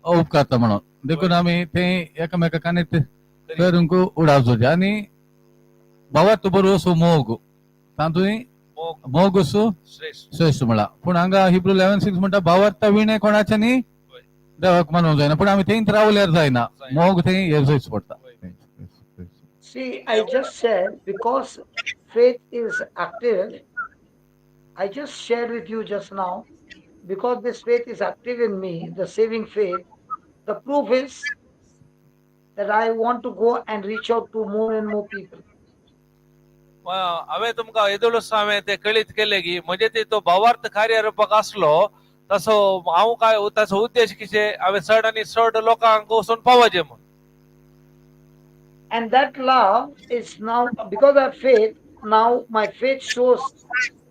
उपकारता म्हणून देखून आमी थंय एकामेका कनेक्ट करूंक उडावचो आनी भावार्थ बरो असो मोग तातूंत मोग मोग असो श्रेष्ठ. श्रेष्ठ म्हणला पूण हांगा हिब्रू 11:6 म्हणटा भावार्थ विणे कोणाचे न्ही देवाक मानूंक जायना पूण आमी थंयच रावल्यार जायना. जायना. मोग थंय येवचोच पडटा. See, I just said because faith is active, I just shared with you just now, because this faith is active in me, the saving faith, the proof is that I want to go and reach out to more and more people. हांवें तुमकां येदोळूच हांवें ते कळीत केले की म्हणजे ते तो भावार्थ कार्य रूपाक आसलो तसो हांव काय ताचो उद्देश कितें हांवें चड आनी चड लोकांक वचून पावचे म्हूण. And that love is now, because I have faith, now my faith shows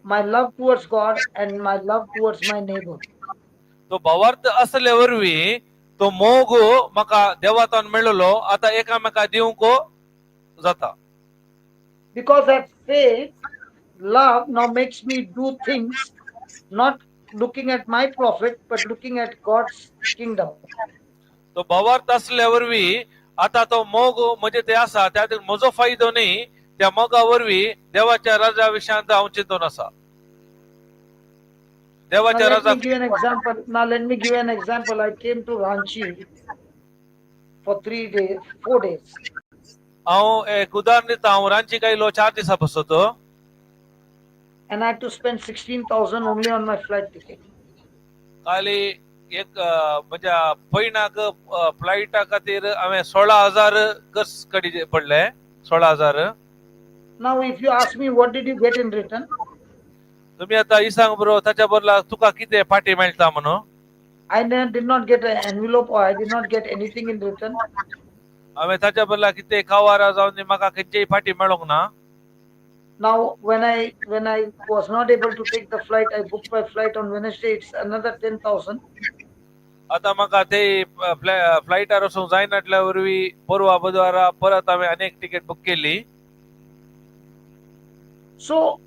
my love towards God and my love towards my neighbor. तो भावार्थ असले वरवीं तो मोग म्हाका देवातान मेळलो आतां एकामेका दिवंक जाता. Because I have faith, love now makes me do things not looking at my profit, but looking at God's kingdom. तो भावार्थ असल्या वरवीं आता तो मोग म्हणजे ते आसा त्या म्हजो फायदो न्ही त्या मोगा वरवीं देवाच्या राजा विशयांत हांव चिंतून आसा. Now देवाच्या let Raja. Me give an example. Now let me give an example. I came to Ranchi for 3 days, 4 days. हांव एक उदाहरण दिता. हांव रांची आयलो चार दिसां पासत. And I had to spend 16,000 only on my flight ticket. खाली एक म्हज्या पयणाक फ्लायटा खातीर हांवें 16,000 खर्च काडचे पडले 16,000. Now, if you ask me, what did you get in return? तुम्ही आता इसांग बरो ताच्या बदला तुका कितें पाटी मेळटा म्हणून. I did not get an envelope or I did not get anything in return. हांवें ताच्या बदला कितें कावारा जावन म्हाका खंयचीय फाटी मेळोंक ना. Now, when I was not able to take the flight, I booked my flight on Wednesday. It's another 10,000. आता म्हाका ते फ्लायटार वचूंक जायनाटल्या वरवीं परवा बुधवारा परत हांवें आनी एक तिकेट बूक केली. So,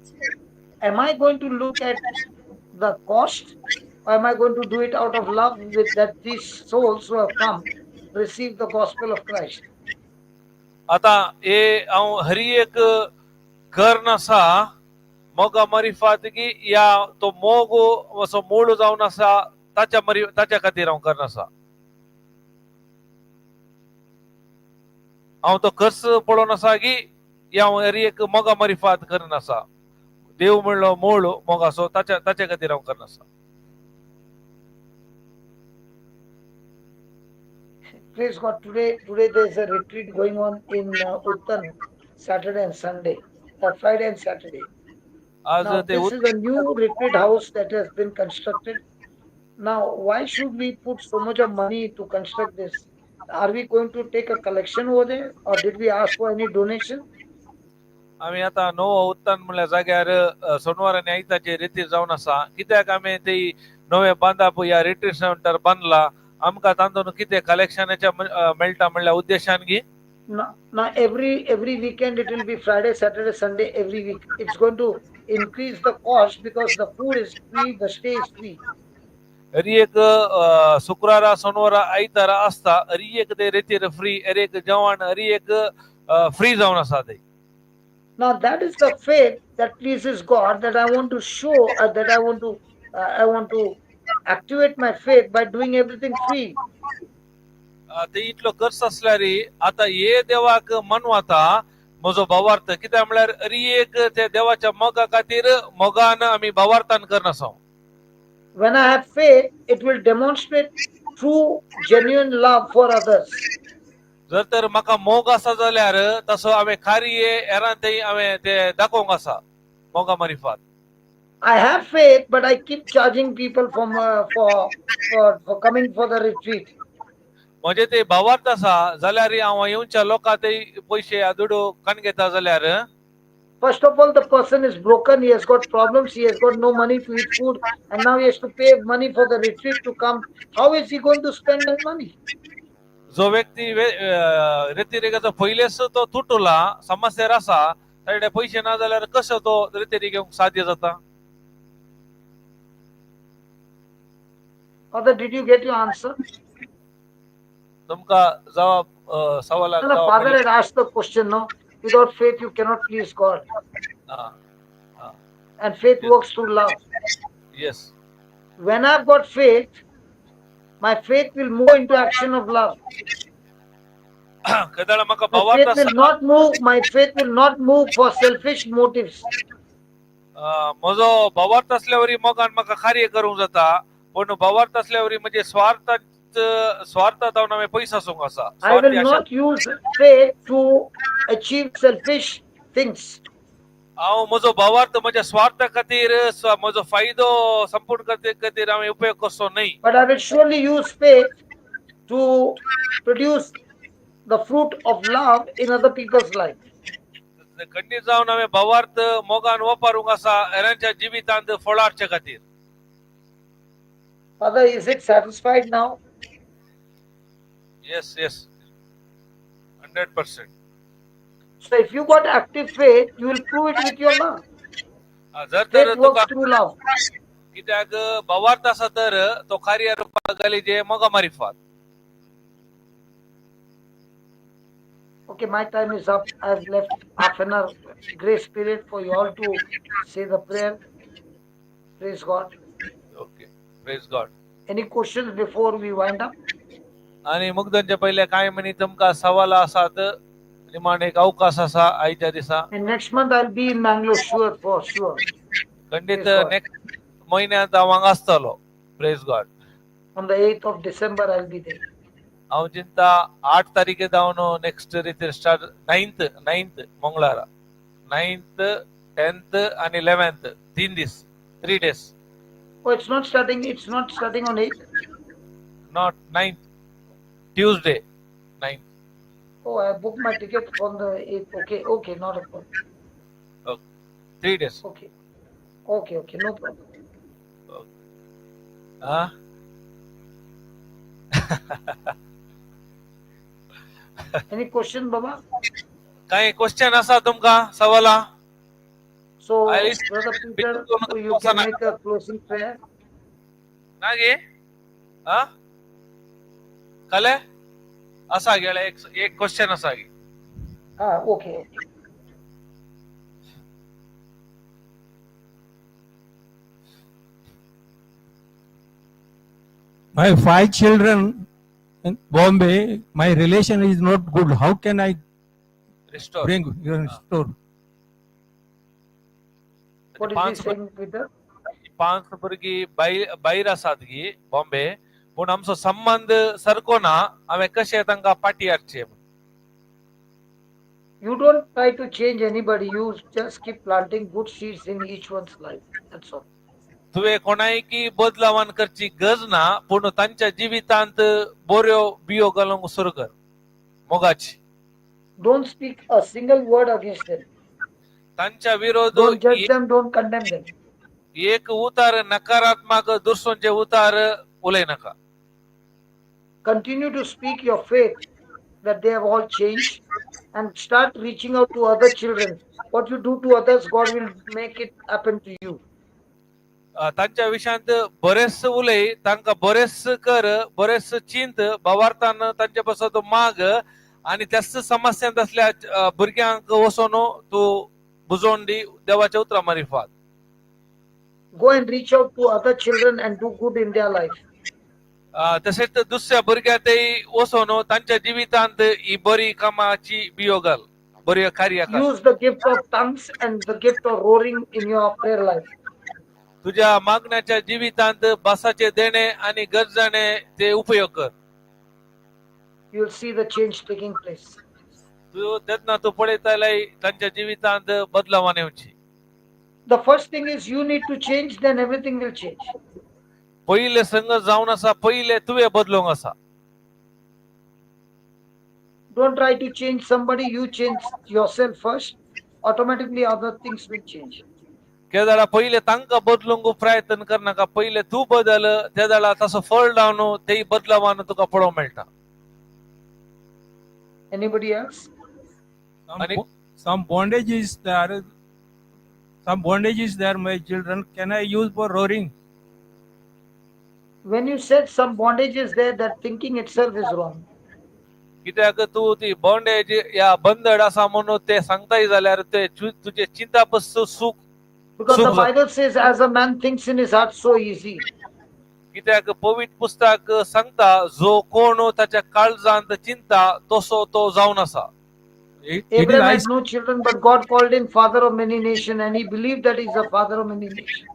am I going to look at the cost, or am I going to do it out of love with that these souls who have come receive the gospel of Christ? आता हे हांव हरी एक कर आसा मोगा मरिफात की या तो मोग असो मूळ जावन आसा ताच्या मरी ताच्या खातीर हांव करना आसा. हांव तो खर्च पळोवन आसा की या हांव हरी एक मोगा मरिफात करना आसा देव म्हणलो मूळ मोग आसो ताच्या ताच्या खातीर हांव करना आसा. Praise God. Today there's a retreat going on in Uttan, Saturday and Sunday, or Friday and Saturday. आज Now, ते this is a new retreat house that has been constructed. Now, why should we put so much of money to construct this? Are we going to take a collection over there, or did we ask for any donation? आमी आतां नवो उत्तान म्हणल्या जाग्यार सोनवार आनी आयताचे रितीर जावन आसा. कित्याक आमी ते नवे बांदाप ह्या रिट्रीट सेंटर बांदला? आमकां तातूंत कितें कलेक्शनाच्या मेळटा म्हणल्या उद्देशान गी? Now every weekend it will be Friday, Saturday, Sunday every week. It's going to increase the cost because the food is free, the stay is free. Hari एक शुक्रारा सोनवारा आयतारा आसता. हरी एक ते रेतीर फ्री, हर एक जेवण हरी एक फ्री जावन आसा ते. Now that is the faith that pleases God. That I want to show that I want to activate my faith by doing everything free. ते इतलो खर्च आसल्यार आता हे देवाक मनवाता म्हजो भावार्थ. कित्याक म्हळ्यार हरी एक ते देवाच्या मोगा खातीर मोगान आमी भावार्थान करनासा. When I have faith, it will demonstrate true, genuine love for others. जर तर म्हाका मोग आसा जाल्यार तसो हांवें खारी हेरां ते हांवें ते दाखोवंक आसा मोगा मारिफात. I have faith, but I keep charging people from for coming for the retreat. म्हजे ते भावार्थ आसा जाल्यार हांव येवच्या लोकां ते पयशे दुडू काण घेता जाल्यार. First of all, the person is broken. He has got problems. He has got no money to eat food, and now he has to pay money for the retreat to come. How is he going to spend that money? जो व्यक्ती रेतिरेगाचो पयलेच तो तुटला समस्येर आसा ताजे पयशे ना जाल्यार कसो तो रेतिरेग घेवंक साध्य जाता? Father, did you get your answer? तुमकां जवाब सवालाक No, the जवाब father मेळ्ळो? Had asked the question, no? Without faith, you cannot please God. Ah. And faith works through love. When I've got faith, my faith will move into action of love. केदळ म्हाका My भावार्थ faith will आसा not move, my faith will not move for selfish motives. म्हजो भावार्थ असल्यावरी मोगान म्हाका कार्य करूंक जाता पूण भावार्थ असल्यावरी म्हणजे स्वार्थ स्वार्थ जावन हांवें पयस आसूंक आसा. I स्वार्थी will Asha. not use faith to achieve selfish things. हांव म्हजो भावार्थ म्हज्या स्वार्था खातीर, म्हजो फायदो संपूर्ण खातीर हांवें उपयोग करचो न्हय. But I will surely use faith to produce the fruit of love in other people's life. खंडीत जावन हांवें भावार्थ मोगान वापरूंक आसा हेरांच्या जिवितांत फळां हाडचे खातीर. Father, is it satisfied now? Yes, 100%. So if you got active faith, you will prove it with your love. जर तर Faith तुका works through love. कित्याक भावार्थ आसा तर तो कार्य रुपाक घाली जे मोगा मारिफात. Okay, my time is up. I've left half an hour grace period for you all to say the prayer. Praise God. Okay, praise God. Any questions before we wind up? आणि मुग्धनच्या पयले काय म्हणी तुमकां सवाल आसात, निमाण एक अवकाश आसा आयच्या दिसा. And next month I'll be in Mangalore, sure, for sure. खंडीत Praise God. Next म्हयन्यांत हांव हांगा आसतलो. Praise God. On the 8th of December, I'll be there. हांव चिंता 8 तारखे जावन नेक्स्ट रितीर स्टार्ट 9th मंगळारा, 9th, 10th आणि 11th, 3 दीस, 3 days. Oh, it's not starting. It's not starting on 8th. Not 9th, Tuesday 9th. Oh, I booked my ticket on the 8th. Okay, not a problem. 3 days. Okay, no problem. हा. Any question, Baba? काय question आसा तुमकां, सवाला? So, Brother Peter, you can make a closing prayer. ना गे हा कले असा गेला एक एक क्वेश्चन असा गे. Ah, okay. My 5 children in Bombay, my relation is not good. How can I restore bring restore? What is he पांच saying, Peter? पांच भुरगीं भायर आसात गी बॉम्बे, पूण आमचो संबंद सारको ना, हांवें कशें तांकां पाटी हाडचें? You don't try to change anybody. You just keep planting good seeds in each one's life. That's all. तुवें कोणायकी बदलावान करची गरज ना, पूण तांच्या जिवितांत बऱ्यो बियो घालूंक सुरू कर मोगाची. Don't speak a single word against them. तांच्या विरोध Don't judge them. Don't condemn them. एक उतार नकारात्मक दुसरोचे उतार उलय नाका. Continue to speak your faith that they have all changed and start reaching out to other children. What you do to others, God will make it happen to you. तांच्या विशयांत बरेच उलय, तांकां बरेच कर, बरेच चिंत, भावार्थान तांचे पासत माग आणि त्याच समस्यांत असल्या भुरग्यांक वचोन तूं बुजोवन दी देवाच्या उतरा मारिफात. Go and reach out to other children and do good in their life. तशेंच दुसऱ्या भुरग्यांतय वचोन तांच्या जिवितांत ही बरी कामाची बियो घाल, बरी कार्य कर. Use the gift of tongues and the gift of roaring in your prayer life. तुझ्या मागण्याच्या जिवितांत भासाचे देणे आणि गरजाणे ते उपयोग कर. You'll see the change taking place. तू तेन्ना तूं पळयताले तांच्या जिवितांत बदलावान येवची. The first thing is you need to change, then everything will change. पयले संग जावन आसा, पयले तुवें बदलूंक आसा. Don't try to change somebody, you change yourself first. Automatically other things will change. केदाळा पयले तांकां बदलूंक प्रयत्न करनाका, पयले तूं बदल, ते जाल्यार तसो फळ लावन तेय बदलावान तुका पळोवंक मेळटा. Anybody else? Some bondage is there. Some bondage is there, my children. Can I use for roaring? When you said some bondage is there, that thinking itself is wrong. कित्याक तूं ती बॉन्डेज या बंदड आसा म्हणून ते सांगताय जाल्यार ते तुजे चिंता पसून सुख. Because the सुख. Bible says, as a man thinks in his heart, so is he. कित्याक पवित्र पुस्तक सांगता, जो कोण ताच्या काळजांत चिंता तसो तो जावन आसा. It is Abraham I had no children, but God called him father of many nations, and he believed that he is a father of many nations.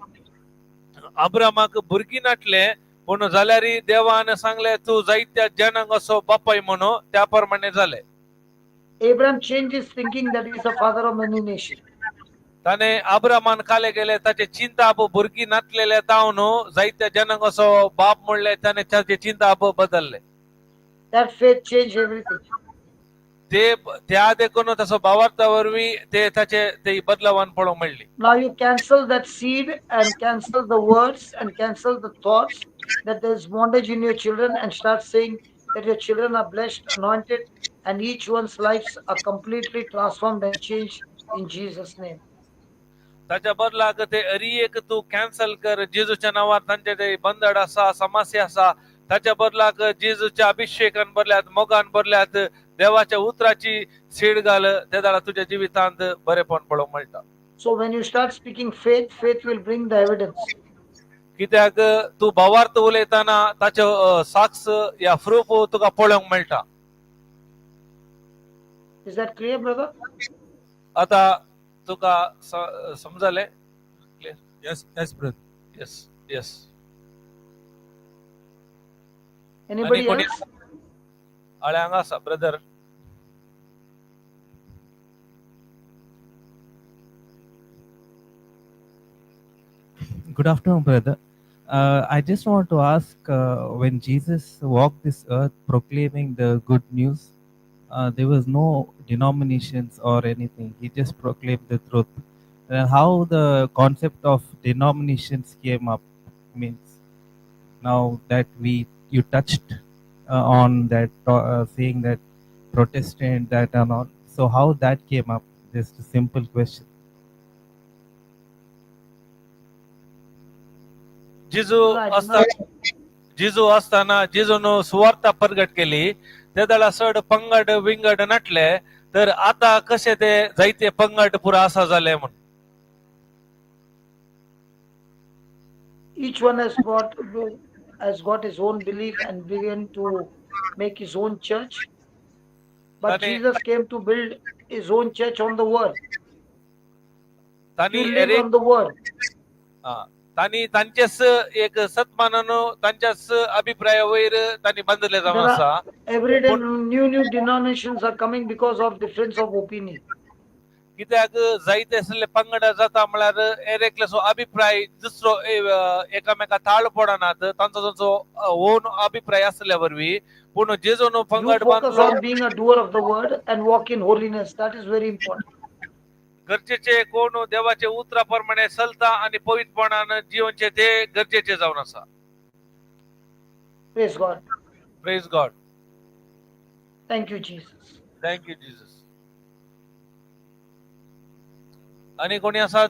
अब्रामाक भुरगीं नाटले, पूण जाल्यार देवान सांगले तूं जायत्या जनांक असो बापाय म्हणून त्या प्रमाणे जाले. Abraham changed his thinking that he is the father of many nations. ताणे आब्रामान काले गेले ताचे चिंताप भुरगीं नातलेले तावन जायत्या जनांक असो बाप म्हणले ताणे ताचे चिंताप बदलले. That faith changed everything. ते त्या देखून तसो भावार्था वरवीं ते ताचे ते बदलावान पळोवंक मेळ्ळी. Now you cancel that seed and cancel the words and cancel the thoughts that there is bondage in your children and start saying that your children are blessed, anointed, and each one's lives are completely transformed and changed in Jesus' name. ताच्या बदलाक ते अरियेक तूं cancel कर जेजूच्या नांवार तांचे ते बंदड आसा समस्या आसा ताच्या बदलाक जेजूच्या अभिषेकान भरल्यात मोगान भरल्यात देवाच्या उतराची सीड घाल ते जाल्यार तुज्या जिवितांत बरेपण पळोवंक मेळटा. So when you start speaking faith, faith will bring the evidence. कित्याक तूं भावार्थ उलयतना ताच्यो साक्ष या प्रूफ तुका पळोवंक मेळटा. Is that clear, brother? आता तुका समजलें? Yes, yes, brother. Yes yes. Anybody कोणी else? हळे हांगा आसा brother. Good afternoon, brother. I just want to ask, when Jesus walked this earth proclaiming the good news, there was no denominations or anything. He just proclaimed the truth. Then how the concept of denominations came up, means now that you touched on that, saying that Protestant, that and all. So how that came up? Just a simple question. जेजू Right. आसतना जेजू आसतना जेजून सुवार्ता प्रगट केली ते जाल्यार चड पंगड विंगड नाटले तर आता कशे ते जायते पंगड पुरा आसा जाले म्हण. Each one has got his own belief and began to make his own church. But Jesus came to build his own church on the word. तांणी You live on the word. तांणी तांचेच एक सत्मानान तांच्याच अभिप्राया वयर तांणी बांदिल्लें जावन There आसा. Every day new denominations are coming because of difference of opinion. कित्याक जायते आसले पंगड जाता म्हळ्यार एकल्याचो अभिप्राय दुसरो एकामेका ताळ पडनात तांचो तांचो ओन अभिप्राय आसल्या वरवीं पूण जेजून You पंगड focus बांदलो. on being a doer of the word and walk in holiness. That is very important. गरजेचे कोण देवाचे उतरा प्रमाणे चलता आणि पवित्रपणान जिवनचे ते गरजेचे जावन आसा. Praise God. Praise God. Thank you, Jesus. Thank you Jesus. आणि कोणी आसात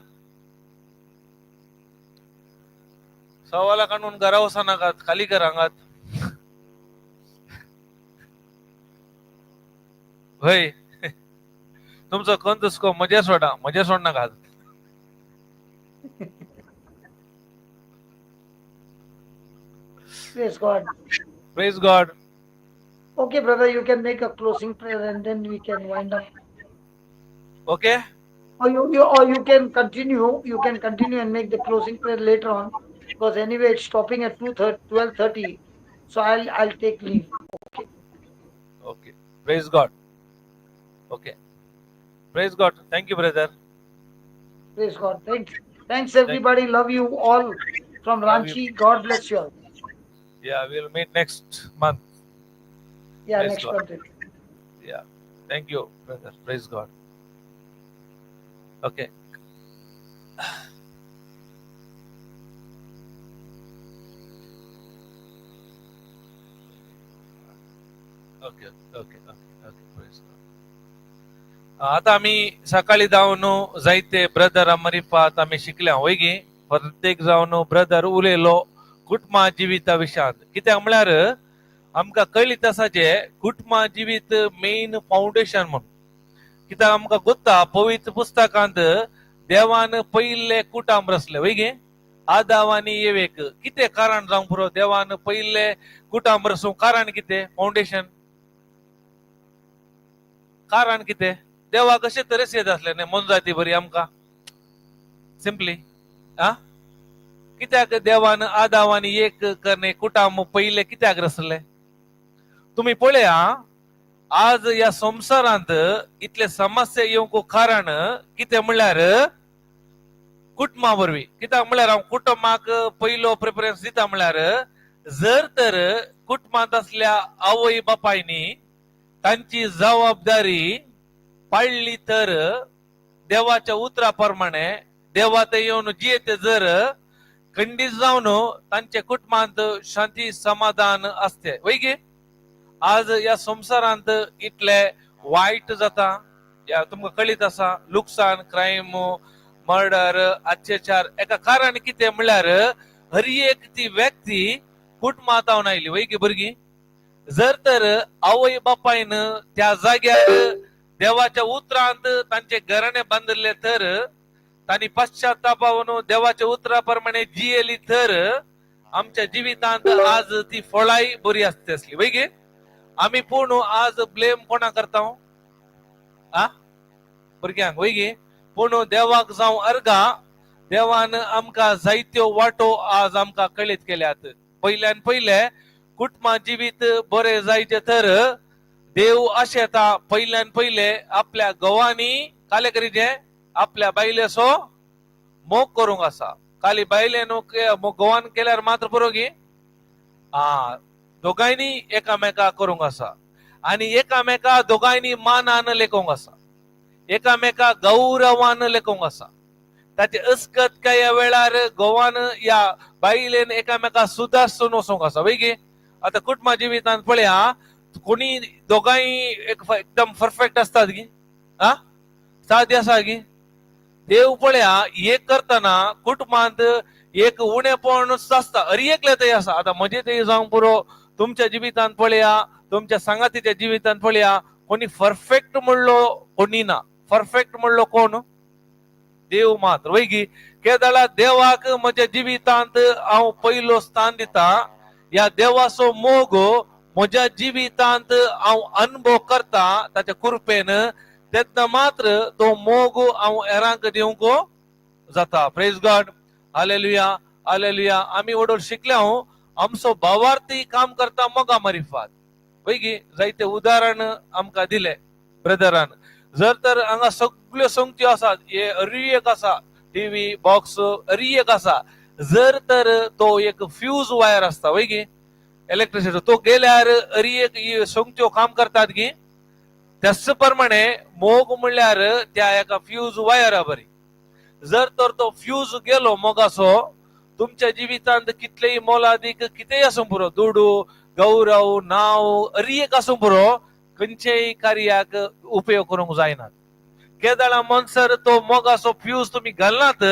सवाला काडून घरा वचनाकात खाली कर हांगात हय तुमचो कंत दुसको मजे सोडा मजे सोडनाकात. Praise God. Praise God. Okay, brother, you can make a closing prayer and then we can wind up. Okay. Or you can continue. You can continue and make the closing prayer later on, because anyway it's stopping at 2:30, 12:30. So I'll take leave. Okay, praise God. Okay, praise God. Thank you brother. Praise God. Thanks. Thanks everybody. Love you all from Love you. Ranchi. God bless you all. Yeah, we'll meet next month. Yeah, Praise next God. month. Yeah, thank you brother. Praise God. Okay. Okay okay okay okay. Praise God. आता आमी सकाळी जावन जायते brother मरिफात आमी शिकल्या वय गी प्रत्येक जावन ब्रदर उलयलो कुटुंबा जिविता विशयांत कित्याक म्हळ्यार आमकां कळीत आसा जे कुटुंबा जिवीत मेन फावंडेशन म्हूण कित्याक आमकां गोत्ता पवित्र पुस्तकांत देवान पयिल्ले कुटांब रचले वय गे आदाव आनी येवेक कितें कारण जावंक पुरो देवान पयिल्ले कुटांब रसूंक कारण कितें फावंडेशन कारण कितें देवा कशे तरेच येत आसले न्ही मोनजाती बरी आमकां सिंपली आ कित्याक देवान आदाव आनी एक करणे कुटाम पयले कित्याक रसले? तुमी पळया, आज ह्या संवसारांत इतले समस्या येवंक कारण कितें म्हणल्यार कुटुंबा वरवीं. कित्याक म्हणल्यार हांव कुटुंबाक पयलो प्रिफरन्स दिता म्हणल्यार जर तर कुटुंबांत असल्या आवय बापायनी तांची जबाबदारी पाळली तर देवाच्या उतरा प्रमाणे देवा ते येवन जियेते जर खंडीत जावन तांच्या कुटुंबांत शांती समाधान आसते वय गे. आज ह्या संवसारांत इतले वायट जाता, ह्या तुमकां कळीत आसा, लुकसाण, क्रायम, मर्डर, अत्याचार एका कारण कितें म्हणल्यार हर एक ती व्यक्ती कुटुंबांत आयली वय गे भुरगीं. जर तर आवय बापायन त्या जाग्यार देवाच्या उतरांत तांचे घराणे बांदिल्ले तर तांणी पश्चातापावन देवाच्या उतरा प्रमाणे जियेली तर आमच्या जिवितांत आज ती फळाय बरी आसते आसली वय गे. आमी पूण आज ब्लेम कोणा करता? आ भुरग्यांक वय गे. पूण देवाक जावं अर्गा, देवान आमकां जायत्यो वाटो आज आमकां कळीत केल्यात. पयल्यान पयले कुटुंबा जिवीत बरें जायचें तर देव आशेता पयल्यान पयले आपल्या घोवांनी काले करीचे आपल्या बायलेचो मोग करूंक आसा. काली बायलेन घोवान केल्यार मात्र पुरो गी, आ दोगांयनी एकामेका करूंक आसा आनी एकामेका दोगांयनी मानान लेखूंक आसा, एकामेका गौरवान लेखूंक आसा. ताचे अस्कत काय वेळार घोवान या बायलेन एकामेका सुदासून वचूंक आसा वय गे. आतां कुटुंबा जिवितांत पळया, कोणी दोगांय एकदम परफेक्ट असतात गी, आ सादी आसा गी. देव पळया एक करतना कुटुंबांत एक उणेपण आसता, अरी एकले थंय आसा. आतां म्हजे थंय जावंक पुरो, तुमच्या जिवितांत पळया, तुमच्या सांगातीच्या जिवितांत पळया, कोणी परफेक्ट म्हणलो कोणी ना. परफेक्ट म्हणलो कोण? देव मात्र वय गी. केदळा देवाक म्हज्या जिवितांत हांव पयलो स्थान दिता, ह्या देवाचो मोग म्हज्या जिवितांत हांव अनुभव करता ताच्या कृपेन, तेन्ना मात्र तो मोग हांव हेरांक दिवंक जाता. प्रेज गॉड, हालेलुया, हालेलुया. आमी वडोल शिकल्या आमचो भावार्थी काम करता मोगा मारिफात वय गी. जायते उदाहरण आमकां दिले ब्रदरान. जर तर हांगा सगल्यो संगत्यो आसात, हे अरी एक आसा टीव्ही बॉक्स अरी एक आसा, जर तर तो एक फ्यूज वायर आसता वय गी इलेक्ट्रिसिटी, तो गेल्यार अरी एक संगत्यो काम करतात गी. त्याच प्रमाणे मोग म्हणल्यार त्या एका फ्यूज वायरा बरी. जर तर तो फ्यूज गेलो मोगाचो, तुमच्या जिवितांत कितलेय मोलादीक कितेंय आसूं पुरो, दुडू, गौरव, नांव अरी एक आसूं पुरो, खंयचेय कार्याक उपयोग करूंक जायना. केदळा म्हणसर तो मोगाचो फ्यूज तुमी घालनात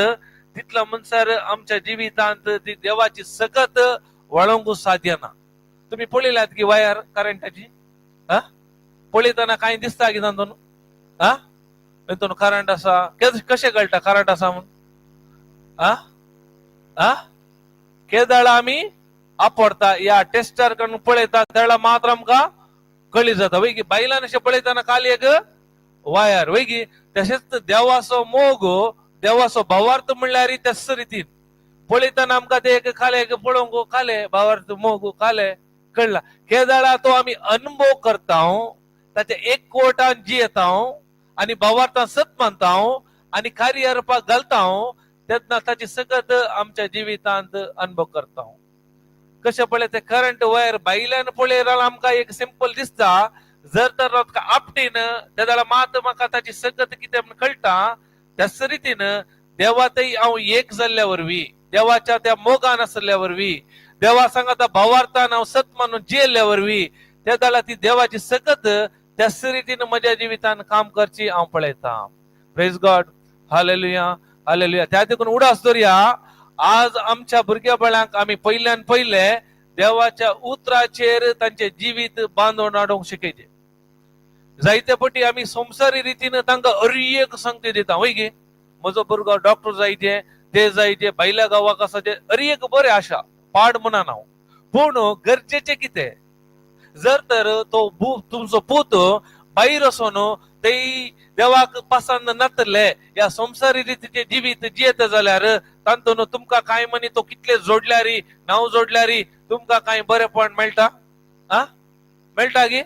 तितला म्हणसर आमच्या जिवितांत ती देवाची सकत वळोवंक साध्य ना. तुमी पळयल्यात की वायर करंटाची हा पळयतना कांय दिसता की तातूंत? हा तातूंत करंट आसा कशें कळटा करंट आसा म्हूण? आ आ केदळा आमी आपडता ह्या टेस्टर कडून पळयता तेळा मात्र आमकां कळी जाता वय की. बायलान अशें पळयतना खाली एक वायर वय की. तशेंच देवाचो मोग, देवाचो भावार्थ म्हणल्यार त्याच रितीन पळयतना आमकां ते एक खाले एक पळोवंक खाले भावार्थ मोग खाले कळला. केदळा तो आमी अनुभव करता, ताच्या एक कोटान जियेता आनी भावार्थान सत मानता आनी कार्य अर्पाक घालता, तेन्ना ताची सकत आमच्या जिवितांत अनुभव करता. कशें पळय ते करंट वायर भायल्यान पळयल्यार आमकां एक सिंपल दिसता, जर तर आपटीन तेन्ना मात म्हाका ताची सकत कितें म्हूण कळटा. त्याच रितीन देवातय हांव एक जाल्ल्या वरवीं, देवाच्या त्या मोगान आसल्या वरवीं, देवा सांगाता भावार्थान हांव सत मानून जियेल्ल्या वरवीं, त्या जाल्यार ती देवाची सकत त्याच रितीन म्हज्या जिवितान काम करची हांव पळयता. प्रेज गॉड, हालेलुया, हालेलुया. त्या देखून उडास दवरया, आज आमच्या भुरग्या बाळांक आमी पयल्यान पयले देवाच्या उतराचेर तांचे जिवीत बांदून हाडूंक शिकयचे. जायते पटी आमी संवसारी रितीन तांकां अरी एक संगती दिता वय गे. म्हजो भुरगो डॉक्टर जायचे, ते जायचे, भायल्या गांवाक आसा ते अरी एक बरें आशा पाड म्हणना हांव, पूण गरजेचें कितें? जर तर तो तुमचो पूत भायर वचोन ते देवाक पसंद नातले ह्या संवसारी रितीचे जिवीत जियेत जाल्यार तातूंत तुमकां कांय मनी तो कितले जोडल्यारी नांव जोडल्यारी तुमकां कांय बरेपण मेळटा? आ मेळटा गी?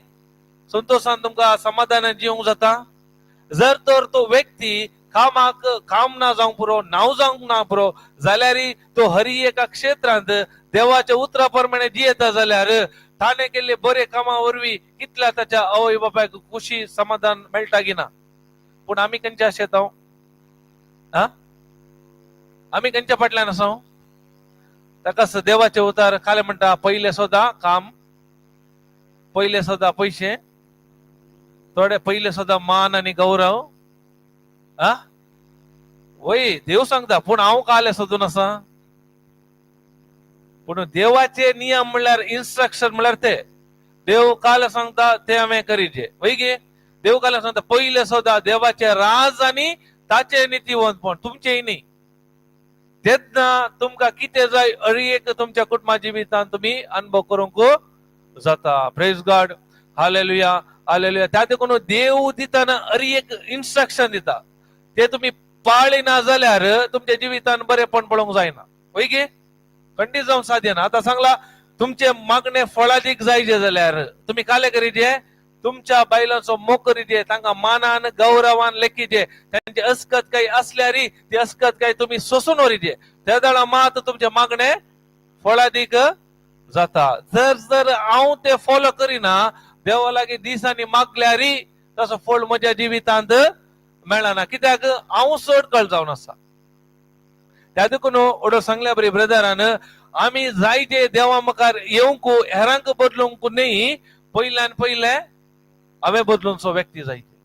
संतोशान तुमकां समाधानान जिवंक जाता? जर तर तो व्यक्ती कामाक काम ना जावंक पुरो, नांव जावंक ना पुरो जाल्यार तो हरी एका क्षेत्रांत देवाच्या उतरा प्रमाणे जियेता जाल्यार ताणें केल्ले बरे कामा वरवीं कितल्या ताच्या आवय बापायक खुशी समाधान मेळटा की ना? पूण आमी खंयच्या आशेताव? आ आमी खंयच्या फाटल्यान आसा? ताका देवाचे उतार काले म्हणटा, पयले सोदा काम, पयले सोदा पयशे, थोडे पयले सोदा मान आनी गौरव. आ वय देव सांगता, पूण हांव काले सोदून आसा. पूण देवाचे नियम म्हणल्यार इन्स्ट्रक्शन म्हणल्यार ते देव काल सांगता ते हांवें करीचे. वय गे, देव काल सांगता पयले सोदा देवाचे राज आनी ताचे नितीवंतपण, तुमचेय न्ही. तेन्ना तुमकां कितें जाय अरी एक तुमच्या कुटुंबा जिवितान तुमी अनुभव करूंक जाता. प्रेज गॉड, हालेलुया, हालेलुया. त्या देखून देव दिताना अरी एक इन्स्ट्रक्शन दिता, ते तुमी पाळिना जाल्यार तुमच्या जिवितान बरेपण पळोवंक जायना. वय गे, खंडीत जावंक साध्य ना. आतां सांगला तुमचे मागणे फळादीक जायचे जाल्यार तुमी काले करीचे, तुमच्या बायलांचो मोग करीचे, तांकां मानान गौरवान लेखीचे, त्यांची अस्कत काही असल्यार ती अस्कत काही तुमी सोसून व्हरीचे, त्या वेळा मात तुमचे मागणे फळादीक जाता. जर जर हांव ते फॉलो करिना, देवा लागीं दिसांनी मागल्यार तसो फळ म्हज्या जिवितांत मेळना. कित्याक हांव चड कळ जावन आसा. त्या देखून ओडो सांगल्या बरी ब्रदरान, आमी जायते देवा मुखार येवंक हेरांक बदलूंक न्ही, पयल्यान पयले हांवें बदलूनचो व्यक्ती जायते.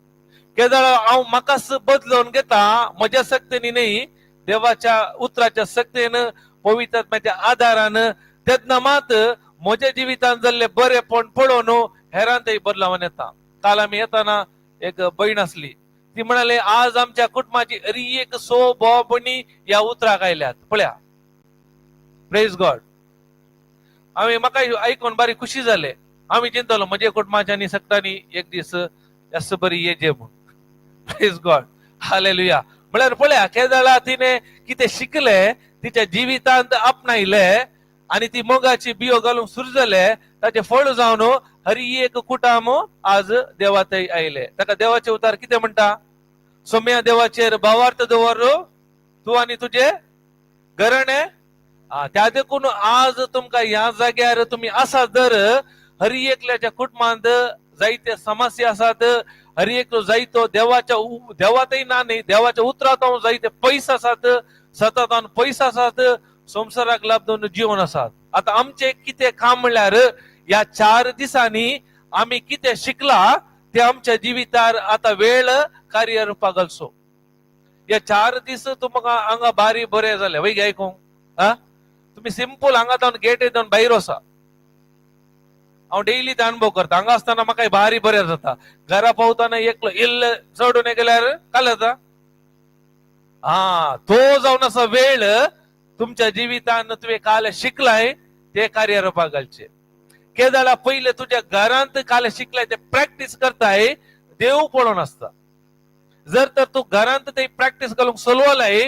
केदळ हांव म्हाकाच बदलून घेता म्हज्या शक्तीनी न्ही, देवाच्या उतराच्या शक्तीन, पवित्र आत्म्याच्या आदारान, तेन्ना मात म्हज्या जिवितान जाल्ले बरेपण पळोवन हेरांतय बदलावन येता. काल आमी येताना एक बहीण आसली, ती म्हणाले आज आमच्या कुटुंबाची अरी एक सो भोव ह्या उतराक आयल्यात पळया. Praise God. हांवें म्हाका आयकून बारी खुशी जाले. आमी चिंतलो म्हजे कुटुंबाच्यांनी सगळ्यांनी एक दीस जास्त बरी येजे म्हूण. Praise God, hallelujah. म्हळ्यार पळया केदळा तिने कितें शिकले, तिच्या जिवितांत आपणायले आनी ती मोगाची बियो घालूंक सुरू जाले, ताचे फळ जावन हरी एक कुटाम आज देवातय आयले. ताका देवाचे उतार कितें म्हणटा? सोम्या देवाचेर भावार्थ दवर तूं आनी तुजे घराणे. त्या देखून आज तुमकां ह्या जाग्यार तुमी आसात जर हरी एकल्याच्या कुटुंबांत जायते समस्या आसात, हरी एकलो जायतो देवाच्या देवातय ना न्ही, देवाच्या उतरांत जायते पयस आसात, सततान पयस आसात, संवसाराक लाभ जीवन आसात. आतां आमचें कितें काम म्हणल्यार ह्या 4 दिसांनी आमी कितें शिकला ते आमच्या जिवितार आतां वेळ कार्य रुपाक घालचो. ह्या 4 दीस तुमकां हांगा बारी बरें जालें वय आयकूंक. आ तुमी सिंपल हांगा जावन गेट जावन भायर वसा. हांव डेली ते अनुभव करता. हांगा आसतना म्हाका भारी बरें जाता. घरा पावतना एकलो इल्ले चडून गेल्यार काल जाता. हा तो जावन आसा वेळ तुमच्या जिवितान तुवें काल शिकलाय ते कार्य रुपाक घालचे. केदळा पयले तुज्या घरांत काल शिकलाय ते प्रॅक्टीस करताय, देव पळोवन आसता. जर तर तूं घरांत ते प्रॅक्टीस घालूंक चलवलाय,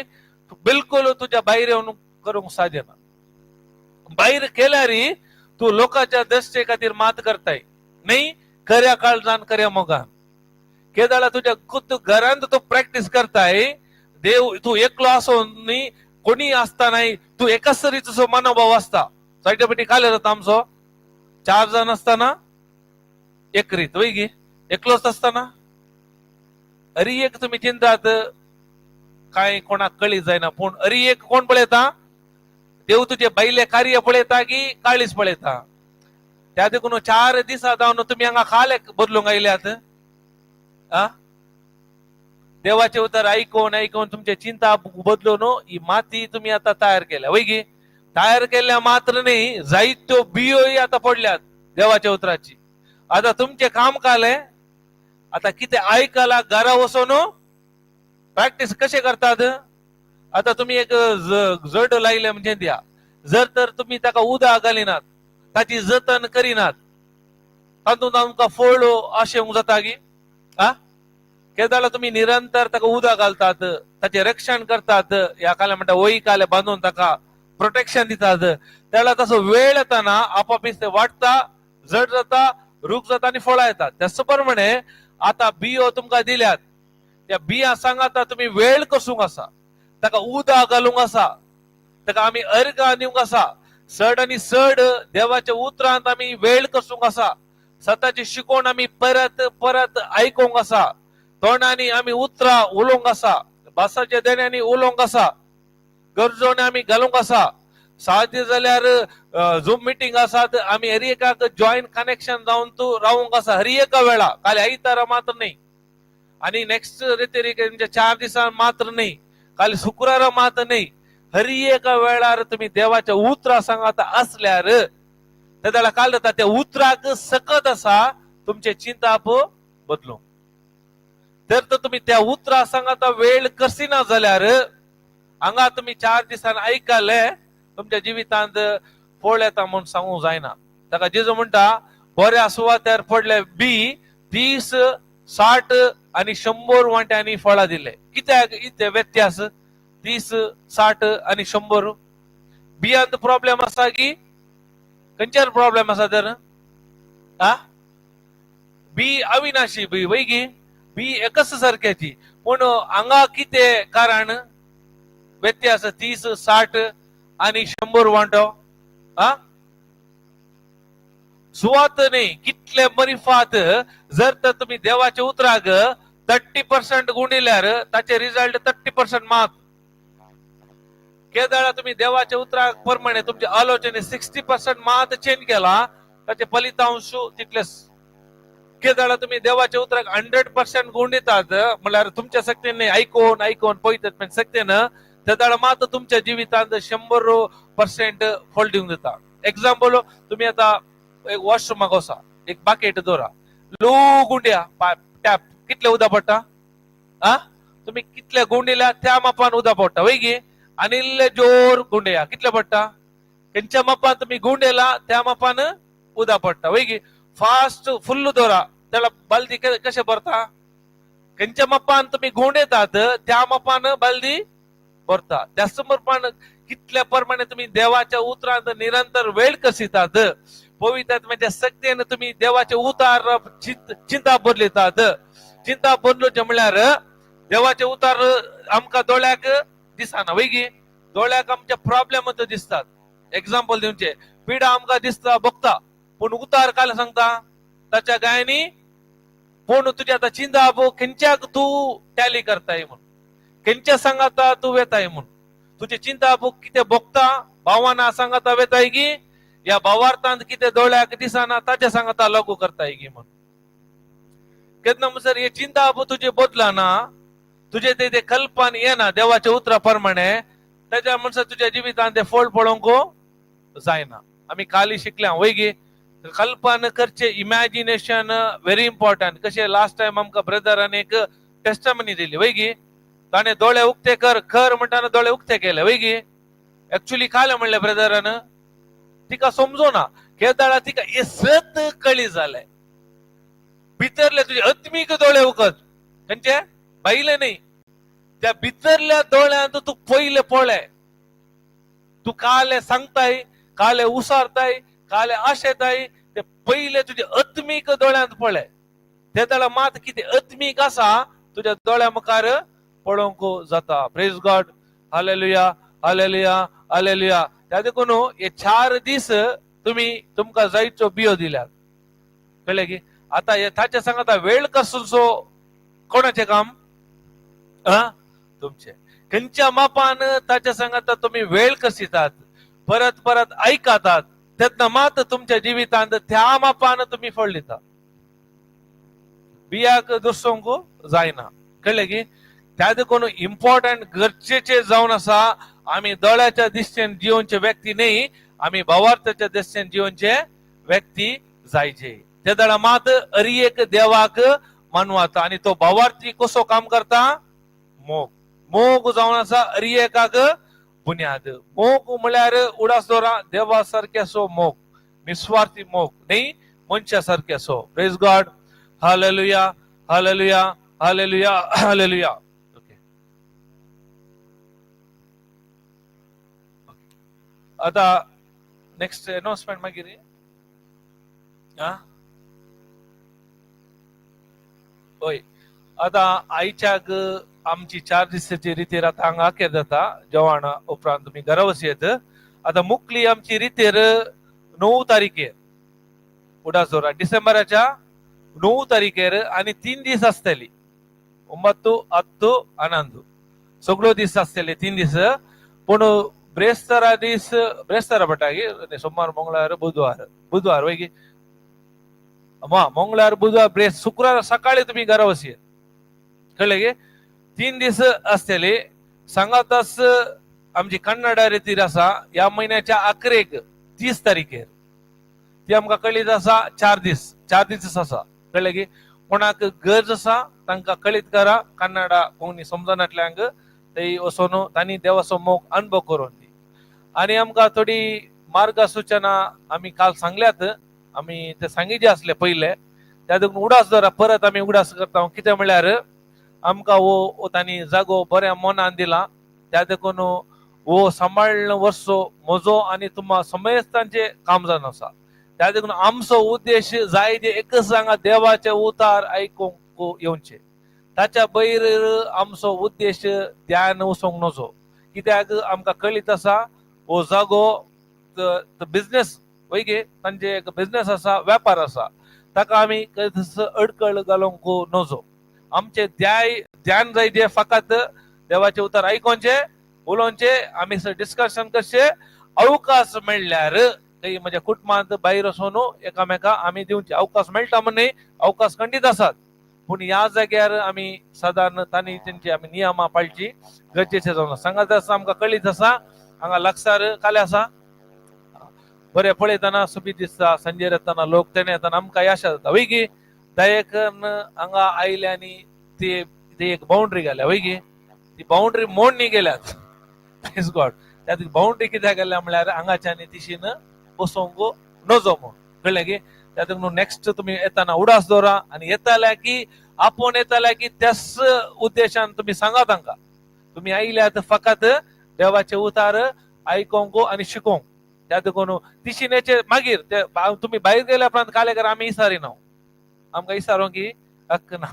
बिलकुल तुज्या भायर येवन करूंक साध्य ना. भायर केल्यार तूं लोकांच्या दृश्टे खातीर मात करताय न्ही, खऱ्या काळजान खऱ्या मोगान. केदळा तुज्या खुद्द घरांत तूं प्रॅक्टीस करताय, देव तूं एकलो आसो न्ही, कोणी आसता नाही, तूं एकाच तरी तुजो मनोभाव आसता. जायते पटी काल जाता आमचो 4 जाण आसतना एक रीत वय गी, एकलोच आसतना अरी एक तुमी चिंतात काय कोणाक कळी जायना, पूण अरी एक कोण पळयता? देव तुजे बायले कार्य पळयता की काळीज पळयता? त्या देखून 4 दिसा जावन तुमी हांगा खाले बदलूंक आयल्यात. आ देवाचे उतर आयकून आयकून तुमचे चिंता बदलून ही माती तुमी आता तयार केल्या वय गी. तयार केल्या मात्र न्ही, जायत्यो बियोय आता पडल्यात देवाच्या उतराची. आता तुमचे काम काले आता कितें आयकला घरा वचून प्रॅक्टीस कशें करतात? आता तुमी एक जड लायले म्हणजे द्या, जर तर तुमी ताका उदक घालिनात, ताची जतन करिनात, तातूंत आमकां फळ अशें जाता की आ केदाळा तुमी निरंतर ताका उदक घालतात, ताचें रक्षण करतात, ह्या काल्या म्हणटा वय काले बांदून ताका प्रोटेक्शन दितात. त्याला तसो वेळ येताना आपापीस ते वाडटा, जड जाता, रूख जाता आनी फळां येतात. त्याच प्रमाणे आतां बियो तुमकां दिल्यात, त्या बियां सांगाता तुमी वेळ कसूंक आसा, ताका उदक घालूंक आसा, ताका आमी अर्गां दिवंक आसा. चड आनी चड देवाच्या उतरांत आमी वेळ कसूंक आसा. सताची शिकवण आमी परत परत आयकूंक आसा. तोंडांनी आमी उतरां उलोवंक आसा, भासाच्या देण्यांनी उलोवंक आसा, गरजोने आमी घालूंक आसा. साध्य जाल्यार झूम मिटींग आसात, आमी हर एकाक जॉईन कनेक्शन जावन तूं रावूंक आसा हर एका वेळा. काल आयतारा मात्र न्ही आनी नेक्स्ट रितेरीक म्हणजे 4 दिसां मात्र न्ही, काल शुक्रारा मात्र न्ही, हर एका वेळार तुमी देवाच्या उतरां सांगाता असल्यार तेदळा काल जाता त्या उतराक सकत आसा तुमचे चिंताप बदलूंक. तर तर तुमी त्या उतरां सांगाता वेळ कसिना जाल्यार हांगा तुमी 4 दिसान आयकले तुमच्या जिवितांत फळ येता म्हूण सांगूंक जायना. ताका जेजू म्हणटा बऱ्या सुवातेर पडले बी 30, 60 आनी 100 वांट्यांनी फळां दिले. कित्याक इतले व्यत्यास 30, 60 आनी 100? बियांत प्रॉब्लेम आसा की खंयच्यार प्रॉब्लेम आसा तर? आ बी अविनाशी बी वय की बी एकच सारक्याची, पूण हांगा कितें कारण व्यत्यास 30, 60 आनी 100 वांटो? आ सुवात न्ही कितले मरिफात जर तर तुमी देवाच्या उतराक 30% गुणिल्यार ताचे रिजल्ट 30% मात. केदळा तुमी देवाच्या उतराक प्रमाणे तुमचे आलोचने 60% मात चेंज केला ताचे फलितांश तितलेच. केदळा तुमी देवाच्या उतराक 100% गुण दितात म्हणल्यार तुमच्या शक्तीन आयकून आयकून पळयतात पण शक्तीन तेदळा मात तुमच्या जिवितांत 100% फळ दिवंक दिता. एक्झाम्पल, तुमी आतां एक वॉशरूमाक वसा, एक बाकेट दवरा, लो गुंड्या टॅप, कितले उदक पडटा? आ तुमी कितले गुंडिल्या त्या मापान उदक पडटा वय गी? आनी इल्ले जोर गुंडया कितले पडटा? खंयच्या मापान तुमी गुंडेला त्या मापान उदक पडटा वय गी? फास्ट फुल्ल दवरा, त्याला बालदी कशें भरता? खंयच्या मापान तुमी गुंडेतात त्या मापान बालदी भरता. त्याच प्रमाण कितल्या प्रमाणे तुमी देवाच्या उतरांत निरंतर वेळ कसितात, पवित्र आत्म्याच्या शक्तीने तुम्ही देवाचे उतार चिंता बदलितात. चिंता बदलूचे म्हणल्यार देवाचे उतार आमकां दोळ्याक दिसना वय गी? दोळ्याक आमच्या प्रॉब्लेम दिसतात. एक्झाम्पल दिवचे, पिडा आमकां दिसता बघता, पूण उतार काय सांगता ताच्या गायनी. पूण तुझ्या आतां चिंता खंयच्याक तूं टॅली करताय म्हूण, खंयच्या सांगाता तूं वेताय म्हूण, तुझे चिंता कितें भोगता भावाना सांगाता वेताय की या भावार्थांत कितें दोळ्याक दिसना ताच्या सांगाता लागू करताय की म्हूण. केन्ना म्हणसर हे चिंता तुजे बदलना, तुजे ते ते कल्पन येना देवाच्या उतरा प्रमाणे, तेज्या म्हणसर तुज्या जिवितांत ते फळ पळोवंक जायना. आमी काली शिकल्या वय गी? कल्पना करचे, इमॅजिनेशन व्हेरी इम्पॉर्टंट. कशें लास्ट टायम आमकां ब्रदरान एक टेस्टमनी दिली वय गी? ताणें दोळे उक्ते कर कर म्हणटाना दोळे उक्ते केले वय गी? एक्चुली काल म्हणलें ब्रदरान तिका समजोना केदाळा तिका सत कळी जालें भितरले तुजे आत्मीक दोळे उकत खंयचे भायले न्ही, त्या भितरल्या दोळ्यांत तूं पयले पळय. तूं काले सांगताय, काले उसारताय, काले आशेताय, ते पयले तुजे आत्मीक दोळ्यांत पळय. ते दोळ्या मात कितें आत्मीक आसा तुज्या दोळ्या मुखार पळोवंक जाता. Praise God, hallelujah, hallelujah, hallelujah. त्या देखून हे 4 दीस तुमी तुमकां जायचो बियो दिल्यात, कळ्ळें की? आतां हे ताच्या सांगाता वेळ कसो कोणाचें काम आ तुमचे खंयच्या मापान ताच्या सांगाता तुमी वेळ कसितात, परत परत आयकतात, तेन्ना मात तुमच्या जिवितांत त्या मापान तुमी फळ दिता. बियाक दुसोंक जायना, कळ्ळें की? त्या देखून इम्पॉर्टंट गरजेचे जावन आसा आमी दोळ्याच्या दिश्टीन जिवनचे व्यक्ती न्ही, आमी भावार्थाच्या दिश्टीन जिवनचे व्यक्ती जायचे. ते दळा मात अरी एक देवाक मानवाता. आनी तो भावार्थी कसो काम करता? मोग. मोग जावन आसा अरी एकाक बुन्याद. मोग म्हळ्यार उडास दवरा देवा सारके असो मोग, निस्वार्थी मोग न्ही, मनशा सारके असो. Praise God, hallelujah, hallelujah. Hallelujah, hallelujah. Okay, आता नेक्स्ट अनाउन्समेंट मागीर. हा, हय, आतां आयच्याक आमची 4 दिसाची रितीर आतां हांगा अखेर जाता. जेवण उपरांत तुमी घरा वचयेत. आतां मुकली आमची रितीर 9 तारखेर, उडास दवरा, डिसेंबराच्या 9 तारखेर आनी 3 दीस आसतली. 9, 10, 11 सगळ्यो दीस आसतले, 3 दीस. पूण ब्रेस्तारा दीस, ब्रेस्तारा पडटा की सोमार, मंगळार, बुधवार, बुधवार वय की मंगळार, बुधवार, ब्रेस, शुक्रार सकाळी तुमी घरा वचयेत. कळ्ळें की? 3 दीस आसतले. सांगातास आमची कन्नडा रितीर आसा ह्या म्हयन्याच्या अकरेक, 30 तारखेर. ती आमकां कळीत आसा. 4 दीस, 4 दीस आसा. कळ्ळें की? कोणाक गरज आसा तांकां कळीत करा. कन्नडा कोंकणी समजनातल्यांक ते वचोन तांणी देवाचो मोग अनुभव करून दी. आनी आमकां थोडी मार्ग सूचना आमी काल सांगल्यात, आमी ते सांगिजे आसले पयले, त्या देखून उडास दवरा. परत आमी उडास करता. कितें म्हणल्यार आमकां हो तांणी जागो बऱ्या मनान दिला, त्या देखून हो सांबाळ्ळ वर्सो म्हजो आनी तुमकां समेस्तांचें काम जावन आसा. त्या देखून आमचो उद्देश जाय ते एकच, हांगा देवाचे उतार आयकूंक येवचे. ताच्या बयर आमचो उद्देश ध्यान वचोंक नजो. कित्याक आमकां कळीत आसा हो जागो बिजनेस वय गे, तांचे एक बिजनेस आसा, वेपार आसा, ताका आमी अडकळ घालूंक नजो. आमचे ध्यान जाय जे फकत देवाचे उतर आयकोनचे, उलोवचे, आमी डिस्कशन करचे. अवकाश मेळ्ळ्यार काही म्हणजे कुटुंबांत भायर वचून एकामेका आमी दिवचे. अवकाश मेळटा म्हण न्ही, अवकाश खंडीत आसात, पूण ह्या जाग्यार आमी सादारण तांणी तेंची आमी नियमां पाळची गरजेचे जावन. सांगात आसा, आमकां कळीत आसा, हांगा लागसार काले आसा, बरें पळयतना सोबीत दिसता. सांजेर येतना लोक तेणे येतना आमकां आशा जाता वय की दयेकन हांगा आयले आनी ती ती एक बाउंड्री घाल्या वय की ती बाउंड्री मोडणी गेल्यात. प्रेज गॉड. त्या बाउंड्री कित्याक गेल्या म्हणल्यार हांगाच्यान तिशीन बसोवंक नजो म्हूण. कळ्ळें की? त्या नेक्स्ट तुमी येतना उडास दवरा आनी येताल्या की आपोवन येताल्या की त्याच उद्देशान तुमी सांगा तांकां, तुमी आयल्यात फकत देवाचे उतार आयकोंक आनी शिकोवंक. त्या देखून तिशीनेचे मागीर ते तुमी भायर गेल्या उपरांत कालेकर आमी इसारिना, आमकां इसारोंक की हक्क ना.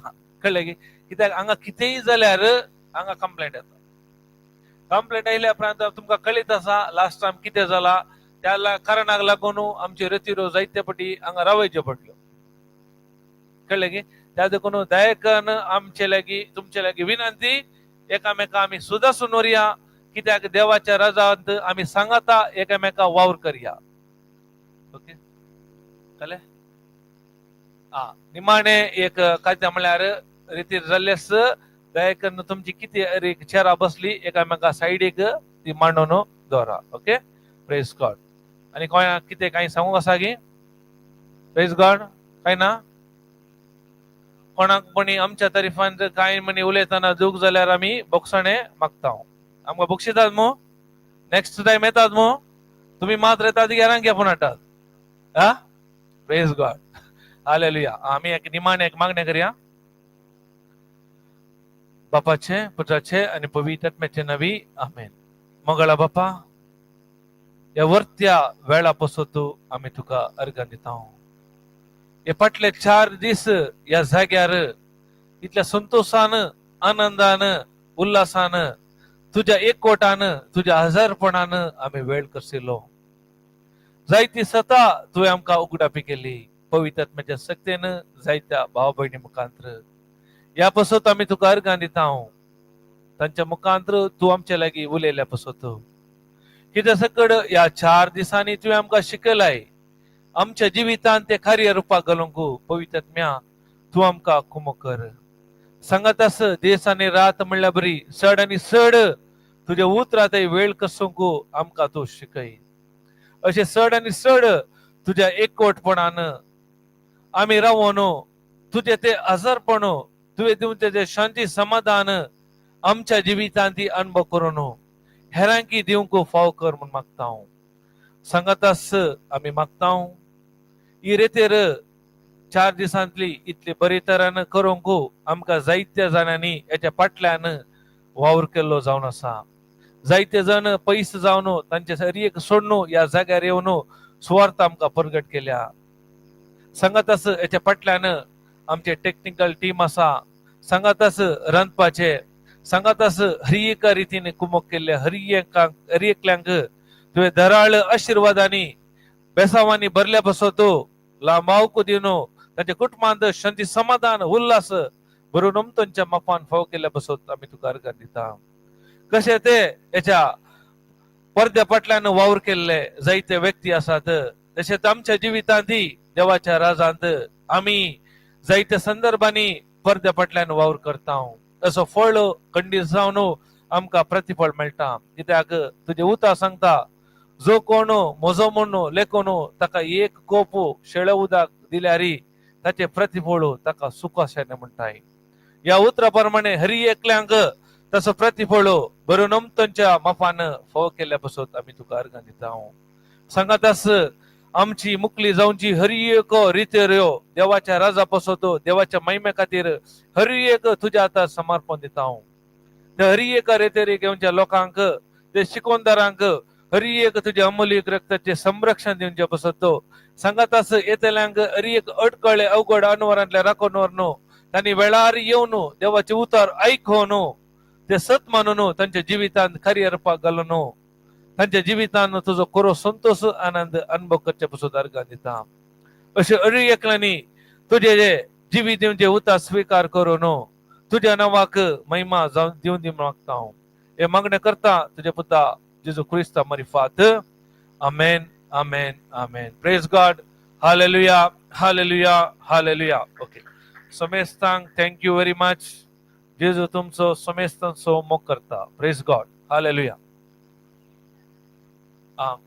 कळ्ळें की? कित्याक हांगा कितेंय जाल्यार हांगा कंप्लेंट येता. कंप्लेंट आयल्या उपरांत तुमकां कळीत आसा लास्ट टायम कितें जाला. त्या कारणाक लागून आमच्यो रेतिरो जायते पटी हांगा रावयच्यो पडल्यो. कळ्ळें की? त्या देखून दयेकन आमचे लागीं तुमचे लागीं विनंती, एकामेका आमी सुदासून व्हरया. कित्याक देवाच्या रजांत आमी सांगाता एकामेका वावर करया. ओके, कळ्ळें? आ निमाणे एक काय म्हणल्यार रितीर जाल्लेस दयेकन तुमची कितें एक चेरा बसली एकामेका सायडीक ती मांडून दवरा. Okay, praise God. आनी कोणाक कितें कांय सांगूंक आसा की? प्रेज गॉड. काय ना कोणाक म्हणी आमच्या तरीफान कांय म्हणी उलयतना दूख जाल्यार आमी बोगसणे मागता. आमकां बक्षितात मू? नेक्स्ट टायम येतात मू? तुमी मात्र येतात, घेरांक आपोवन हाडटात. हा, प्रेज गॉड, हालेलुया. आमी एक निमाणे एक मागणें करया. बापाचे, पुत्राचे आनी पवित्र आत्म्याचे नांवी, आमेन. मंगळा बापा, ह्या वर्त्या वेळा पसत आमी तुका अर्गां दिता. हे फाटले 4 दीस ह्या जाग्यार इतल्या संतोशान, आनंदान, उल्हासान, तुज्या एकवटान, तुज्या हजारपणान आमी वेळ करशिल्लो. जायती सता तुवें आमकां उगडापी केली पवित्र आत्म्याच्या शक्तेन जायत्या भाव भयणी मुखांत्र. ह्या पसत आमी तुका अर्गां दिता. तांच्या मुखांत्र तूं आमच्या लागीं उलयल्या पसत कित्या सकड ह्या 4 दिसांनी तुवें आमकां शिकयलाय. आमच्या जिवितांत ते कार्य रुपाक घालूंक पवित्र आत्म्या तूं आमकां कुमक कर. सांगत आस दीस आनी रात म्हणल्यार बरी चड आनी चड तुज्या उतरात वेळ कसूंक आमकां तूं शिकय. अशें चड आनी चड तुज्या एकवटपणान आमी रावोन तुजें ते आजारपण, तुवें दिवचें ते शांती समाधान आमच्या जिवितांत ती अनुभव करून हेरांकी दिवंक फाव कर म्हूण मागता हांव. सांगात आस आमी मागता, ही रेतेर चार दिसांतली इतली बरी तरान करूंक आमकां जायत्या जाणांनी हेच्या फाटल्यान वावर केल्लो जावन आसा. जायते जाण पयस जावन तांचे हर एक सोडून ह्या जाग्यार येवन सुवार्थ आमकां परगट केल्या. सांगाताच हेच्या फाटल्यान आमचे टेक्निकल टीम आसा, सांगाताच रांदपाचे, सांगाताच हर एका रितीन कुमक केल्ले हर एकांक हर एकल्यांक तुवें दराळ आशिर्वादांनी बेसावांनी भरल्या पासत लांबावको दिवन तांच्या कुटुंबांत शांती, समाधान, उल्हास भरून तांच्या मापान फाव केल्ल्या पासत आमी तुका अर्गां दिता. कशे ते हेच्या पडद्या फाटल्यान वावर केल्ले जायते व्यक्ती आसात, तशेंच आमच्या जिवितांत देवाच्या राजांत आमी जायत्या संदर्भांनी पडद्या फाटल्यान वावर करता. असो फळ खंडीत जावन आमकां प्रतिफळ मेळटा. कित्याक तुजें उतर सांगता, जो कोण म्हजो म्हणून लेखून ताका एक कोप शेळे उदक दिल्यार ताचे प्रतिफळ ताका सुख अशें म्हणटाय. ह्या उतरा प्रमाणे हरी एकल्यांक तसो प्रतिफळ बरोवन तांच्या मापान फोव केल्ल्या पासत आमी तुका अर्गां दिता. सांगातास आमची मुकली जावची हरी एक रितेऱ्यो देवाच्या राजा पासत, देवाच्या महिमे खातीर हर एक तुज्या हातात समर्पण दिता. त्या हरी एका रेतेरी घेवच्या लोकांक, ते शिकवणदारांक हरी एक तुज्या अमूल्य रक्ताचे संरक्षण दिवचे पासत, सांगातास येतल्यांक हरी एक अडकळे अवघड अनवरांतल्या राखून व्हरून तांणी वेळार येवन देवाचे उतर आयकून ते सत मानून तांच्या जिवितांत खरी हरपाक घालून तांच्या जिवितान तुजो खरो संतोष, आनंद अनुभव करचे पासत अर्गां दिता. अशे हरी एकल्यांनी तुजे जे जिवीत दिवचे उतर स्विकार करून तुज्या नांवाक महिमा जावन दिवन दी मागता हांव. हे मागणें करता तुज्या पुता जेजू क्रिस्ता मारिफात. आमेन, आमेन, आमेन. Praise God. Hallelujah, hallelujah, hallelujah. Okay, समेस्तांक thank you very much. जेजू तुमचो समेस्तांचो मोग करता. Praise God. Hallelujah.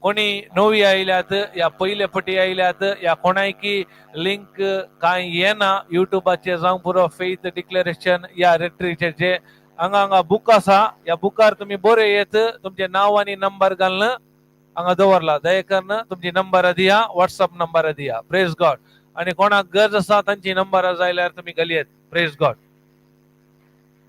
कोणी नवी आयल्यात या पयले पटी आयल्यात या कोणायकी लिंक कांय येना युट्यूबाचेर जावं पुरो, फेथ डिक्लेरेशन या रिट्रीटाचे हांगा हांगा बूक आसा. ह्या बुकार तुमी बरे येत तुमचे नांव आनी नंबर घालून हांगा दवरला. दया करून तुमची नंबर दिया, व्हॉट्सअप नंबर दिया. Praise God. आनी कोणाक गरज आसा तांची नंबर जाय जाल्यार तुमी घालयत. Praise God.